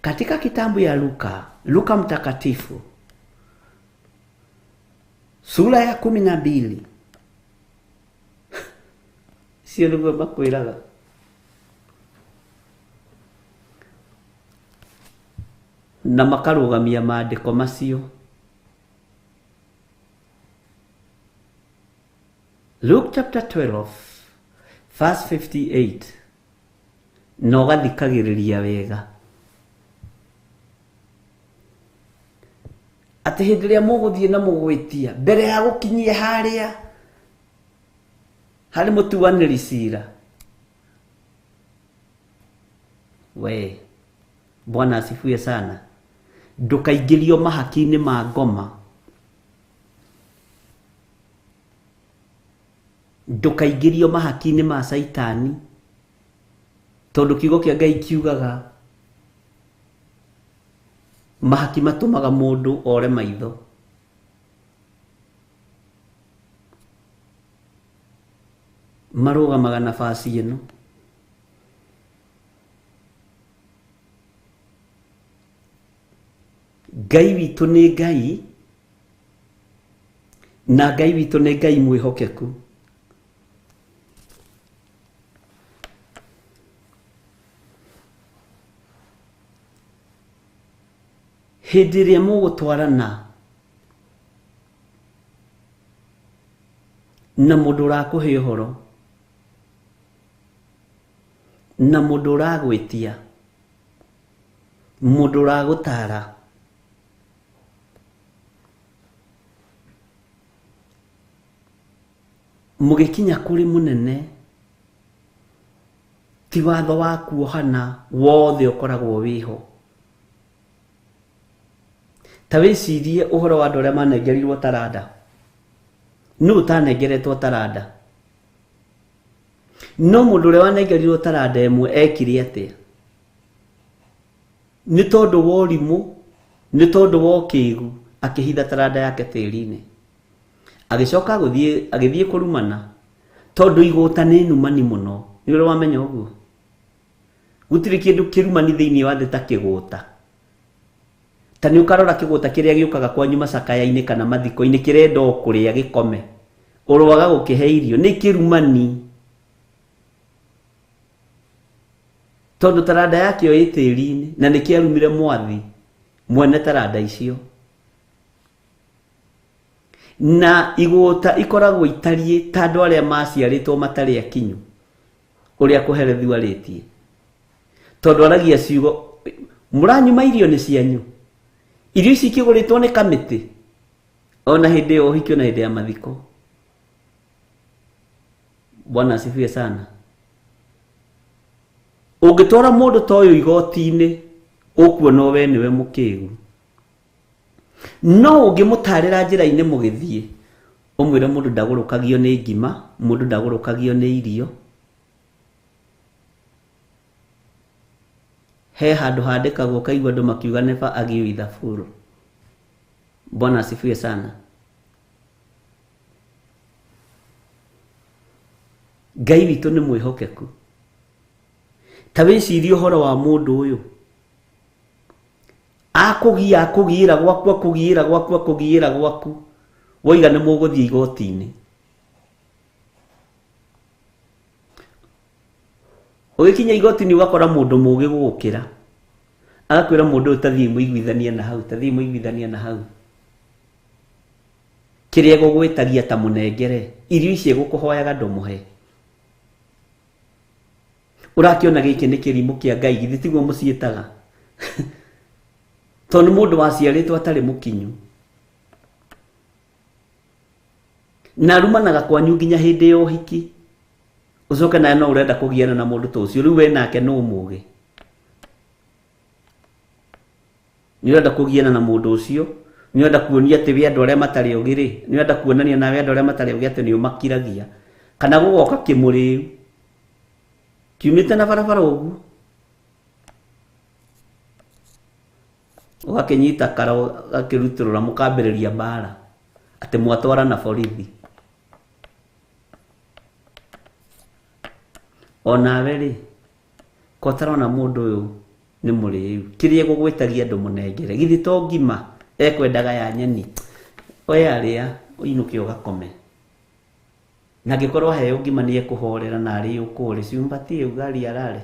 katika kitabu ya Luka, Luka mtakatifu sura ya 12. Sio niguo makwĩraga. Na makarũgamia maandĩko macio. Luke chapter 12 verse 58. Na ũgathikagĩrĩria wega. Atĩ hĩndĩ ĩrĩa mũgũthiĩ na mũgwĩtia mbere ya gũkinyia harĩa harĩ mũtuanĩri cira, we Bwana asifiwe sana, ndũkaingĩrio mahaki-inĩ ma ngoma, ndũkaingĩrio mahaki-inĩ ma Caitani, tondũ kiugo kĩa Ngai kiugaga mahaki matũmaga mũndũ ore maitho. Marũgamaga na baci ĩno. Ngai witũ nĩ Ngai, na Ngai witũ nĩ Ngai mwĩhokeku. Hĩndĩ ĩrĩa mũgũtwarana na mũndũ ũrakũhe ũhoro, na mũndũ ũragwĩtia, Mũndũ ũragũtara mũgĩkinya kũrĩ mũnene ti watho wa kuohana wothe ũkoragwo wĩho. Ta wĩcirie ũhoro wa andũ arĩa manengerirwo taranda. Nũ ũtanengeretwo taranda? No mũndũ ũrĩa wanengerirwo taranda ĩmwe ekire atĩa? Nĩ tondũ wa ũrimũ, nĩ tondũ wa ũkĩgu, akĩhitha taranda yake tĩri-inĩ. Agĩcoka agĩthiĩ kũrumana, tondũ igũta nĩ numani mũno. Nĩ ũrĩ wamenya ũguo? Gũtirĩ kĩndũ kĩrumani thĩinĩ wa thĩ ta kĩgũta. Ta nĩ ũkarora kĩgũta kĩrĩa gĩũkaga kwanyu macakaya-inĩ kana mathiko-inĩ kĩrenda o kũrĩa gĩkome. Ũroaga gũkĩhe irio, nĩ kĩrumani. Tondũ taranda yakĩo ĩ tĩri-inĩ na nĩkĩarumire mwathi mwene taranda icio. Na igũta ikoragwo itariĩ ta andũ arĩa maciarĩtwo matarĩ akinyu, ũrĩa kũherethio arĩtie. Tondũ aragia ciugo, mũranyuma irio nĩ cianyu. Irio ici ikĩgũrĩtwo nĩ kamĩtĩ. Ona hĩndĩ ya ũhiki ona hĩndĩ ya mathiko. Bwana asifiwe sana. Ũngĩtwara mũndũ ta ũyũ igoti-inĩ, ũkuona we nĩwe mũkĩgu. No ũngĩmũtarĩra njĩra-inĩ mũgĩthiĩ, ũmwĩre mũndũ ndagũrũkagio nĩ ngima, mũndũ ndagũrũkagio nĩ irio. He handũ handĩkagwo ũkaigua andũ makiuga never argue with a fool. Bwana asifiwe sana. Ngai witũ nĩ mwĩhokeku. Ta wĩcirie ũhoro wa mũndũ ũyũ. Akũgia akũgiĩra gwaku akũgiĩra gwaku akũgiĩra gwaku. Woiga nĩ mũgũthiĩ igoti-inĩ. Ũgĩkinya igoti-inĩ ũgakora mũndũ mũũgĩ gũgũkĩra. Agakwĩra mũndũ ũyũ tathiĩ mũiguithanie na hau, tathiĩ mũiguithanie na hau. Kĩrĩa egũgwĩtagia ta mũnengere, irio ici egũkũhoyaga ndũmũhe. Ũrakĩona gĩkĩ nĩ kĩrimũ kĩa Ngai, githĩ tiguo mũciĩtaga? Tondũ nĩ mũndũ waciarĩtwo atarĩ mũkinyu. Na arumanaga kwanyu nginya hĩndĩ ya ũhiki. Ũcoke nawe no ũrenda kũgiana na mũndũ ta ũcio, rĩu we nake nũ mũũgĩ. Nĩ ũrenda kũgiana na mũndũ ũcio, nĩ ũrenda kuonia atĩ we andũ arĩa matarĩ ogĩ rĩ, nĩ ũrenda kuonania nawe andũ arĩa matarĩ ogĩ atĩ nĩ ũmakiragia. Kana gũgoka kĩmũrĩu kiumĩte na barabara ũguo, ũgakĩnyita kara ũgakĩrutũrũra mũkambĩrĩria mbara atĩ mwatwara na borithi. Onawe rĩ, ko ũtarona mũndũ ũyũ nĩ mũrĩu, kĩrĩa egũgwĩtagia ndũmũnengere, githĩ to ngima ekwendaga ya nyeni, oya arĩa ũinũke ũgakome. Na angĩkorwo aheo ngima nĩ ekũhorera na arĩe ũkũrĩ, si umpatie ugali alale,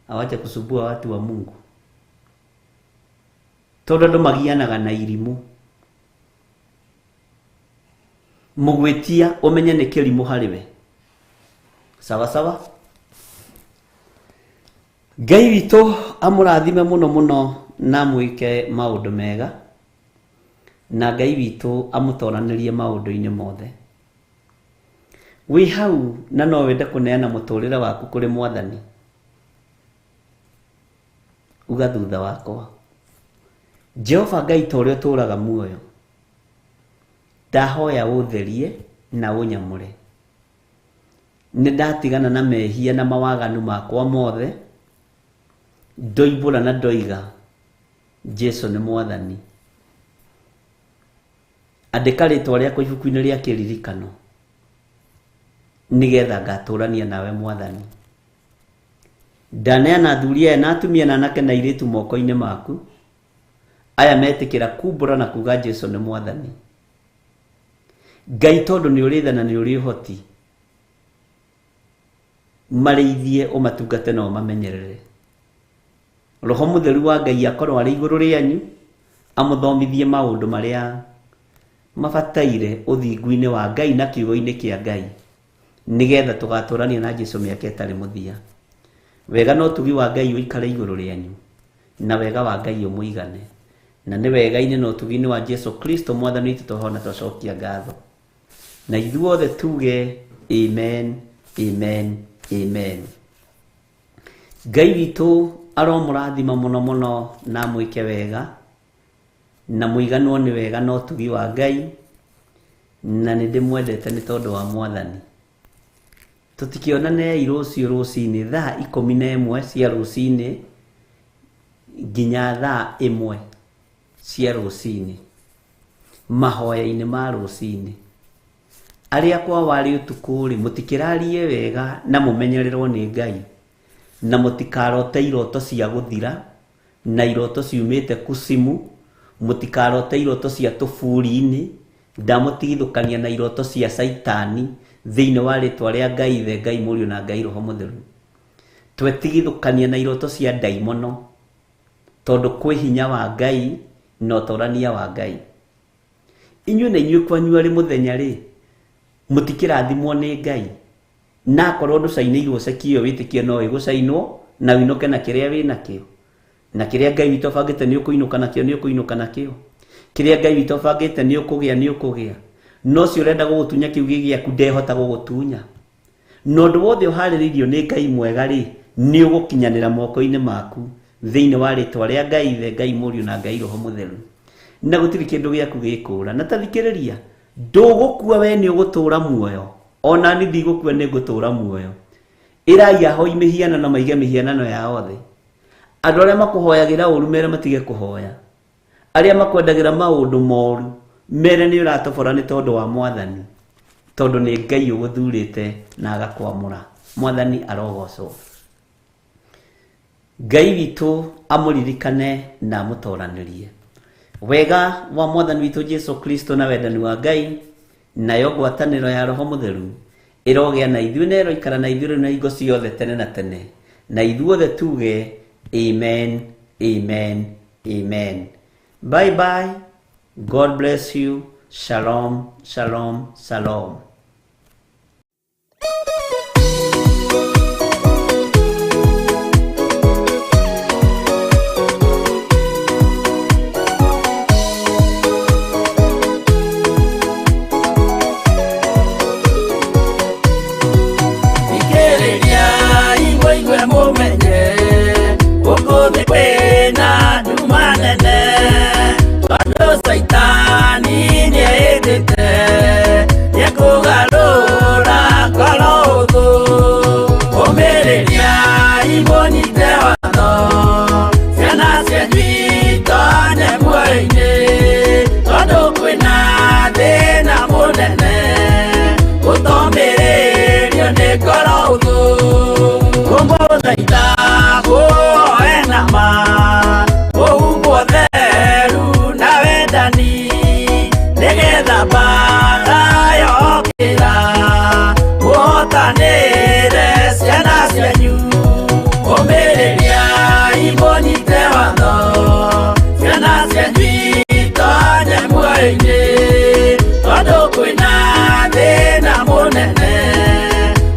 awache kusumbua watu wa Mungu. Tondũ andũ magianaga na irimũ. Mũgwĩtia ũmenye nĩ kĩrimũ harĩ we. Sawa sawa. Ngai witũ amũrathime mũno mũno na mwĩke maũndũ mega, na Ngai witũ amũtoranĩrie maũndũ-inĩ mothe. Wĩ hau na no wende kũneana mũtũrĩre waku kũrĩ Mwathani, uga thutha wakwa, Jehova Ngai ta ũrĩa ũtũũraga muoyo, ndahoya ũtherie na ũnyamũre. Nĩ ndatigana na mehia na mawaganu makwa mothe, ndoimbũra na ndoiga Jesu nĩ Mwathani. Andĩka rĩtwa rĩakwa ibuku-inĩ rĩa kĩririkano, nĩgetha ngatũrania nawe Mwathani. Ndaneana athuri aya na atumia na anake na airĩtu moko-inĩ maku, aya metĩkĩra kumbũra na kuga Jesu nĩ Mwathani. Ngai tondũ nĩ ũrĩ tha na nĩ ũrĩ ũhoti, marĩithie ũmatungate na ũmamenyerere. Roho Mũtheru wa Ngai akorwo arĩ igũrũ rĩanyu, amũthomithie maũndũ marĩa mabataire ũthingu-inĩ wa Ngai na kiugo-inĩ kĩa Ngai, nĩgetha tũgatũrania na Jesu mĩaka ĩtarĩ mũthia. Wega na ũtugi wa Ngai ũikare igũrũ rĩanyu. Na wega wa Ngai ũmũigane. Na nĩ wega-inĩ na ũtugi-inĩ wa Jesu Kristo mwathani witũ twahona twacokia ngatho. Na ithuothe tuge amen, amen, amen. Ngai witũ aromũrathima mũno mũno na amwĩke wega na mũiganwo nĩ wega na ũtugi wa Ngai, na nĩ ndĩmwendete nĩ tondũ wa mwathani. Tũtikĩonanei rũciũ rũcinĩ thaa 11 cia rũcinĩ nginya thaa 1 cia rũcinĩ mahoya-inĩ ma rũcinĩ. Arĩa kwa warĩ ũtukũ rĩ, mũtikĩrarie wega na mũmenyererwo nĩ Ngai, na mũtikarote iroto cia gũthira na iroto ciumĩte kucimu, mũtikarote iroto cia tũburi-inĩ, ndamũtigithũkania na iroto cia Caitani thĩinĩ wa rĩtwa rĩa Ngai Ithe, Ngai Mũriũ na Ngai Roho Mũtheru. Twetigithũkania na iroto cia ndaimono, tondũ kwĩ hinya wa Ngai na ũtorania wa Ngai. Inyuĩ na inyuĩ kwanyu arĩ mũthenya rĩ, mũtikĩrathimwo nĩ Ngai. Na akorwo ndũcainĩirwo ceki ĩyo wĩtĩkie no ĩgũcainwo na ũinũke na kĩrĩa wĩnakĩo. Na kĩrĩa Ngai witũ abangĩte nĩ ũkũinũka nakĩo, nĩ ũkũinũka nakĩo. Kĩrĩa Ngai witũ abangĩte nĩ ũkũgĩa, nĩ ũkũgĩa. No ũcio ũrenda gũgũtunya kĩu gĩ gĩaku ndehota gũgũtunya. Na ũndũ wothe ũharĩrĩirio nĩ Ngai mwega rĩ, nĩ ũgũkinyanĩra moko-inĩ maku thĩinĩ wa rĩtwa rĩa Ngai Ithe, Ngai Mũriũ na Ngai Roho Mũtheru. Na gũtirĩ kĩndũ gĩaku gĩkũra. Na ta thikĩrĩria, ndũgũkua we nĩ ũgũtũra muoyo. Ona niĩ ndigũkua nĩ ngũtũra muoyo. Ĩrai ahoi mĩhianano maige mĩhianano yao thĩ. Andũ arĩa makũhoyagĩra ũru mere matige kũhoya. Arĩa makwendagĩra maũndũ moru mere nĩ ũratobora nĩ tondũ wa mwathani, tondũ nĩ Ngai ũgũthurĩte na agakwamũra. Mwathani arogocwo. Ngai witũ amũririkane na amũtoranĩrie. Wega wa mwathani witũ Jesu Kristo na wendani wa Ngai nayo ngwatanĩro ya Roho Mũtheru ĩrogĩa na ithuĩ na ĩroikara na ithuĩ rĩu na hingo ciothe tene na tene. Na ithuothe tuge amen, amen, amen. Bye bye. God bless you. Shalom, shalom, shalom. Thikĩrĩria mũigue mũmenye gũkũ thĩ kwĩna nduma nene, tondũ Caitani nĩehĩtĩte nĩekũgarũra ngoro ũthũ. Ũmĩrĩria mũnyite watho, ciana cianyu itonye muoyo-inĩ, tondũ kwĩna thĩna mũnene gũtomĩrĩrio nĩ ngoro ũthũ. Kũmũthaitha mũhoe na ma, mũhumbwo theru na wendani, nĩgetha mbaara yokĩra mũhotanĩre ciana cianyu. Ũmĩrĩria mũnyite watho, ciana cianyu itonye muoyo-inĩ, tondũ kwĩna thĩna mũnene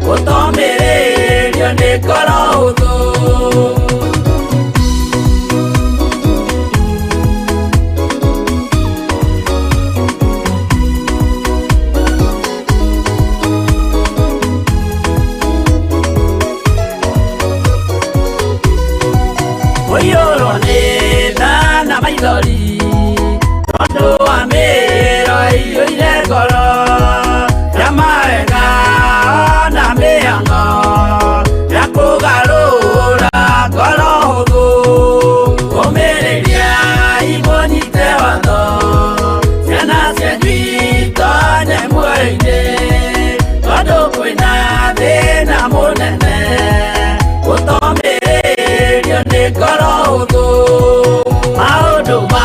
gũtomĩrĩrio nĩ ngoro ũthũ. Ũiyũrwo nĩ tha na maithori, tondũ wa mĩro ĩiyũire ngoro ya mawega na mĩhang'o ya kũgarũra ngoro hũthũ. Ũmĩrĩria mũnyite watho, ciana cianyu itonye muoyo-inĩ, tondũ kwĩna thĩna mũnene gũtomĩrĩrio nĩ ngoro hũthũ. Maũndũ ma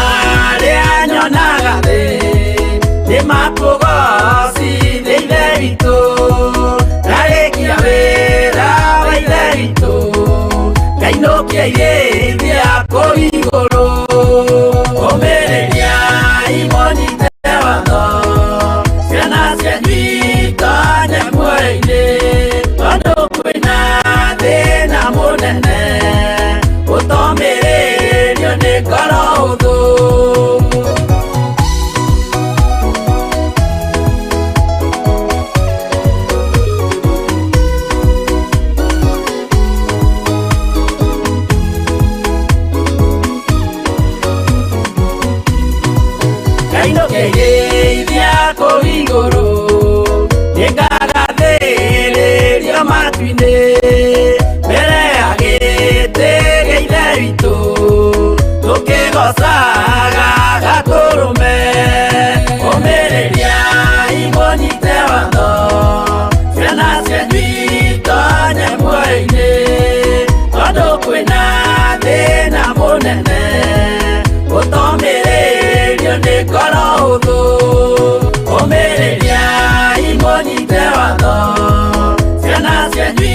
hũthũ. Ngai ndũkĩgeithia kũu igũrũ, nĩngagathĩrĩrio matu-inĩ, mbere ya gĩtĩ gĩa Ithe witũ, tũkĩgoocaga Gatũrũme. Ũmĩrĩriai mũnyite watho, ciana cianyu itonye muoyo-inĩ, tondũ kwĩna thĩna mũnene, ũtomĩrĩrio nĩ ngoro hũthũ. Ũmĩrĩriai mũnyite watho, ciana cianyu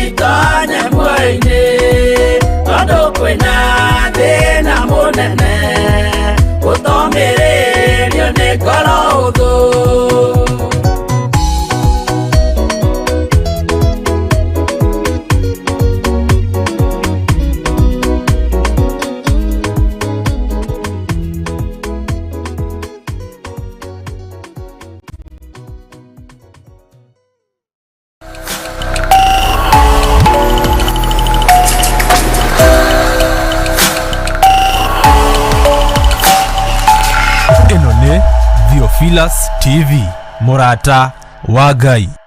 itonye muoyo-inĩ, tondũ kwĩna thĩna mũnene, ũtomĩrĩrio nĩ ngoro hũthũ. Ĩno nĩ Theophilus TV, mũrata wa Ngai.